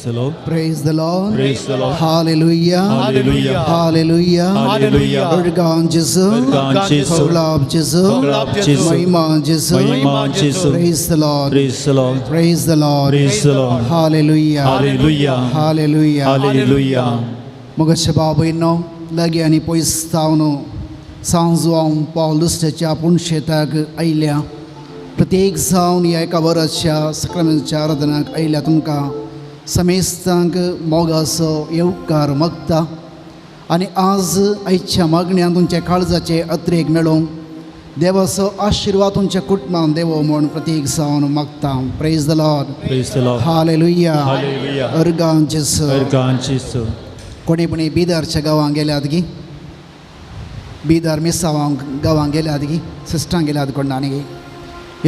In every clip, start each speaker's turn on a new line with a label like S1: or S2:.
S1: Praise the Lord.
S2: Praise the Lord.
S1: Praise the Lord.
S2: Hallelujah.
S1: Hallelujah.
S2: Hallelujah.
S1: Hallelujah.
S2: Urgan Jesu.
S1: Urgan Jesu.
S2: Pavlab Jesu.
S1: Pavlab Jesu.
S2: Mahima Jesu.
S1: Mahima Jesu.
S2: Praise the Lord.
S1: Praise the Lord.
S2: Praise the Lord.
S1: Praise the Lord.
S2: Hallelujah.
S1: Hallelujah.
S2: Hallelujah.
S1: Hallelujah.
S2: मगाशे बाबयनो लागीं आनी पयस जावन सांजवान पावल दुसऱ्याच्या पुणशेताक आयल्या प्रत्येक जावन ह्या एका वराच्या सक्रामेंतच्या आराधनाक आयल्या तुमकां समेस्तांक मोगाचो येवकार मागता आनी आज आयच्या मागण्यान तुमच्या काळजाचे अत्रेक मेळोवंक देवाचो आशिर्वाद तुमच्या कुटुंबान देवो म्हूण प्रत्येक जावन मागता. Praise the Lord.
S1: Praise the Lord.
S2: Hallelujah.
S1: Hallelujah.
S2: अर्गां जेजू.
S1: Urgan Jesu.
S2: कोणी कोणी बिदरच्या गांवांत गेल्यात गी, बिदर मिसावांक गांवांत गेल्यात गी, सिस्टां गेल्यात कोणानी गी.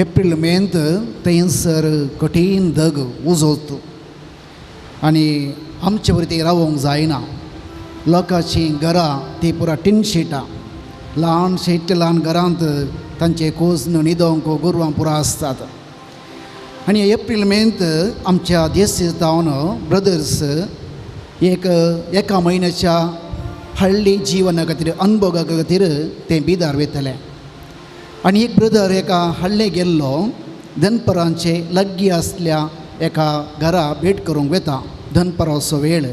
S2: एप्रील मेंत थंयसर कठीण दग उजोत आनी आमचे वरती रावोंक जायना. लोकांचीं घरां ती पुरा टिन शिटां, ल्हान इतल्या ल्हान घरांत तांचे कोज न्हिदोंक गोरवां पुरा आसतात. आनी एप्रील मेंत आमच्या देश जावन ब्रदर्स एक एका म्हयन्याच्या हळ्ळी जिवना खातीर अनुभवा खातीर ते बिदार वयतले. आनी एक ब्रदर एका हळ्ळे गेल्लो दनपरांचे लागीं आसल्या एका घरा भेट करूंक वता दनपराचो वेळ.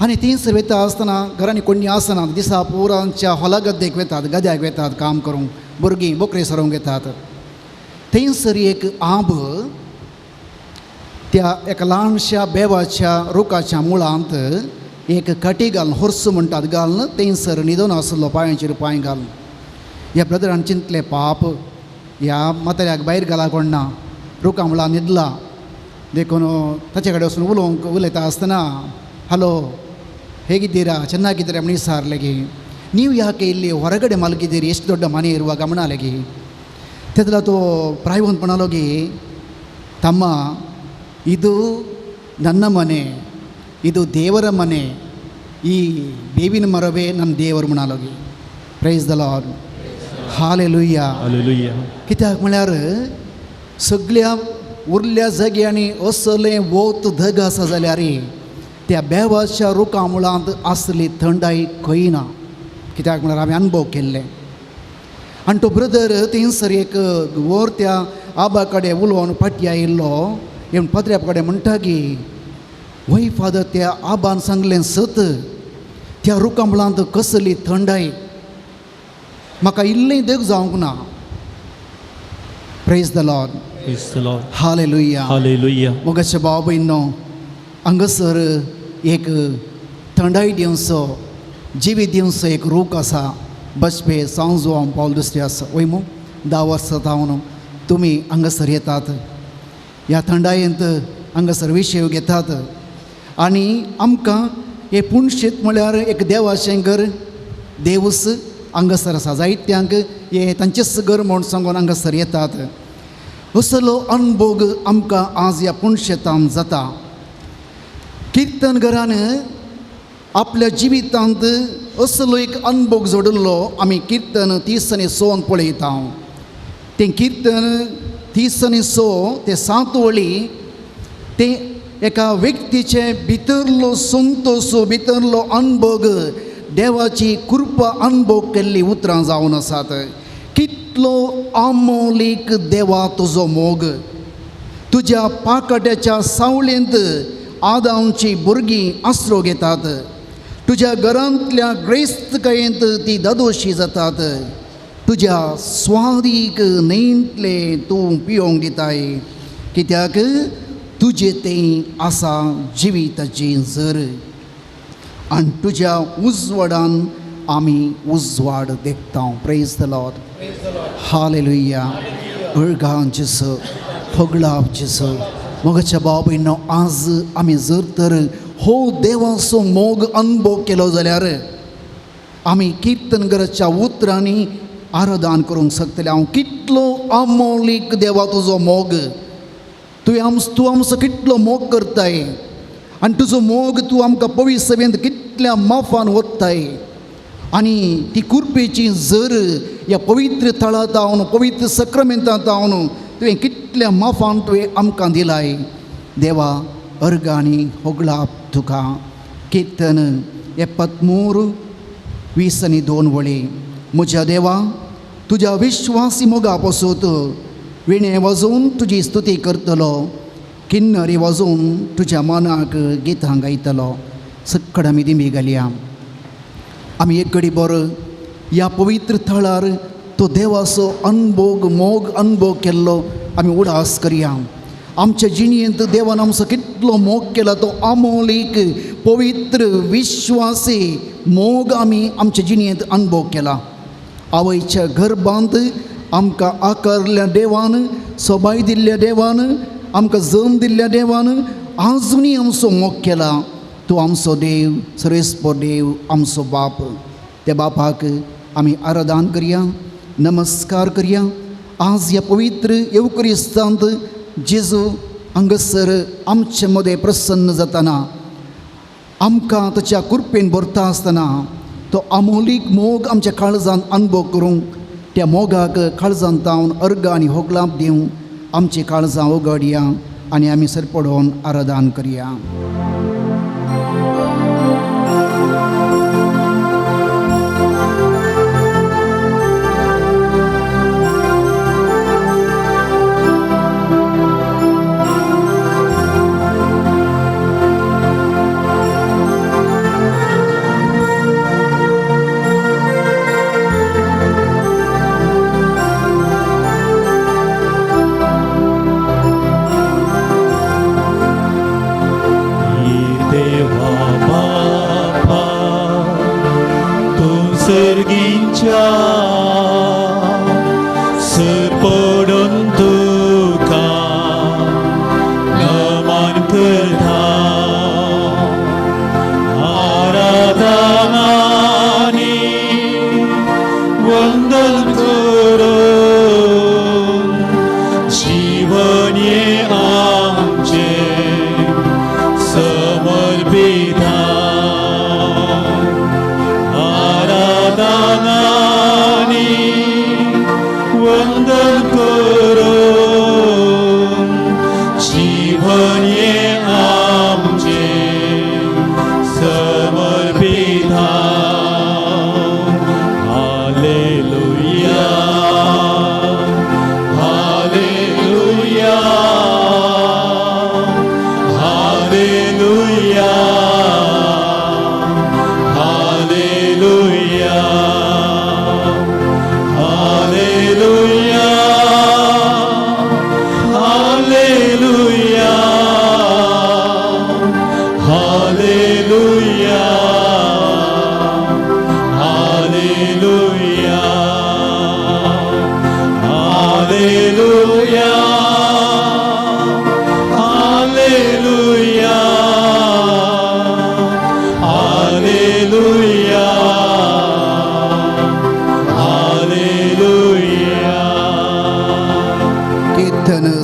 S2: आनी थंयसर वयता आसतना घरांनी कोणी आसना, दिसा पुरांच्या हॉला गद्देक वतात, गद्याक वतात काम करूंक, भुरगीं बोकरे सरोवंक येतात. थंयसर एक आंब त्या एका ल्हानशा बेवाच्या रुखाच्या मुळांत एक कटी घालून होर्स म्हणटात घालून थंयसर न्हिदून आसलो पांयांचेर पांय घालून. ह्या ब्रदरान चिंतलें, पाप ह्या म्हाताऱ्याक भायर घाला कोण ना, रुखा मुळां न्हिदला देखून ताचे कडेन वचून उलोवंक उलयता आसतना हॅलो ಹೇಗಿದ್ದೀರಾ ಚೆನ್ನಾಗಿದ್ದೀರಾ म्हण ವಿಚಾರಲೆಗಿ, ನೀವು ಯಾಕೆ ಇಲ್ಲಿ ಹೊರಗಡೆ ಮಲಗಿದ್ದೀರಿ, ಎಷ್ಟು ದೊಡ್ಡ ಮನೆ ಇರುವಾಗ म्हणाಲೆಗಿ. तेदला तो ಪ್ರಾಯವಂತ म्हणालोಗಿ, ತಮ್ಮ ಇದು ನನ್ನ ಮನೆ, ಇದು ದೇವರ ಮನೆ, ಈ ಬೇವಿನ ಮರವೇ ನಮ್ಮ ದೇವರು म्हणालोगी. Praise the lord. Hallelujah.
S1: Hallelujah.
S2: कित्याक म्हळ्यार सगळ्या उरल्या जाग्यांनी असलें वत धग आसा जाल्यार त्या बेवाच्या रुखा मुळांत आसली थंडाय खंय ना. कित्याक म्हळ्यार आमी अनुभव केल्ले. आनी तो ब्रदर थंयसर एक वर त्या आबा कडेन उलोवन फाटी आयिल्लो. येवन पत्र्या कडेन म्हणटा की वय फादर, त्या आबान सांगलें सत, त्या रुखा मुळांत कसली थंडाय, म्हाका इल्लें देख जावंक ना. Praise the Lord.
S1: Praise the Lord.
S2: Hallelujah.
S1: Hallelujah.
S2: मोगाचे भाव भयणो, हांगासर एक थंडाय दिवचो जिवीत दिवचो एक रूख आसा. बसपे सांजवान पावल दुसरी आसा वय मू 10 वर्सां जावन तुमी हांगासर येतात, ह्या थंडायेंत हांगासर विशय घेतात आनी आमकां हें पुणशेत म्हळ्यार एक देवाचें घर, देवूस हांगासर आसा. जायत्यांक हें तांचेंच घर म्हूण सांगून हांगासर येतात. असलो अनभोग आमकां आज ह्या पुणशेतान जाता. कीर्तन घरान आपल्या जिवितांत असलो एक अनभोग जोडिल्लो आमी कीर्तन 30 आनी 6 पळयता. तें कीर्तन 30 आनी 6 ते 7 वळी तें एका व्यक्तीचे भितरलो संतोश, भितरलो अनभोग, देवाची कृपा अनभोग केल्ली उतरां जावन आसात. कितलो आमोलीक देवा तुजो मोग, तुज्या पाकट्याच्या सावळेंत आदांची भुरगीं आसरो घेतात, तुज्या घरांतल्या ग्रेस्तकायेंत ती दादोशी जातात, तुज्या स्वादीक न्हंयतले तूं पियोंक दिताय, कित्याक तुजें तें आसा जिविताची जर, आनी तुज्या उजवाडान आमी उजवाड देखता. Praise the Lord. Hallelujah. उळगां जेजू, होगळाप जेजू. मोगाच्या भाव भयणो, आज आमी जर तर हो देवाचो मोग अनुभव केलो जाल्यार आमी कीर्तन घराच्या उतरांनी आराधन करूंक शकतले. हांव कितलो अमोलीक देवा तुजो मोग, तुवें तूं आमचो कितलो मोग करताय आनी तुजो मोग तूं आमकां पवित्र सभेंत कितल्या माफान वत्ताय आनी ती कुरपेची जर ह्या पवित्र थळांत जावन पवित्र सक्रमेंतांत जावन तुवें कितल्या माफान तुवें आमकां दिलाय. देवा अर्गांनी होगळाप तुका. किर्तन 73 20 आनी 2 वळी. म्हज्या देवा तुज्या विश्वासी मोगा पसूत विणे वाजोवन तुजी स्तुती करतलो, किन्नरी वाजोवन तुज्या मनाक गितां गायतलो. सक्कड आमी दिमी घालया. आमी एक घडी बरो ह्या पवित्र थळार तो देवाचो अनभोग मोग अनभोग केल्लो आमी उडास करया. आमच्या जिणेंत देवान आमचो कितलो मोग केला तो अमोलीक पवित्र विश्वासी मोग आमी आमच्या जिणेंत अनभोग केला. आवयच्या गर्भांत आमकां आकारल्या देवान, सोबाय दिल्ल्या देवान, आमकां जम दिल्ल्या देवान आजुनूय आमचो मोग केला. तो आमचो देव, सर्वेस्पर देव, आमचो बाप. त्या बापाक आमी आराधन करया, नमस्कार करया. आज ह्या पवित्र येवक्रिस्तांत जेजू हांगासर आमचे मदें प्रसन्न जातना, आमकां ताच्या कृपेन भरता आसतना तो अमोलीक मोग आमच्या काळजान अनुभव करूंक, त्या मोगाक काळजान तावन अर्गां आनी होगलाप दिवंक आमची काळजां उगडया आनी आमी सरपडोवन आराधन करया.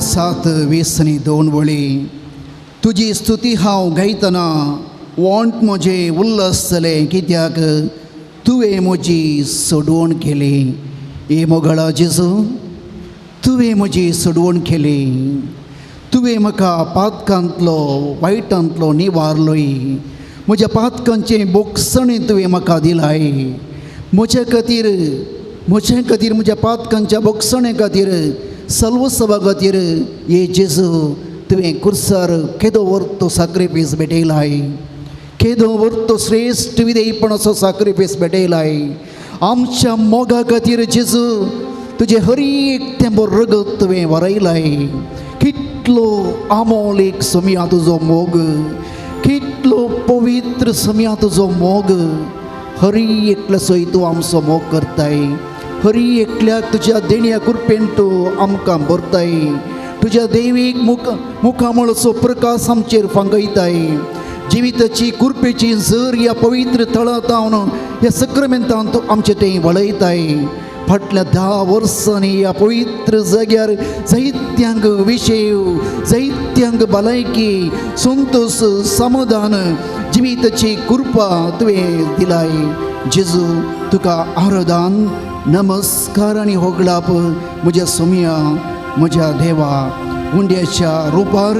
S2: 7 20 आनी 2 वळी. तुजी स्तुती हांव गायतना वोंट म्हजें उल्लसतलें, कित्याक तुवें म्हजी सोडवण केली. ए मोगळा जेजू, तुवें म्हजी सोडवण केली. तुवें म्हाका पातकांतलो वायटांतलो निवारलोय. म्हज्या पातकांचें बोगसणें तुवें म्हाका दिलाय. म्हज्या खातीर, म्हज्या खातीर, म्हज्या पातकांच्या बोगसणे खातीर, सल्वसभा खातीर ये जेजू तुवें कुर्सार केदो वर्तो साक्रिफीस भेटयलाय, केदो वर्तो श्रेश्ठ विधेयपणाचो साक्रिफीस भेटयलाय. आमच्या मोगा खातीर जेजू तुजें हर एक तेंबो रगत तुवें वरयलाय. कितलो आमोल एक सोमया तुजो मोग, कितलो पवित्र सोमया तुजो मोग. हरी एकल्या सोय तूं आमचो मोग करताय, हरी एकल्याक तुज्या देण्या कृपेन तूं आमकां भरताय. तुज्या देवीक मुखामळचो प्रकाश आमचेर फांगयताय. जिविताची कृपेची जर ह्या पवित्र थळांत हांव ह्या सक्रमेंतान तूं आमचें तें वळयताय. फाटल्या 10 वर्सांनी ह्या पवित्र जाग्यार जायत्यांक विशय, जायत्यांक भलायकी, संतोश, समाधान, जिविताची कृपा तुवें दिलाय. जेजू तुका आराधन, नमस्कार आनी होगळाप म्हज्या सोमया, म्हज्या देवा. उंड्याच्या रुपार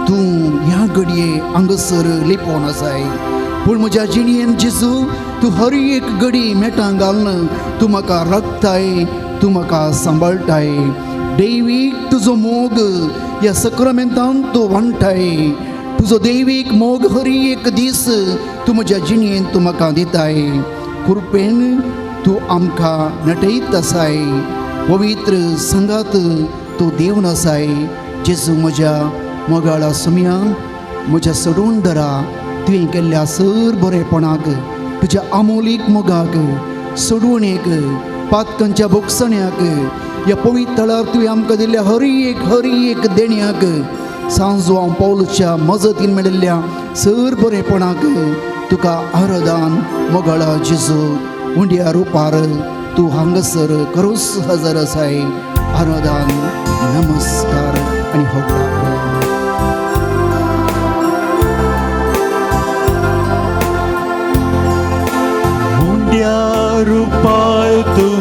S2: तूं ह्या घडये हांगासर लिपोवन आसाय, पूण म्हज्या जिणयेन जेजू तूं हर एक घडी मेटां घालून तूं म्हाका राखताय, तूं म्हाका सांबाळटाय. दैवीक तुजो मोग ह्या सक्रामेंतान तूं वांटाय. तुजो दैवीक मोग हर एक दीस तूं म्हज्या जिणयेन तूं म्हाका दिताय. कृपेन तूं आमकां नटयत आसाय. पवित्र संगात तूं देवन आसाय. जेजू म्हज्या मोगाळा सुमया, म्हज्या सोडून दरा तुवें केल्ल्या सर बरेपणाक, तुज्या आमोलीक मोगाक, सोडवणेक, पातकांच्या भोगसण्याक, ह्या पवित्र थळार तुवें आमकां दिल्ल्या हर एक देण्याक, सांजवां पावलच्या मजतीन मेळिल्ल्या सर बरेपणाक तुका आराधन मोगाळा जेजू. उंड्या रुपार तूं हांगासर करोस हजर आसाय. आराधन, नमस्कार आनी होगडाप.
S1: मुंड्या रुपार तूं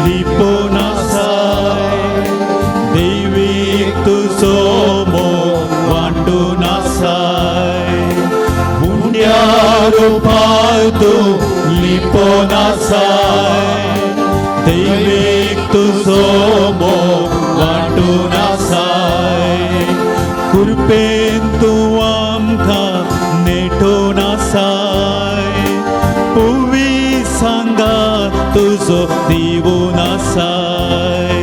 S1: लिपोवन आसाय, दैवीक तुजो मोग वांटून आसाय. मुंड्या रुपार तूं लिपोवन आसाय, दैवीक तुजो मोग वांटून आसाय. कृपेन तूं आमकां नेटोवन आसाय, पुवी सांगा तुजो दिवून आसाय.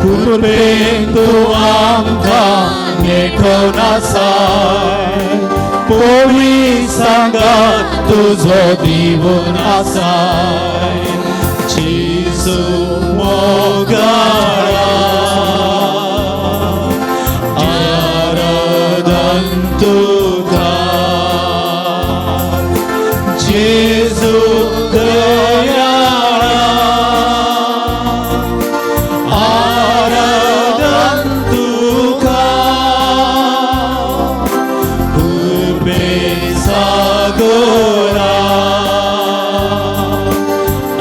S1: कृपेन तूं आमकां नेटोवन आसाय, पुवी सांगा तुजो दिवून आसाय. जेजू मोगाळा आराधन तुका, जेजू दयाळा आराधन तुका, कृपे सागरा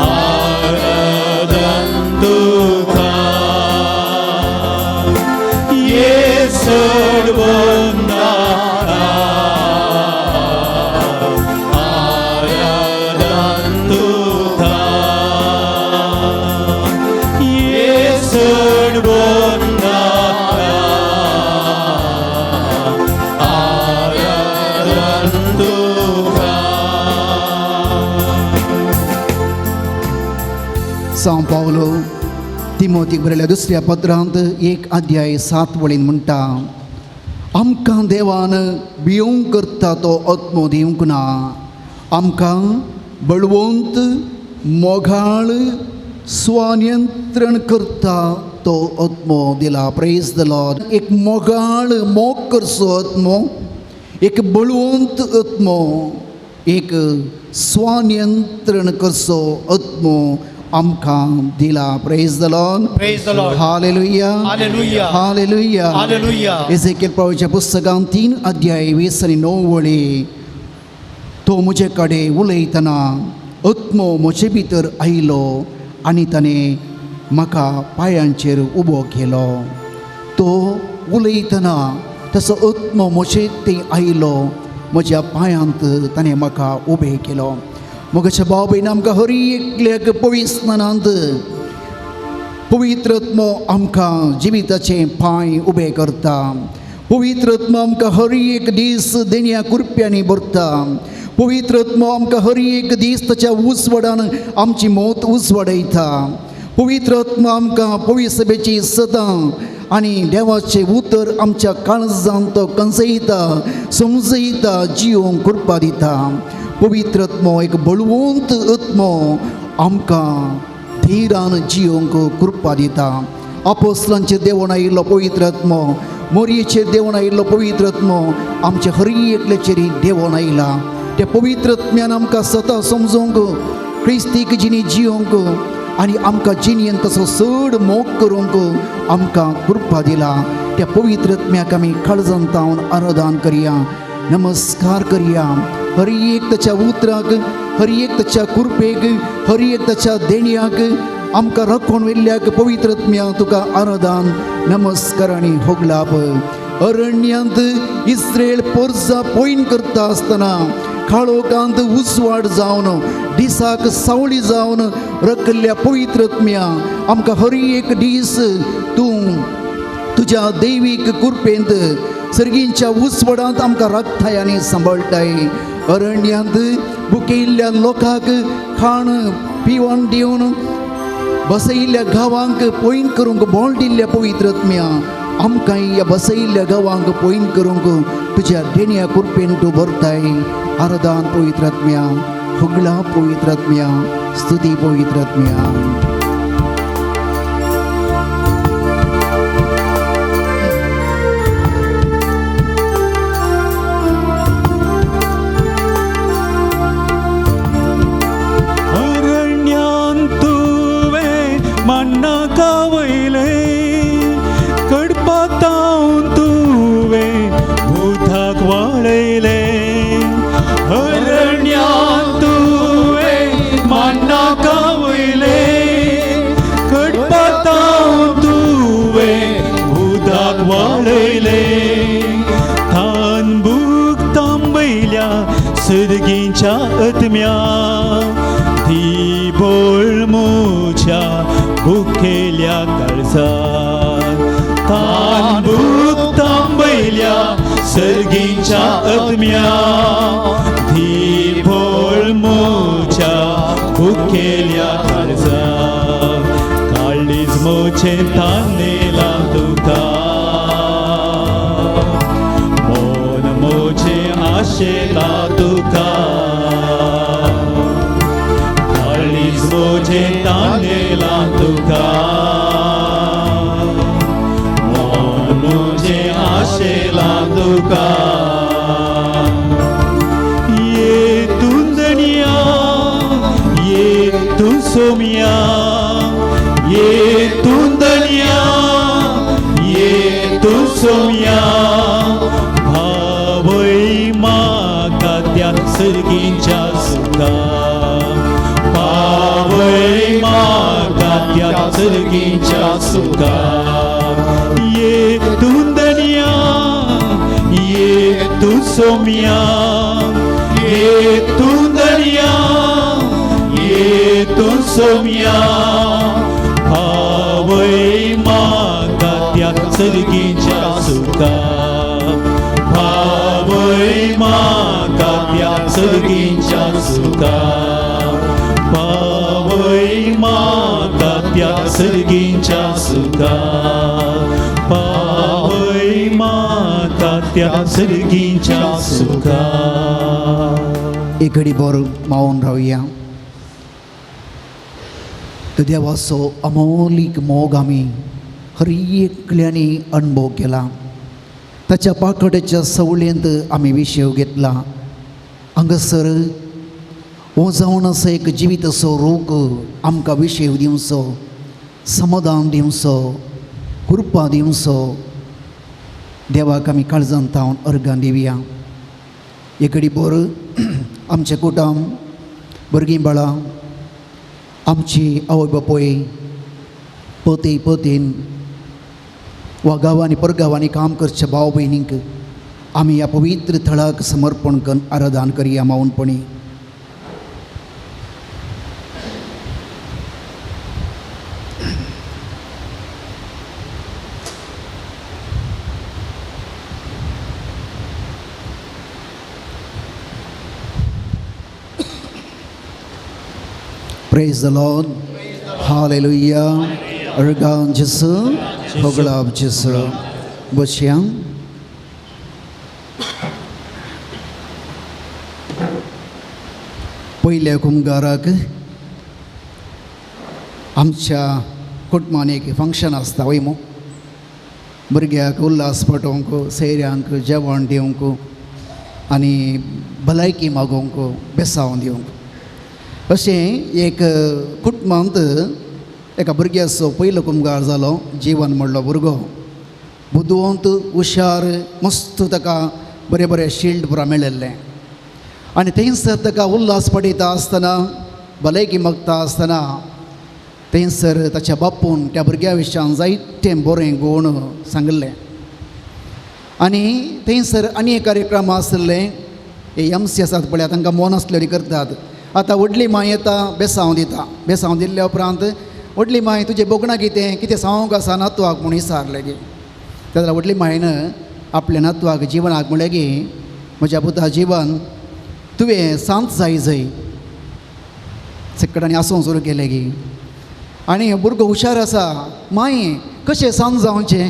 S1: आराधन तुका, येसड बंदारा आराधन तुका, येसड बंदारा आराधन तुका.
S2: सांव पावलो तिमोतीक बरयल्या दुसऱ्या पत्रांत 1 अध्याय 7 वळीन म्हणटा, आमकां देवान भियोंक करता तो आत्मो दिवंक ना, आमकां बळवंत मोगाळ स्वनियंत्रण करता तो आत्मो दिला. Praise the Lord. एक मोगाळ मोग करचो आत्मो, एक बळवंत आत्मो, एक स्वनियंत्रण करचो आत्मो आमकां दिला. Praise the Lord.
S3: Praise the Lord.
S2: Hallelujah.
S3: Hallelujah.
S2: Hallelujah.
S3: Hallelujah.
S2: Ezekiel प्रभूच्या पुस्तकांत 3 अध्याय 20 आनी 9 वळी, तो म्हजे कडेन उलयतना आत्मो म्हजे भितर आयलो आनी ताणें म्हाका पांयांचेर उबो केलो. तो उलयतना तसो आत्मो म्हजे थंय आयलो, म्हज्या पांयांत ताणें म्हाका उबें केलो. म्हज्या भाव भयण, आमकां हर एकल्याक पविस्नानांत पवित्र आत्मो आमकां जिविताचे पांय उबे करता. पवित्र आत्मो आमकां हर एक दीस देण्या कुरप्यांनी भरता. पवित्र आत्मो आमकां हर एक दीस ताच्या उजवाडान आमची मौत उजवाडयता. पवित्र आत्मो आमकां पवित्र सभेची सदां आनी देवाचें उतर आमच्या काळजांत तो कंजयता, समजयता, जियोंक कृपा दिता. पवित्र आत्मो एक बळवंत आत्मो आमकां धीरान जियोंक कृपा दिता. आपोस्लांचेर देवण आयिल्लो पवित्र आत्मो, मोरयेचेर देवण आयिल्लो पवित्र आत्मो आमच्या हर एकल्याचेर देवण आयला. त्या पवित्र आत्म्यान आमकां सदां समजूंक, क्रिस्तीक जिणी जियोंक आनी आमकां जिणेन तसो चड मोग करूंक आमकां कृपा दिला. त्या पवित्र आत्म्याक आमी काळजांत तावन आराधन करया, नमस्कार करया. हर एक ताच्या उतराक, हर एक ताच्या कृपेक, हर एक ताच्या देण्याक आमकां राखून व्हेल्ल्याक पवित्र आत्म्या तुका आराधन, नमस्कार आनी होगलाप. अरण्यांत इस्रेल पोरसा पोयन करता आसतना काळोखांत उजवाड जावन दिसाक सावळी जावन रकल्ल्या पवित्र आत्म्या आमकां हर एक दीस तूं तुज्या दैवीक कृपेंत सर्गींच्या उजवाडांत आमकां राखताय आनी सांबाळटाय. अरण्यांत बुकयिल्ल्या लोकांक खाण पिवण दिवन बसयिल्ल्या गांवांक पोयन करूंक बोळ दिल्ल्या पवित्र आत्म्या आमकां ह्या बसयिल्ल्या गांवांक पोयन करूंक तुज्या देण्या कृपेन तूं भरताय. आराधन पवित्र आत्म्या, फुगला पवित्र आत्म्या, स्तुती पवित्र आत्म्या.
S1: सर्गींच्या आत्म्या ती बोळमुच्या भुकेल्या काळजात तान भूक तांबयल्या सर्गींच्या आत्म्या ती बोळमुच्या भुकेल्या काळजात काळीज मोचे तानेला तुका मोन मोचे आशेला तुका काळीज मोचे तानेला तुका मोन मोचे आशेला तुका. ये तुंदनिया ये तू सोमिया ये तुंदनिया ये तू सोमिया भावय म्हाका त्या सर्गींच्या सुखा पावय म्हाका त्या सर्गींच्या सुखा. ये तुंदनिया ये तू सोमिया ये तुंदनिया ये तू सोमिया भावय म्हाका त्या सर्गींच्या सुखा भावय म्हाका त्या सर्गींच्या सुखा पावय म्हाका त्या सर्गींच्या सुखा पावय म्हाका त्या सर्गींच्या सुखा.
S2: एक घडी भर मावून रावया. तर देवाचो अमोलीक मोग आमी हर एकल्यांनी अणभव केला. ताच्या पाकड्याच्या सवळेंत आमी विशेव घेतला. हांगासर हो जावन आसा एक जिवीत असो रोग आमकां विशेव दिवचो, समाधान दिवचो, कृपा दिवचो. देवाक आमी काळजांत तावन अर्गां दिवया. एक घडी भर आमचें कुटुंब, भुरगीं बाळां, आमची आवय बापूय, पती पतीन वा गांवांनी परगांवांनी काम करच्या भाव भयणींक आमी ह्या पवित्र थळाक समर्पण करून आराधन करया मावनपणी. Praise the Lord. Hallelujah. अर्गान जेसू, होगळाब जेसू. बसया. पयल्या कुमगाराक आमच्या कुटुंबान एक फंक्शन आसता वय मू, भुरग्याक उल्हास पटोवंक, सैऱ्यांक जेवण दिवंक आनी भलायकी मागोवंक बेसांव दिवंक. अशें एक कुटुंबांत एका भुरग्याचो पयलो कुमगार जालो. जीवन म्हणलो भुरगो बुदवंत, हुशार, मस्त, ताका बरें बरें शिल्ड पुरा मेळिल्लें. आनी थंयसर ताका उल्हास पडयता आसतना, भलायकी मागता आसतना थंयसर ताच्या बापून त्या भुरग्या विशयान जायतें बरें गूण सांगिल्लें. आनी थंयसर आनी एक कार्यक्रम आसले, हे एम सी आसात पळया, तांकां मोन आसलेली करतात. आतां व्हडली माय येता, बेसांव दिता. बेसांव दिल्ल्या उपरांत व्हडली माय तुजें बोगणां कितें कितें सांगूंक आसा नातवाक म्हूण विचारलें गे. तेन्ना व्हडली मायन आपल्या नातवाक जिवनाक म्हणलें गी, म्हज्या पुता जिवन तुवें सांत जाय जय सकडांनी आसूंक सुरू केलें गी. आनी भुरगो हुशार आसा, माय कशें सांत जावचें?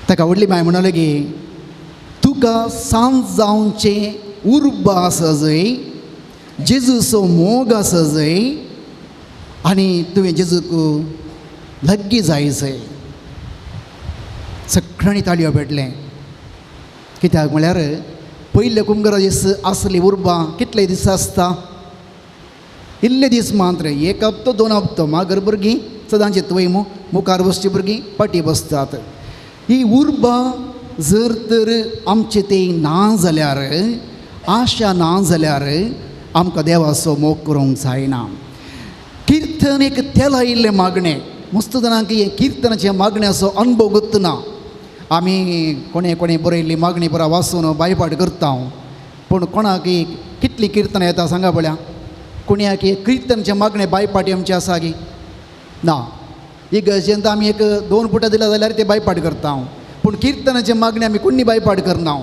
S2: ताका व्हडली माय म्हणलें गी, तुका सांत जावचें उर्बा आसा जय, जेजूचो मोग आसा जय, आनी तुवें जेजूक लग्गी जाय जय. सगळ्यांनी ताळयो पेटलें. कित्याक म्हळ्यार पयले कुमगरा दीस आसली उर्बा कितले दीस आसता? इल्ले दीस मात्र, एक हप्तो दोन हप्तो. मागीर भुरगीं सदांच वय मुखार बसची भुरगीं फाटीं बसतात. ही उर्बा जर तर आमचे ते ना जाल्यार, आशा ना जाल्यार आमकां देवाचो मोग करूंक जायना. किर्तन एक तेला इल्लें मागणें, मस्त जाणांक हें किर्तनाचें मागण्याचो अनुभव गुत्तना. आमी कोणें कोणें बरयल्ली मागणी पुरा वाचून बायपाट करता, पूण कोणाक कितली किर्तनां येता सांगा पळया? कोण्याक किर्तनचें मागणें बायपाटी आमचें आसा गी ना? इगर्जेंत आमी एक 2 फुटां दिला जाल्यार ते बायपाट करता, पूण किर्तनाचें मागणें आमी कोणी बायपाट करना,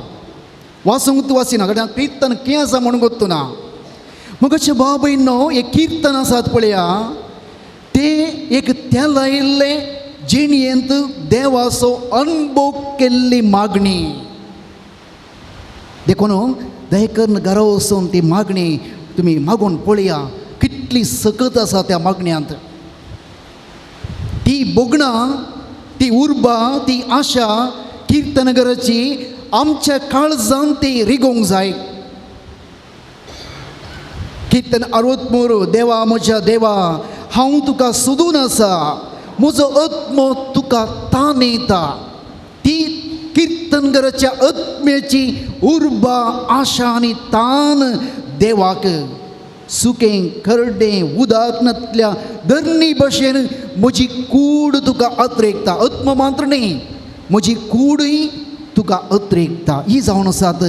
S2: वाचूंक वाचिना, कारण किर्तन कितें आसा म्हणून गोत्तुना. मग अशें भाव भयणो, एक किर्तन आसात पळया, ते एक त्या लायिल्ले जिणयेंत देवाचो अनुभव केल्ली मागणी. देखून दयकरून घरा वचून ती मागणी तुमी मागून पळया, कितली सकत आसा त्या मागण्यांत. ती बोगणां, ती उर्बा, ती आशा किर्तनगराची आमच्या काळजान ती रिगोवंक जाय. किर्तन 63, देवा म्हज्या देवा हांव तुका सोदून आसा, म्हजो आत्मो तुका तान येता. ती किर्तनगराच्या आत्म्याची उर्बा, आशा आनी तान देवाक. सुकें खरडें उदक नातल्या धरणी भशेन म्हजी कूड तुका अत्रेकता. आत्म मात्र न्ही, म्हजी कूडय तुका अत्रेकता. ही जावन आसात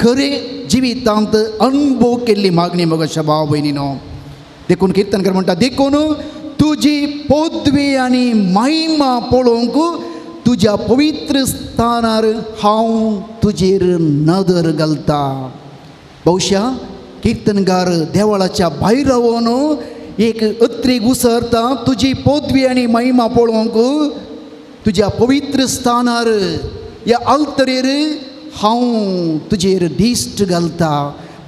S2: खरे जिवितांत अनुभव केल्ली मागणी मगो भाव भयणीनो. देखून किर्तनकर म्हणटा, देखून तुजी पदवी आनी महिमा पळोवंक तुज्या पवित्र स्थानार हांव तुजेर नदर घालता. बहुशा किर्तनगार देवळाच्या भायर रावन एक अत्रेक उसरता, तुजी पदवी आनी महिमा पळोवंक तुज्या पवित्र स्थानार ह्या आल्तरेर हांव तुजेर दिश्ट घालता.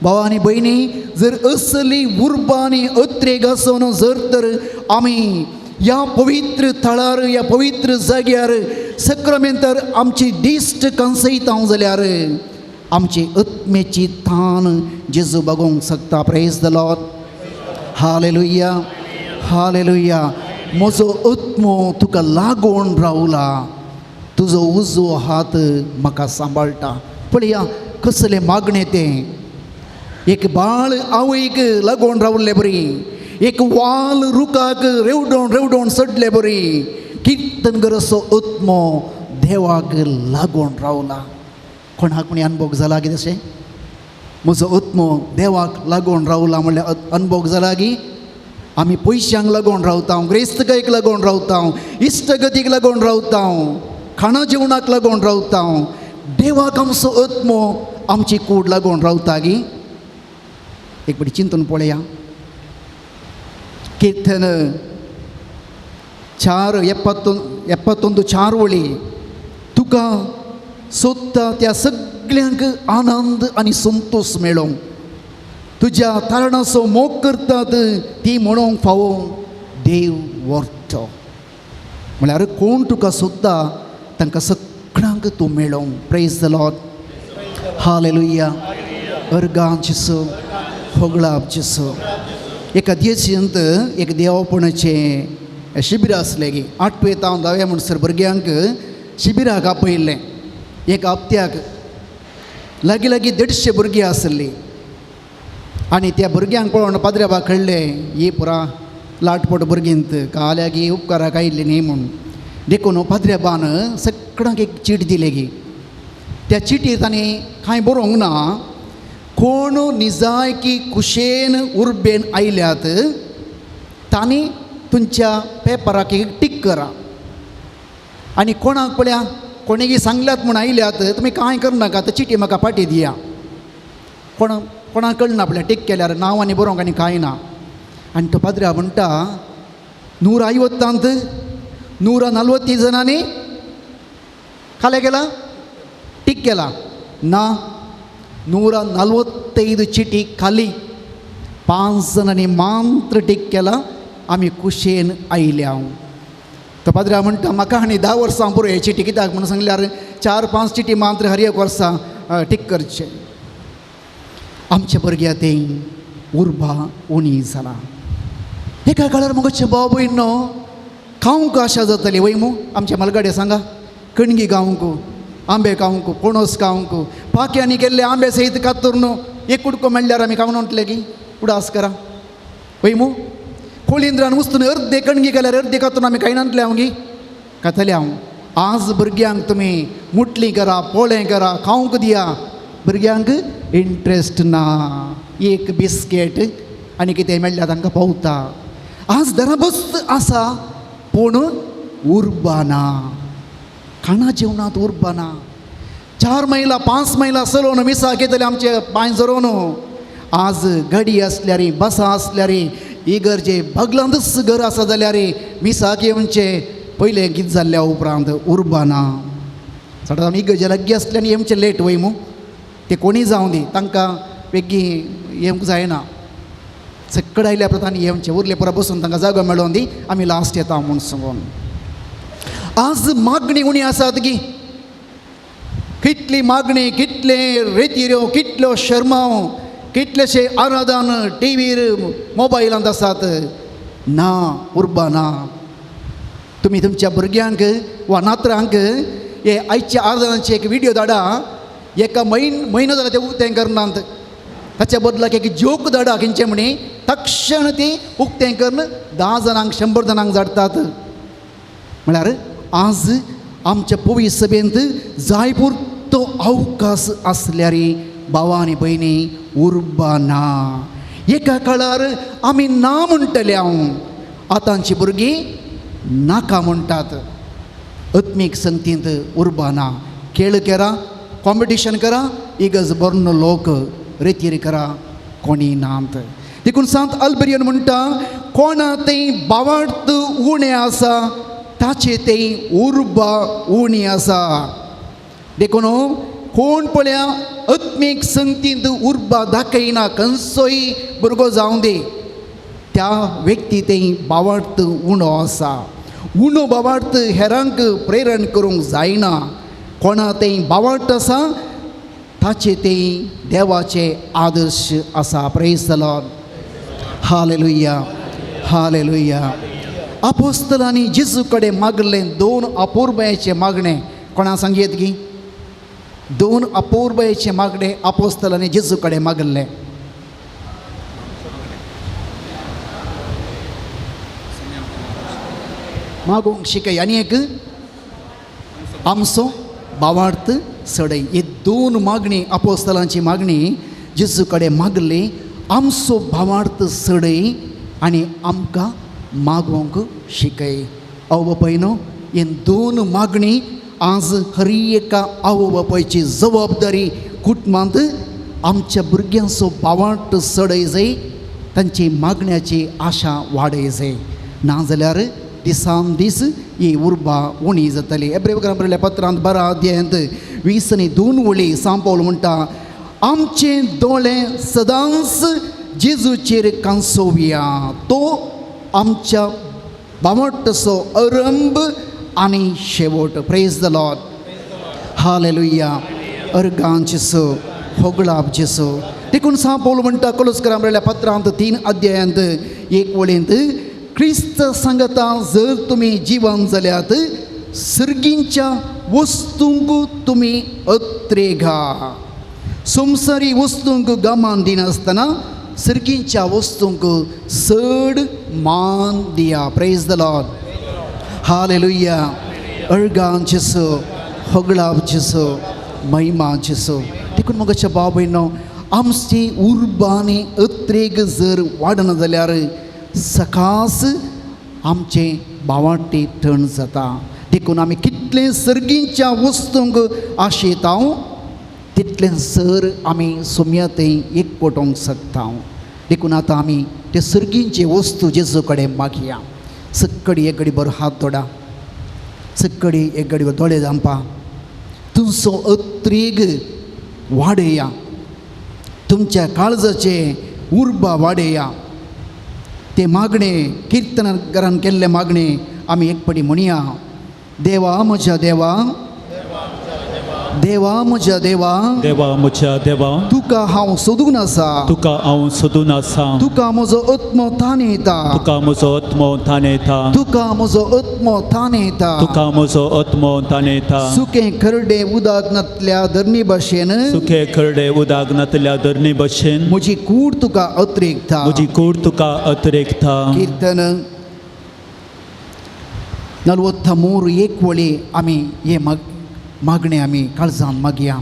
S2: भाव आनी भयणी, जर असली उर्बा आनी अत्रेक आसून जर तर आमी ह्या पवित्र थळार, ह्या पवित्र जाग्यार सक्रामेंतार आमची दिश्ट कंसयता जाल्यार आमची आत्म्याची तान जेजू बगोवंक शकता. प्रेज the Lord, hallelujah, hallelujah. म्हजो आत्मो तुका लागून रावला, तुजो उजवो हात म्हाका सांबाळटा. पळया कसलें मागणें तें. एक बाळ आवयक लागून रावल्ले बरी, एक वाल रुखाक रेवडोवन रेवडोवन चडले बरी, किर्तनगराचो आत्मो देवाक लागून रावला. कोणाक कोणी अनुभव जाला की तशें? म्हजो आत्मो देवाक लागून रावला म्हणल्यार अनुभव जाला की आमी पयशांक लागून रावता, ग्रेस्तकायेक लागून रावता, इश्टगतीक लागून रावता, खाणा जेवणाक लागून रावता. देवाक आमचो आत्मो आमची कूड लागून रावता गी? एक पटी चिंतून पळया. कीर्तन 4 71 4 वळी, तुका सोदता त्या सगल्यांक आनंद आनी संतोश मेळोवंक, तुज्या तारणाचो मोग करतात ती म्हणूंक फावो देव व्हरतो. म्हळ्यार कोण तुका सोदता तांकां सगळ्यांक तूं मेळोवंक. प्रेज the Lord, hallelujah. अर्गां जेजू, होगळाप जेजू. एका देशांत एक देवपणाचें शिबीर आसलें की 8वे तावन 10वे म्हणसर भुरग्यांक शिबिराक आपयल्लें. एक हप्त्याक लागीं लागीं 150 भुरगीं आसलीं आनी त्या भुरग्यांक पळोवन पाद्र्याबाक कळ्ळें ही पुरा लाटपोट भुरगींत काल्यागी उपकाराक आयिल्ली न्ही म्हूण. देखून पाद्रेबान सगळ्यांक एक चीट दिली. त्या चिटीर तांणी कांय बरोवंक ना. कोण निजायकी कुशेन उर्बेन आयल्यात तांणी तुमच्या पेपराक एक टीक करा आनी कोणाक पळया कोणेगी सांगल्यात म्हूण आयल्यात तुमी कांय करनाका, तर चिटी म्हाका पाटी दिया. कोणा कोणाक कळना पळया टीक केल्यार नांव आनी बरोवंक आनी कांय ना. आनी तो पाद्र्या म्हणटा 150 140 जणांनी खाले केला टीक केला ना, 145 चिटी खाली 5 जणांनी मात्र टीक केला. आमी कुशेन आयल्या. तो पाद्र्या म्हणटा म्हाका आनी 10 वर्सां पुरो हे चिटी कित्याक म्हणून सांगल्यार 4-5 चिटी मात्र हर एक वर्सां टीक करचे. आमच्या भुरग्या तें उर्बा उणी जाला. एका काळार मुगो भाव भयणो खावंक आशा जाताली वय मू. आमच्या मलगाडे सांगा कणगी खावंक, आंबे खावंक, पणस खावंक, पाक्यांनी केल्ले आंबे सयत कातरून एक कुडको मेळ्ळ्यार आमी खावन म्हटलें की उडास करा वय मू. कोळिंद्रान उस्तून अर्दे कणगी केल्यार अर्दे कातरून आमी खायनातले हांव गी खातले हांव. आज भुरग्यांक तुमी मुटली करा, पोळें करा, खावंक दिया, भुरग्यांक इंट्रस्ट ना. एक बिस्केट आनी कितें मेळ्ळ्यार तांकां पावता. आज दराबस्त आसा पूण उर्बा ना, खाणा जेवणांत उर्बा ना. 4 मैलां 5 मैलां चलोवन मिसाक येतले आमचे पांय झरोवन. आज गाडी आसल्यार, बसां आसल्यार, इगर्जे बगलांतच घर आसा जाल्यार मिसाक येवचें पयलें कितें जाल्ल्या उपरांत उर्बा ना. सदांच आमी इगर्जे लागीं आसल्यार येवचें लेट वय मू. ते कोणीय जावं दी तांकां बेगीन येवंक जायना. सकड आयल्या उपरांत आनी येवचें उरले पुरा बसून तांकां जागो मेळोवन दी आमी लास्ट येता म्हूण सांगून. आज मागणी उणी आसात की कितली मागणी, कितले रेतिऱ्यो, कितल्यो शर्मांव, कितलेशे आराधन टिवीर मोबायलांत आसात ना, उर्बा ना. तुमी तुमच्या भुरग्यांक वा नातरांक हे आयच्या आराधनाचे एक विडियो धाडा. एका म्हयनो जाला ते उक्तें करनात, ताच्या बदलाक एक जोक धाडा खंयचे म्हणी तक्षण ती उक्तें करून 10 जाणांक 100 जाणांक धाडटात. म्हळ्यार आज आमच्या पवी सभेंत जाय पुरतो अवकाश आसल्यार भावा आनी भयणी उर्बा ना. एका काळार आमी ना म्हणटले हांव, आतांची भुरगीं नाका म्हणटात. आत्मीक संगतींत उर्बा ना. खेळ करा, कॉम्पिटिशन करा, इगर्ज बर्ण लोक रेतीर करा, कोणी नात. देखून सांत अल्बेरियन म्हणटा कोणा तें बावार्थ उणें आसा ताचे तें उर्बा उणी आसा. देखून कोण पळया आत्मीक संगतींत उर्बा दाखयना खंयचोय भुरगो जावं दी, त्या व्यक्ती तें बावार्थ उणो आसा. उणो बावार्थ हेरांक प्रेरण करूंक जायना. कोणा तें बावार्थ आसा ताचे तें देवाचे आदर्श आसा. Praise the lord, hallelujah, hallelujah. आपोस्तलांनी जेजू कडेन मागलें 2 अपुरबायेचें मागणें. कोणा सांगयेत की 2 अपुरबायेचें मागणें आपोस्तलांनी जेजू कडेन मागलें. मागूंक शिकय आनी एक आमचो भावार्थ सडय. ही 2 मागणी आपोस्तलांची मागणी जेजू कडेन मागली. आमचो भावार्थ सडय आनी आमकां मागूंक शिकय. आवय बापायनो हे 2 मागणी आज हर एका आवय बापायची जबाबदारी कुटुंबांत आमच्या भुरग्यांचो भावार्थ सडय जाय, तांची मागण्याची आशा वाडय जाय. नाजाल्यार दिसान दीस ही उर्बा उणी जातली. एब्रेवकारां बरयल्ल्या पत्रांत 12 अध्यायांत 20 आनी 2 वळी सांत पावल म्हणटा आमचे दोळे सदांच जेजूचेर कांसोवया, तो आमच्या बावटचो अरंब आनी शेवट. प्रेज the Lord, hallelujah. अर्गां जेसो, होगळाप जेसो. देखून सांत पावल म्हणटा कोलोसकरां बरयल्ल्या पत्रांत 3 अध्यायांत 1 वळींत क्रिस्त सांगता जर तुमी जिवन जाल्यात सर्गींच्या वस्तूंक तुमी अत्रेगा. संवसारी वस्तूंक गमान दिनासतना सर्गींच्या वस्तूंक चड मान दिया. प्रेज the Lord, hallelujah. अर्गां जेजू, होगळाप जेजू, महिमा जेजू. देखून मगाच्या भाव भयणो, आमची उर्बा आनी अत्रेग जर वाडना जाल्यार सकास आमचें भावाटी टण जाता. देखून आमी कितलें सर्गींच्या वस्तूंक आशेता तितलें सर आमी सोम्या थंय एक पटोवंक शकता. देखून आतां आमी ते सर्गींचे वस्तू जेजू कडेन मागया. सक्कडी एक घडी बरो हात दोडा, सक्कडी एक घडी दोळे धांपा, तुमचो अत्रेग वाडया, तुमच्या काळजाचे उर्बा वाडया. ते मागणे किर्तनकारान केल्ले मागणे आमी एक पडी म्हणया. देवा म्हज्या देवा, देवा म्हज्या देवा,
S1: देवा म्हज्या देवा,
S2: तुका हांव सोदून आसा,
S1: तुका हांव सोदून आसा,
S2: तुका म्हजो आत्मो तानेता,
S1: तुका म्हजो आत्मो तानेता,
S2: तुका म्हजो आत्मो तानेता,
S1: तुका म्हजो आत्मो तानेता.
S2: सुकें खरडे उदक नातल्या धरणी भाशेन,
S1: सुखे खरडे उदक नातल्या धरणी भशेन,
S2: म्हजी कूड तुका अत्रेकता,
S1: म्हजी कूड तुका अतिरेकता.
S2: कीर्तन 43 एक वळी आमी हे मागणे आमी काळजान मागया.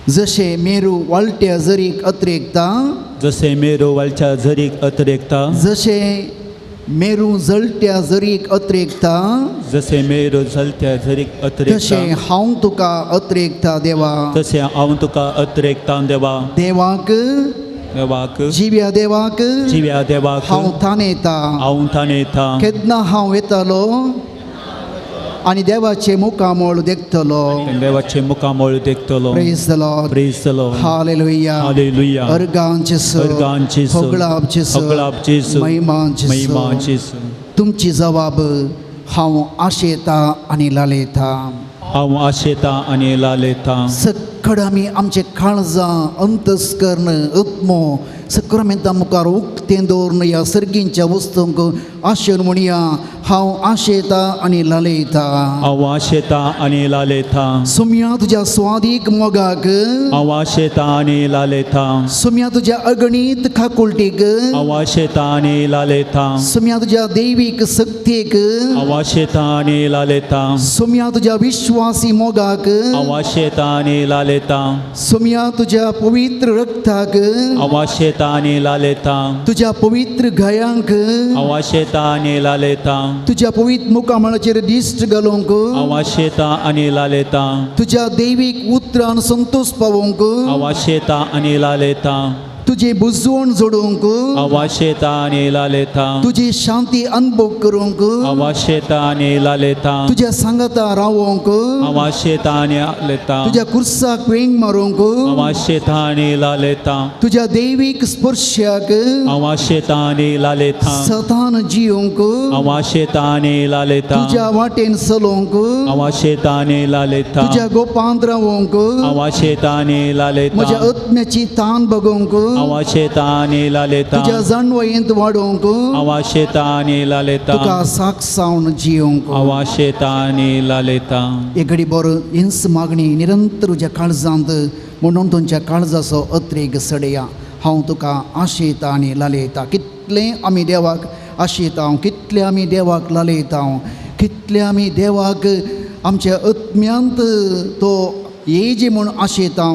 S2: जशें मेरू वाळट्या जरीक अत्रेकता,
S1: जशें मेरो वालच्या झरीक अतिरेकता,
S2: जशें मेरू जळट्या जरीक अत्रेकता,
S1: जशें मेरो जलत्या झरीक अतिरेकता,
S2: तशें हांव तुका अत्रेकता देवा,
S1: तशें हांव तुका अतिरेकता देवा.
S2: देवाक,
S1: देवाक,
S2: जिव्या देवाक,
S1: जिव्या देवाक
S2: हांव तानेता,
S1: हांव तानेता.
S2: केन्ना हांव येतलो आनी देवाचें मुखामळ देखतलो,
S1: देवाचें मुखामळ देखतलो.
S2: Praise the Lord.
S1: Praise the Lord.
S2: Hallelujah.
S1: Hallelujah.
S2: अर्गां जेजू,
S1: अर्गां जेजू,
S2: होगळाप जेजू,
S1: होगळाप जेजू,
S2: महिमा जेजू,
S1: महिमा जेजू.
S2: तुमची जबाब हांव आशेता आनी लालयता.
S1: हांव आशेता आनी लालयता.
S2: सक्कड आमी आमचे काळजां, अंतस्कर्ण, आत्मो सक्रामेंता मुखार उक्तें दवरून ह्या सर्गींच्या वस्तूंक आशेन म्हणया, हांव आशेता आनी लालयता.
S1: हांव आशेता आनी लालयता.
S2: सुम्या तुज्या स्वादीक मोगाक,
S1: हांव आशेता आनी लालयता.
S2: सुम्या तुज्या अगणीत काकुळटीक,
S1: हांव आशेता आनी लालयता.
S2: सुम्या तुज्या दैवीक सक्तेक,
S1: हांव आशेता आनी लालयता.
S2: सुम्या तुज्या विश्वासी मोगाक,
S1: हांव आशेता आनी लालयता.
S2: सुम्या तुज्या पवित्र रक्ताक,
S1: हांव आशेता आनी लालयता.
S2: तुज्या पवित्र घायांक,
S1: हांव आशेता आनी लालयता.
S2: तुज्या पवित्र मुखामळाचेर दिश्ट घालूंक,
S1: हांव आशेता आनी लालयता.
S2: तुज्या दैवीक उतरान संतोश पावोवंक,
S1: हांव आशेता आनी लालयता.
S2: तुजी बुजवण जोडूंक,
S1: हांव आशेता आनी लालयता.
S2: तुजी शांती अनुभव करूंक,
S1: हांव आशेता आनी लालयता.
S2: तुज्या सांगाता रावोंक,
S1: हांव आशेता आनी लालयता.
S2: तुज्या कुर्साक वेंग मारूंक,
S1: हांव आशेता आनी लालयता.
S2: तुज्या दैवीक स्पर्शाक
S1: हांव आशेता आनी लालयता.
S2: सतान जियोंक,
S1: हांव आशेता आनी लालयता.
S2: तुज्या वाटेन चलोवंक,
S1: हांव आशेता आनी लालयता.
S2: तुज्या गोपांत रावोंक,
S1: हांव आशेता आनी लालयता.
S2: म्हज्या आत्म्याची तान बगोवंक,
S1: हांव आशेता आनी लालयता.
S2: तुज्या जाणवयेंत वाडोवंक,
S1: हांव आशेता आनी लालयता.
S2: तुका साक सावन जियोंक,
S1: हांव आशेता आनी लालयता.
S2: एक घडी बरो हिंस मागणी निरंतर तुज्या काळजांत म्हणून तुमच्या काळजाचो अत्रेग सडया. हांव तुका आशेता आनी लालयता. कितलें आमी देवाक आशेता, कितलें आमी देवाक लालयता, कितलें आमी देवाक आमच्या आत्म्यांत तो येजी म्हूण आशेता,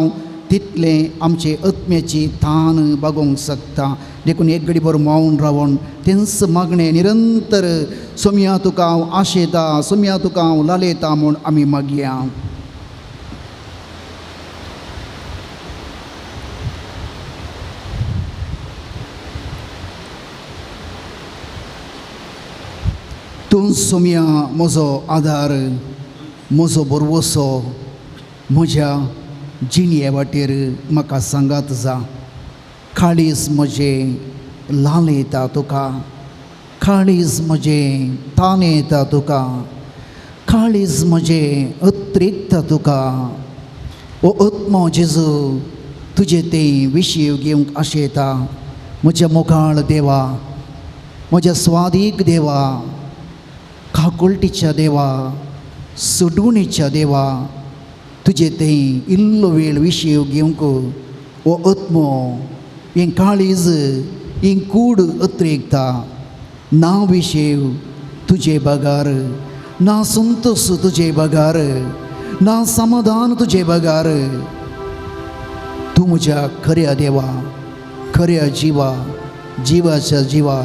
S2: तितलें आमचे आत्म्याची तान बागोवंक शकता. देखून एक घडी बरो मौन रावन तेंच मागणें निरंतर, सोमया तुका हांव आशेता, सोमया तुका हांव लालयता म्हूण आमी मागया. तूं सोमया म्हजो आदार, म्हजो भरवसो, म्हज्या जिणये वाटेर म्हाका सांगात जा. काळीज म्हजें लालयता तुका, काळीज म्हजें तानेता तुका, काळीज म्हजें अत्रेकता तुका. ओ आत्मो जेजू, तुजें तें विशीव घेवंक आशेता. म्हज्या मोगाळ देवा, म्हज्या स्वादीक देवा, काकुळटीच्या देवा, सुडवणीच्या देवा, तुजें तें इल्लो वेळ विशीव घेवंक ओ आत्मो, हें काळीज, ही कूड अत्रेकता. ना विशीव तुजे बगर ना संतोस तुजे बगार, ना समाधान तुजे बगार. तूं म्हज्या खऱ्या देवा, खऱ्या जिवा, जिवाच्या जिवा,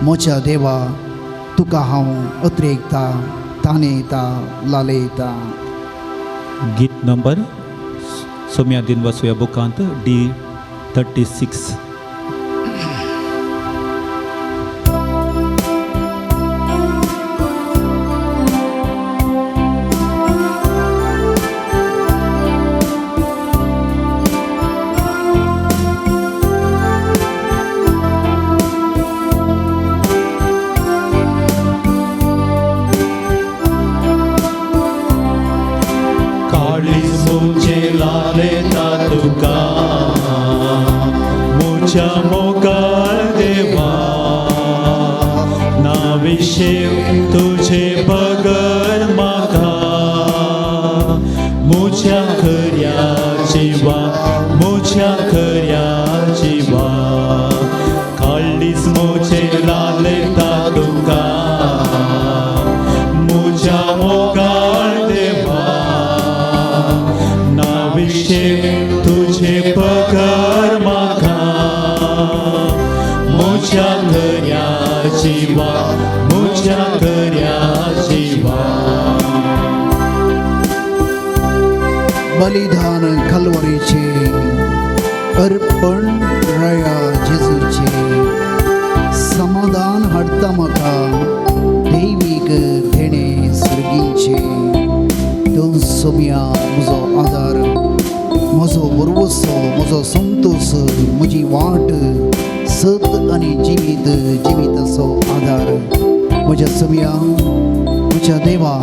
S2: म्हज्या देवा, तुका हांव अत्रेकता, तानेता, लालयता.
S1: गीत नंबर सोम्या दिन वसुया बुकांत D36. काळीज मुझे लालयता तुका, मुझ्या मोगाळ देवा, ना विशेव तुझे बगर म्हाका, मुझ्या खऱ्या जिवा, मुझ्या खऱ्या जिवा. काळीज मुझे लालयता तुका, मुझ्या मोगाळ देवा, ना विशेव तुझे बगर म्हाका, मुझ्या खऱ्या जिवा, मुझ्या खऱ्या जिवा.
S2: बलिदान कलवरीचे अर्पण रया जेजूचे, समाधान हाडटा म्हाका दैवीक देणें सर्गीचे. तूं सोम्या म्हजो आदार, म्हजो भरवसो, म्हजो संतोस, म्हजी वाट, सत आनी जिवीत, जिविताचो आदार. म्हज्या सोम्या, म्हज्या देवा,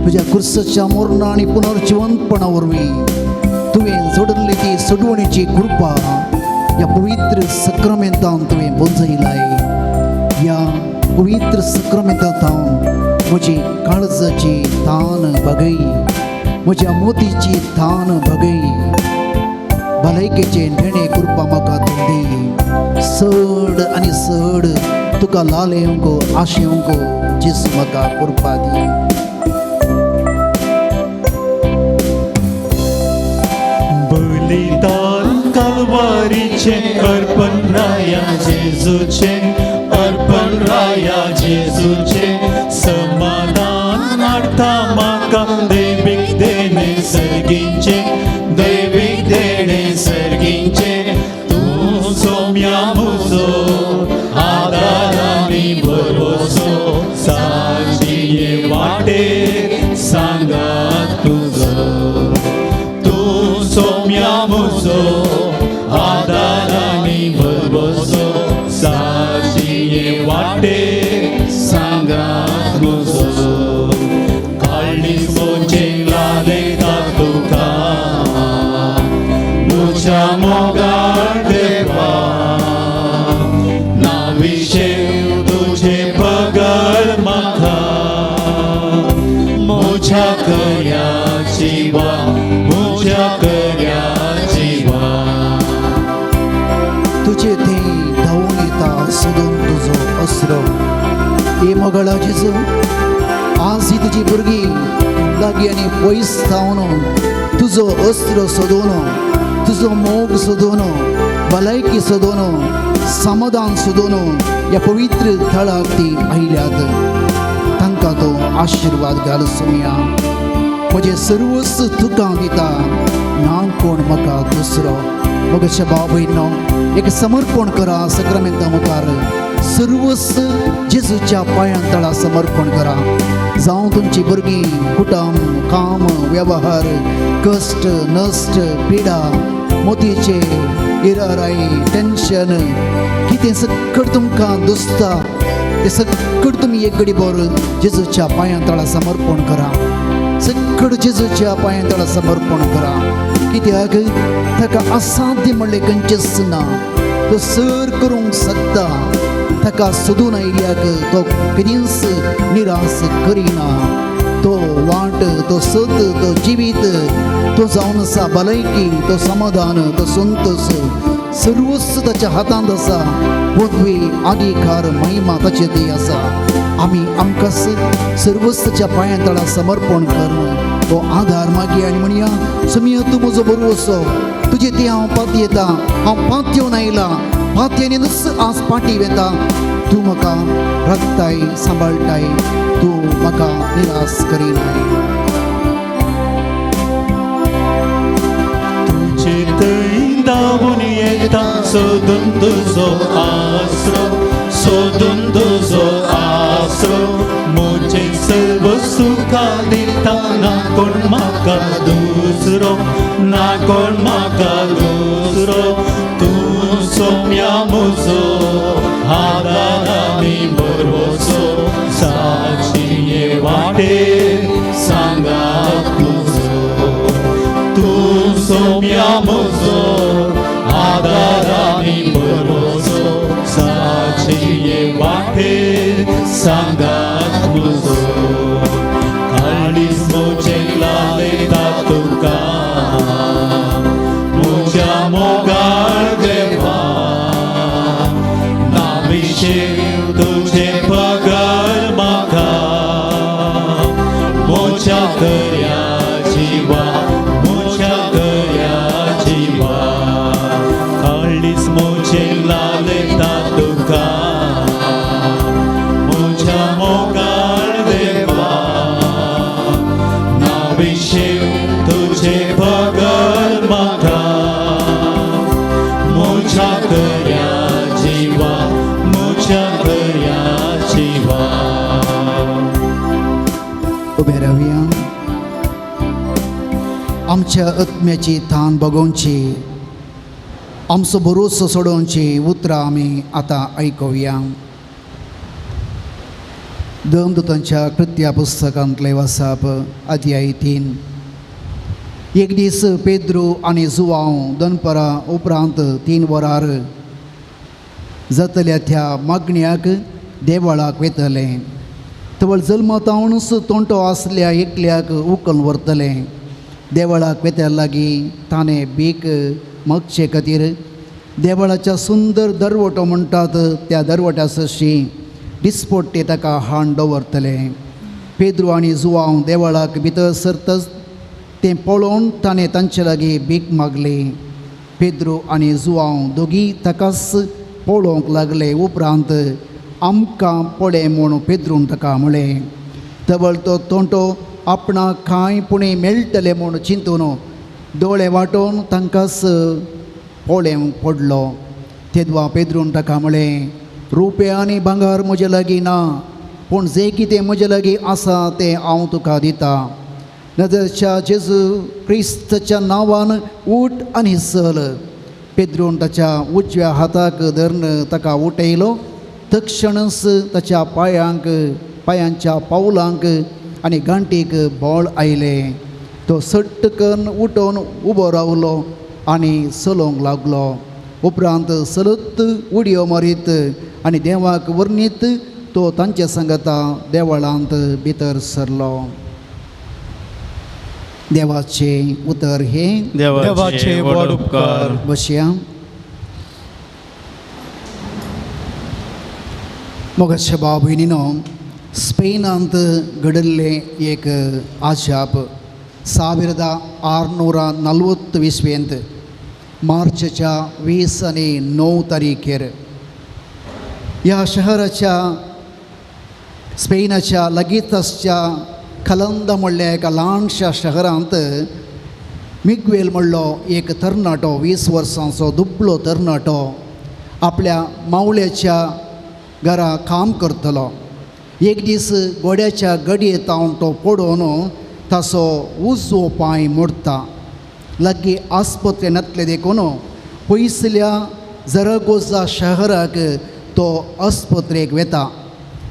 S2: तुज्या कुर्साच्या मरणा आनी पुनर्जिवंतपणा वरवीं तुवें जोडल्ली ती सोडवणीची कृपा ह्या पवित्र सक्रमेंतान तुवें पुंजयलाय. ह्या पवित्र सक्रमेंतांत म्हजी काळजाची तान बगय, म्हज्या मोतीची तान बगय, भलायकेचे देणे कृपा म्हाका तूं दी. चड आनी चड तुका लालेवंक, आशेवंक जेजू म्हाका कृपा दी.
S1: बलिदान कलवारीचे अर्पण राया जेजूचे, अर्पण राया जेजूचे, समाधान हाडटा म्हाका दैवीक देणें सर्गींचे, दैवीक देणें सर्गींचे. तूं सोम्या म्हजो आदार आनी भरवसो, सांजे वाटेर सांगात तुजो. तूं सोम्या म्हजो आदार आनी भरवसो, सांजे वाटेर सांगात म्हजो. काळीज म्हजें लालयता तुका, म्हज्या मोगाळ देवा, ना विशेव तुजे बगर म्हाका, म्हज्या खऱ्या जिवा, म्हज्या खऱ्या जिवा.
S2: तुजे थंय धांवून येता सोदून तुजो आसरो. हे मोगाळा जेजू, आज ही तुजी भुरगीं लागीं आनी पयस थावन तुजो अस्त्र सोदून, तुजो मोग सोदून, भलायकी सोदून, समाधान सोदून ह्या पवित्र थळाक ती आयल्यात. तांकां तो आशिर्वाद घाल सोम्या. म्हजें सर्वस्व तुका दिता, ना कोण म्हाका दुसरो. म्हज्या भाव भयणो, एक समर्पण करा सक्रामेंता मुखार. सर्वस्व जेजूच्या पांयां तळा समर्पण करा. जावं तुमची भुरगीं, कुटुंब, काम, वेव्हार, कश्ट, नश्ट, पिडा, मोतीचे इराराय, टेन्शन, कितें सकट तुमकां दुसता तें सकट तुमी एक घडी भर जेजूच्या पांयां तळा समर्पण करा. सकट जेजूच्या पांयां तळा समर्पण करा. कित्याक ताका असाध्य म्हणलें खंयचेंच ना. तो सर करूंक शकता. ताका सोदून आयिल्ल्याक तो केदींच निराश करिना. तो वाट, तो सत, तो जिवीत, तो जावन आसा भलायकी, तो समाधान, तो संतोष, सर्वस्व ताच्या हातांत आसा. पदवी, अधिकार, महिमा ताचे ती आसा. आमी आमकां सर्वस्वच्या पांयां तळा समर्पण करून तो आधार मागया आनी म्हणया, सोमया तूं म्हजो बरोसो, तुजे ती हांव पातयेता, हांव पातयेवन आयलां, पातयेनूच आज पाटी वेता, तूं म्हाका राखताय सांबाळटाय, तूं म्हाका निराश करिनाय।
S1: तुजे थंय धांवून येता सोदून तुजो आसरो, सोदून तुजो आसरो, म्हजें सर्व सुखा दिता, ना कोण म्हाका दुसरो, ना कोण म्हाका दुसरो, तूं सोम्या म्हजो आदार आनी भरवसो, साक्षी वाटेर सांगात म्हजो, तूं सोम्या म्हजो आदार आनी भरवसो, साक्षी वाटेर सांगात म्हजो, काळीज म्हजें लायता तुका म्हज्या मोगाळ देवा, ना विशेव तुजें पगार म्हाका, म्हज्या खऱ्या जिवा, म्हज्या खऱ्या जिवा, काळीज म्हजें लायता तुका म्हज्या मोगाळ देवा, ना विशेव तुजें पगार म्हाका, म्हज्या खऱ्या जिवा, म्हज्या खऱ्या जिवा।
S2: उबे रावया। आमच्या आत्म्याची थान बगोवची, आमचो भरोसो सोडोवची उतरां आमी आतां आयकुया। दमदूतांच्या कृत्या पुस्तकांतलें वाचप, अध्याय 3। एक दीस पेद्रू आनी जुवांव दनपरां उपरांत 3 वरार जातल्या त्या मागण्याक देवळाक वेतले। तवळ जल्मतावनूच तोंटो आसल्या एकल्याक उकल व्हरतले। देवळाक वेत्या लागीं ताणें भीक मागचे खातीर देवळाच्या सुंदर दरवटो म्हणटात त्या दरवट्या सरशी दिसपट्टे ताका हाण दवरतले। पेद्रू आनी जुवांव देवळाक भितर सरतच तें पळोवन ताणें तांचे लागीं भीक मागली। पेद्रू आनी जुवांव दोगी ताकाच पळोवंक लागले। उपरांत आमकां पळय म्हूण पेद्रून ताका म्हळें। तवळ तो तोंटो आपणाक कांय पुणें मेळटलें म्हूण चिंतून दोळे वांटोवन तांकांच पळोवंक पडलो। तेदवा पेद्रून ताका म्हळें, रुपया आनी भांगर म्हजे लागीं ना, पूण जें कितें म्हजे लागीं आसा तें हांव तुका दितां। नजरच्या जेजू क्रिस्ताच्या नांवान उठ आनी चल। पेद्रून ताच्या उजव्या हाताक धरून ताका उठयलो। तक्षणच ताच्या पांयांच्या पावलांक आनी गांठीक बळ आयलें। तो सट्ट करून उठोवन उबो रावलो आनी चलोवंक लागलो। उपरांत सलत उडयो मारीत आनी देवाक वर्णीत तो तांचे सांगता देवळांत भितर सरलो। देवाचें उतर हें।
S1: देवाचे व्हड उपकार।
S2: बसया। मोगाच्या भाव भयणीनो, स्पेनांत घडिल्लें एक आजाप 1640 इस्वेंत मार्चच्या 20 आनी 9 तारीखेर ह्या शहराच्या स्पेनाच्या लागींच आसच्या खलंदा म्हणल्या एका ल्हानशा शहरांत मिग्वेल म्हणलो एक तरणाटो, 20 वर्सांचो दुबळो तरणाटो आपल्या मावळ्याच्या घरा काम करतलो। एक दीस घोड्याच्या गडयेंत तो पडोवन ताचो उजवो पांय मोडटा। लागीं आस्पत्रे नातले देखून पयसुल्या जरागोजा शहराक तो आस्पत्रेक वेता।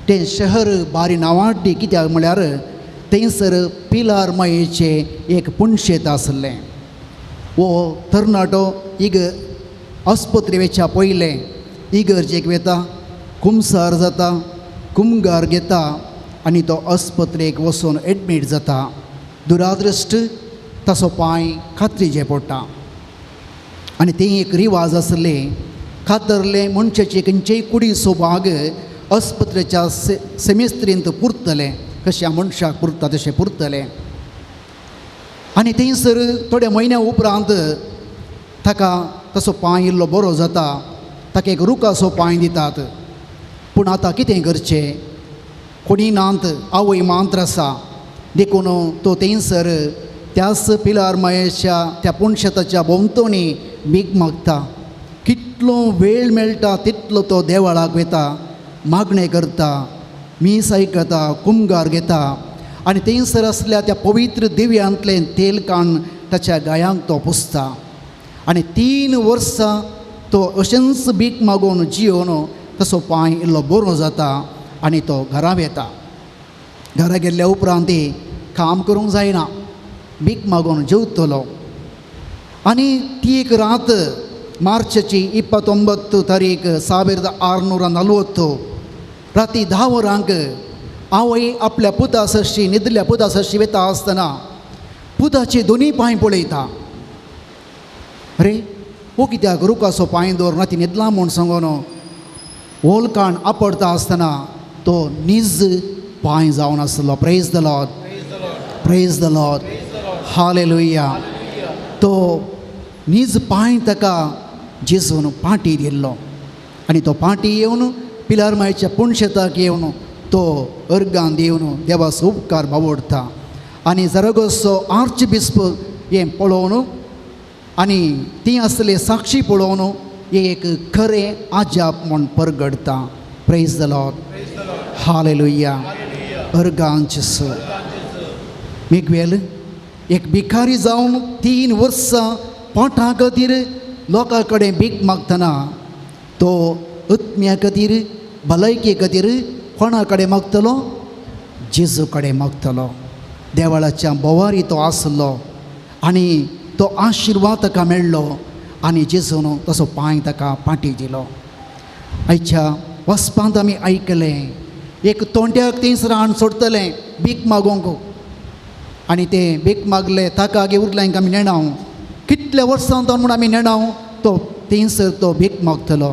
S2: तें शहर बारी नांवाड्डी कित्याक म्हळ्यार थंयसर पिलार मायेचें एक पुणशेत आसलें। हो तरणाटो इग आस्पत्रे वेच्या पयलें इगर्जेक वेता, कुमसार जाता, कुमगार घेता आनी तो आस्पत्रेक वचून एडमीट जाता। दुरादृश्ट ताचो पांय खात्रीचे पडटा आनी तें एक रिवाज आसले, कातरलें मनशाचे खंयचेय कुडीचो भाग अस्पत्रेच्या सेमिस्त्रींत पुरतलें, कशें मनशाक पुरता तशें पुरतलें. आनी थंयसर थोड्या म्हयन्या उपरांत ताका तसो पांय इल्लो बरो जाता, ताका एक रुखाचो पांय दितात. पूण आतां कितें करचें, कोणी नात, आवय मात्र आसा. देखून तो थंयसर त्याच पिलार महेशच्या त्या पुणशेताच्या भोंवतणी भीक मागता. कितलो वेळ मेळटा तितलो तो देवळाक वता, मागणें करता, मीस आयकता, कुमगार घेता आनी थंयसर आसल्या त्या पवित्र दिव्यांतलें तेल काण ताच्या गायांक तो पुसता. आनी 3 वर्सां तो अशेंच भीक मागून जियोन तसो पांय इल्लो बरो जाता आनी तो घरा वता. घरा गेल्ल्या उपरांत काम करूंक जायना, भीक मागून जेवतलो. आनी ती एक रात मार्चची 29 तारीख 1640 राती 10 वरांक आवय आपल्या पुता सरशी न्हिदल्या पुता सरशी वता आसतना पुताचे दोनूय पांय पळयता. अरे हो कित्याक रुखाचो पांय दवर राती न्हिदला म्हूण सांगून ओलकाण आपडता आसतना तो नीज पांय जावन आसलो. Praise the Lord, praise the Lord, hallelujah. तो नीज पांय ताका जेजून पाटी दिल्लो आनी तो पाटी येवन पिलार मायच्या पुणशेताक येवन तो अर्गान येवन देवाचो उपकार बावडटा. आनी जरगोसो आर्च बिस्प हें पळोवन आनी ती आसले साक्षी पळोवन एक खरें आजाप म्हूण परगडटा. प्रेज the Lord, hallelujah. अर्गान जेजू. मिग्वेल एक भिकारी जावन 3 वर्सां पोटा खातीर लोकां कडेन भीक मागतना तो आत्म्या खातीर भलायके खातीर कोणा कडेन मागतलो? जेजू कडेन मागतलो. देवळाच्या बोवारी तो आसलो आनी तो आशिर्वाद ताका मेळ्ळो आनी जेजून तसो पांय ताका पाटी दिलो. आयच्या वचपांत आमी आयकलें एक तोंड्याक थंयसर हाण सोडटलें भीक मागोंक आनी तें भीक मागलें ताका आगे उरलें आमी नेणाव कितल्या वर्सां तो म्हूण आमी नेणाव तो थंयसर तो भीक मागतलो.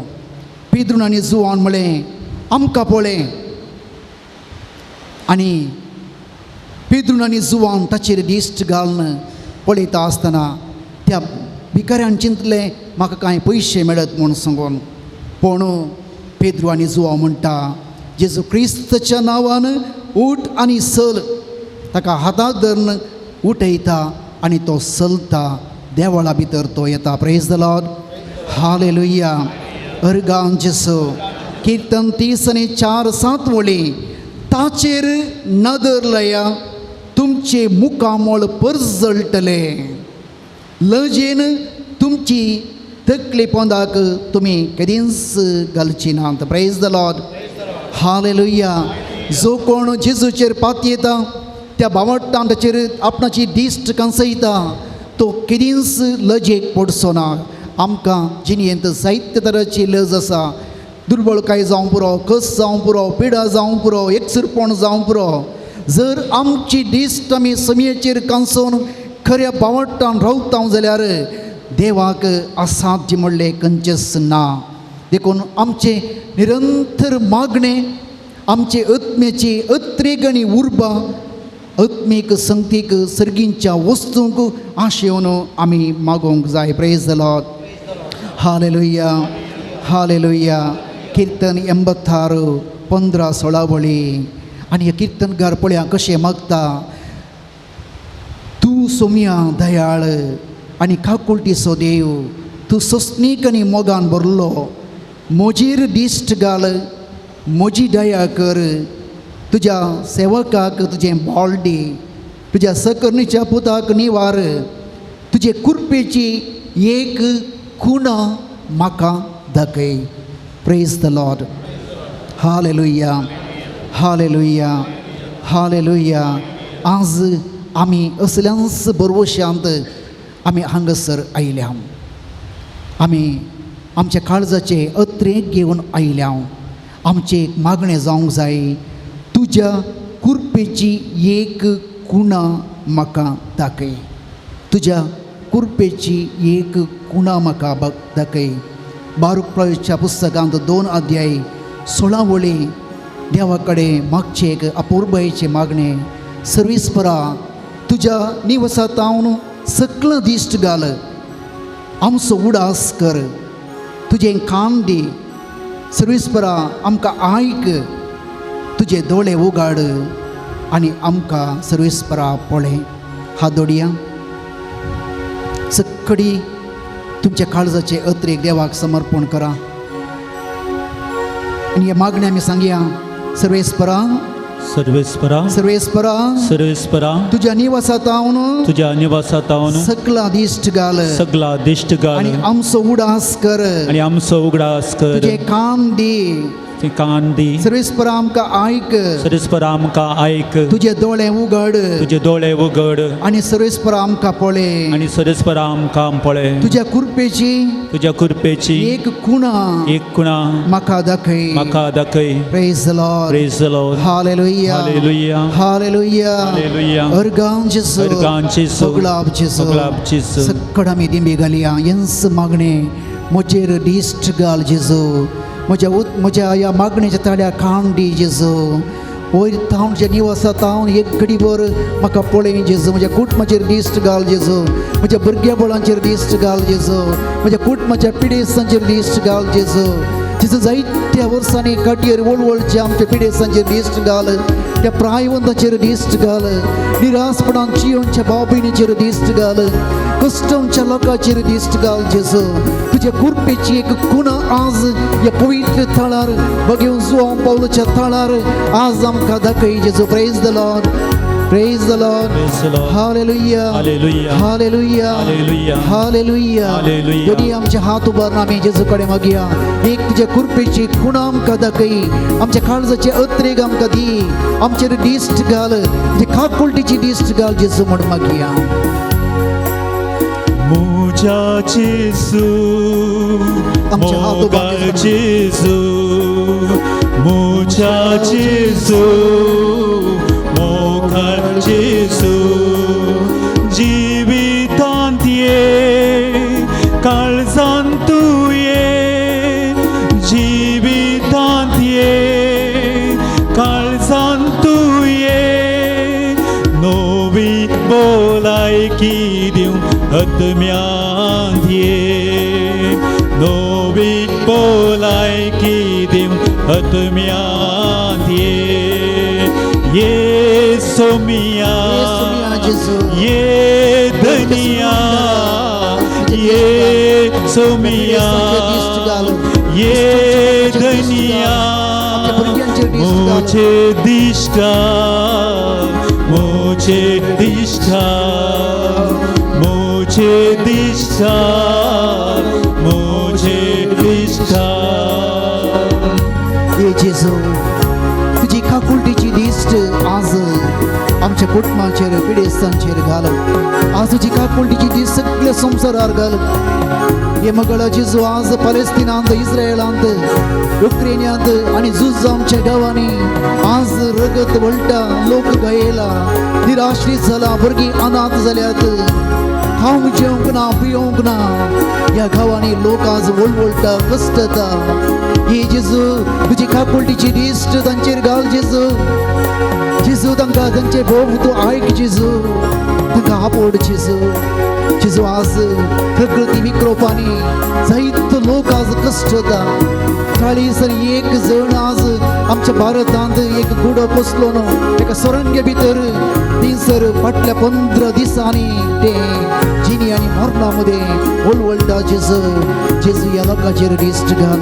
S2: पेद्रून आनी जुवान म्हळें आमकां पळय. आनी पेद्रून आनी जुवान ताचेर दिश्ट घालून पळयता आसतना त्या भिकाऱ्यान चिंतलें म्हाका कांय पयशे मेळत म्हूण सांगून. पूण पेद्रू आनी जुवांव म्हणटा जेजू क्रिस्ताच्या नांवान उठ आनी चल. ताका हाताक धरून उठयता आनी तो चलता देवळा भितर तो येता. प्रेज the Lord, hallelujah. अर्गान जेजू. किर्तन 30 4 7 वळी ताचेर नदर लया तुमचे मुखामळ परजळटले, लजेन तुमची तकली पोंदाक तुमी केदींच घालची नात. प्रेज the Lord, hallelujah. जो कोण जेजूचेर पातयेता त्या बावट्टान ताचेर आपणाची दिश्ट कंसयता तो केदींच लजेक पडचो ना. आमकां जिणेंत जायते तराची लज आसा. दुर्बळकाय जावं पुरो, कस जावं पुरो, पिडा जावं पुरो, एकसुरपण जावं पुरो, जर आमची दिश्ट आमी समयेचेर कांसोवन खऱ्या बावट्टान रावता जाल्यार देवाक असाध्य म्हणलें खंयचेंच ना. देखून आमचें निरंतर मागणें, आमचे आत्म्याची अत्रेग आनी उर्बा आत्मीक संगतीक सर्गींच्या वस्तूंक आशेवन आमी मागोवंक जाय. प्रेज the Lord, hallelujah, hallelujah. किर्तन 86 15 16 वळी. आनी हे किर्तनकार पळया कशें मागता. तूं सोम्या दयाळ आनी काकुळटीचो देव, तूं सोंसणीक आनी मोगान भरलो. म्हजेर दिश्ट घाल, म्हजी दया कर, तुज्या सेवकाक तुजें बळ दी, तुज्या सकर्णीच्या पुताक निवार, तुजे कुरपेची एक खुणा म्हाका दाखय. Praise the Lord, hallelujah, hallelujah, hallelujah. आज आमी असल्यांच बरवशांत आमी हांगासर आयल्या. आमी आमच्या काळजाचे अत्रेक घेवन आयल्या. आमचें एक मागणें जावंक जाय, तुज्या कुरपेची एक कुणा म्हाका दाखय, तुज्या कुरपेची एक कुणा म्हाका दाखय. बारूक प्रवेशच्या पुस्तकांत 2 अध्याय 16 वळी देवा कडेन मागचें एक अपुरबायेचें मागणें. सर्वेस्परा तुज्या निवसांत हांव सगळो दिश्ट घाल, आमचो उडास कर, तुजें काम दी. सर्वेस्परा आमकां आयक, तुजे दोळे उगाड आनी आमकां सर्वेस्परा पळय. हात दोडया सक्कडी तुमच्या काळजाचे अत्रेक देवाक समर्पण करा आनी हे मागणें आमी सांगया. सर्वेस्परा,
S1: सर्वेस्परा,
S2: सर्वेस्परा,
S1: सर्वेस्परा,
S2: तुज्या निवासांत हांव
S1: तुज्या निवासांत हांव
S2: सगळा दिश्ट घाल,
S1: सगळा दिश्ट घाल
S2: आनी आमचो उडास कर,
S1: आनी आमचो उगडास कर,
S2: तुजें काम दी,
S1: तुजें कान दी.
S2: सर्वेस्परा आमकां आयक,
S1: सर्वेस्परा आमकां आयक,
S2: तुजे दोळे उगड,
S1: तुजे दोळे उगड
S2: आनी सर्वेस्परा आमकां पळय,
S1: आनी सर्वेस्परा आमकां पळय.
S2: तुज्या कृपेची
S1: तुज्या कृपेची
S2: एक खुणा
S1: एक खुणा
S2: म्हाका दाखय.
S1: म्हाका दाखय.
S2: Praise the Lord.
S1: Praise the Lord.
S2: Hallelujah.
S1: Hallelujah.
S2: Hallelujah.
S1: Hallelujah.
S2: अर्गां जेसू.
S1: अर्गां जेसू.
S2: सगळाब जेसू.
S1: सगळाब जेसू.
S2: सक्कड आमी दिंबी घालया. हेंच मागणें म्हजेर दिश्ट घाल जेजू, म्हज्या म्हज्या ह्या मागणेच्या ताळ्या कान दी जेजू. वयर तावन जे निवासा तावन एक घडीभर म्हाका पळय जेजू. म्हज्या कुटुंबाचेर दिश्ट घाल जेजू, म्हज्या भुरग्या बळांचेर दिश्ट घाल जेजू, म्हज्या कुटुंबाच्या पिडेस्तांचेर दिश्ट घाल जेजू. जेजू जायत्या वर्सांनी काटयेर वळवळच्या आमच्या पिडेस्तांचेर दिश्ट घाल, त्या प्रायवंताचेर दिश्ट घाल, निरासपणान जियोनच्या भाव भयणीचेर दिश्ट घाल, कस्टमच्या लोकांचेर दिश्ट घाल जेजू. तुज्या कृपेची एक खुणा आज ह्या पवित्र थळार बघेवन जुवांव पावलाच्या थळार आज आमकां दाखय जेजू. Praise the Lord. Praise the Lord.
S1: Praise the Lord.
S2: Hallelujah.
S1: Hallelujah.
S2: Hallelujah.
S1: Hallelujah.
S2: Hallelujah.
S1: Hallelujah.
S2: दोनी आमचे हात उबारून आमी जेजू कडेन मागया. एक तुज्या कृपेची खुणा आमकां दाखय, आमच्या काळजाचे अत्रेग आमकां दी, आमचेर दिश्ट घाल, तुजे काकुळटीची दिश्ट घाल जेजू म्हूण मागया.
S1: मुझा जेसू,
S2: आमचे हात
S1: मोगाळ
S2: उबारून
S1: जेसू, मुझा जेसू, मोगाळ जेसू, जिवितांत ये, काळजांत तूं ये, जिवितांत ये, काळजांत तूं ये, नवी बोलायकी दिवंक आत्म्यांत ये, नवी बोलायकी दिवंक आत्म्यांत ये. ये सोमिया,
S2: ये सोमिया जेजू.
S1: ये धनिया, ये सोमिया, ये धनिया, मुझे दिष्टा, मुझे दिष्टा, मुझे दिष्टा, मुझे दिष्टा.
S2: ये जेजू, तुजी काकुळटीची दिश्ट आज आमच्या कुटुंबाचेर पिडेस्तांचेर घाल. आज तुजी काकुळटीची दिश्ट सगळ्या संवसारार घाल. हे मगळा जेजू, आज पलेस्तिनांत, इस्रायलांत, युक्रेन्यांत आनी झूज आमच्या गांवांनी आज रगत वळटा, लोक गयेला, निराश्रीत जाला, भुरगीं अनाथ जाल्यात, खावंक जेवंक ना, पिवंक ना. ह्या गांवांनी लोक आज वळवळटा, कश्टता. हे जेजू, तुजी काकुळटीची दिश्ट तांचेर घाल जेजू. जेजू तांकां तांचे भोव तूं आयक जेजू, तांकां आपोड जेजू. जेजू आज प्रकृती विक्रोपांनी जायतो लोक आज कश्टता. 41 जण आज आमच्या भारतांत एक गुडो पोसलो न्हू एका सुरंगे भितर थंयसर फाटल्या 15 दिसांनी ते जिनी आनी मरणा मदें वळवळटा जेजू. जेजू ह्या लोकांचेर दिश्ट घाल,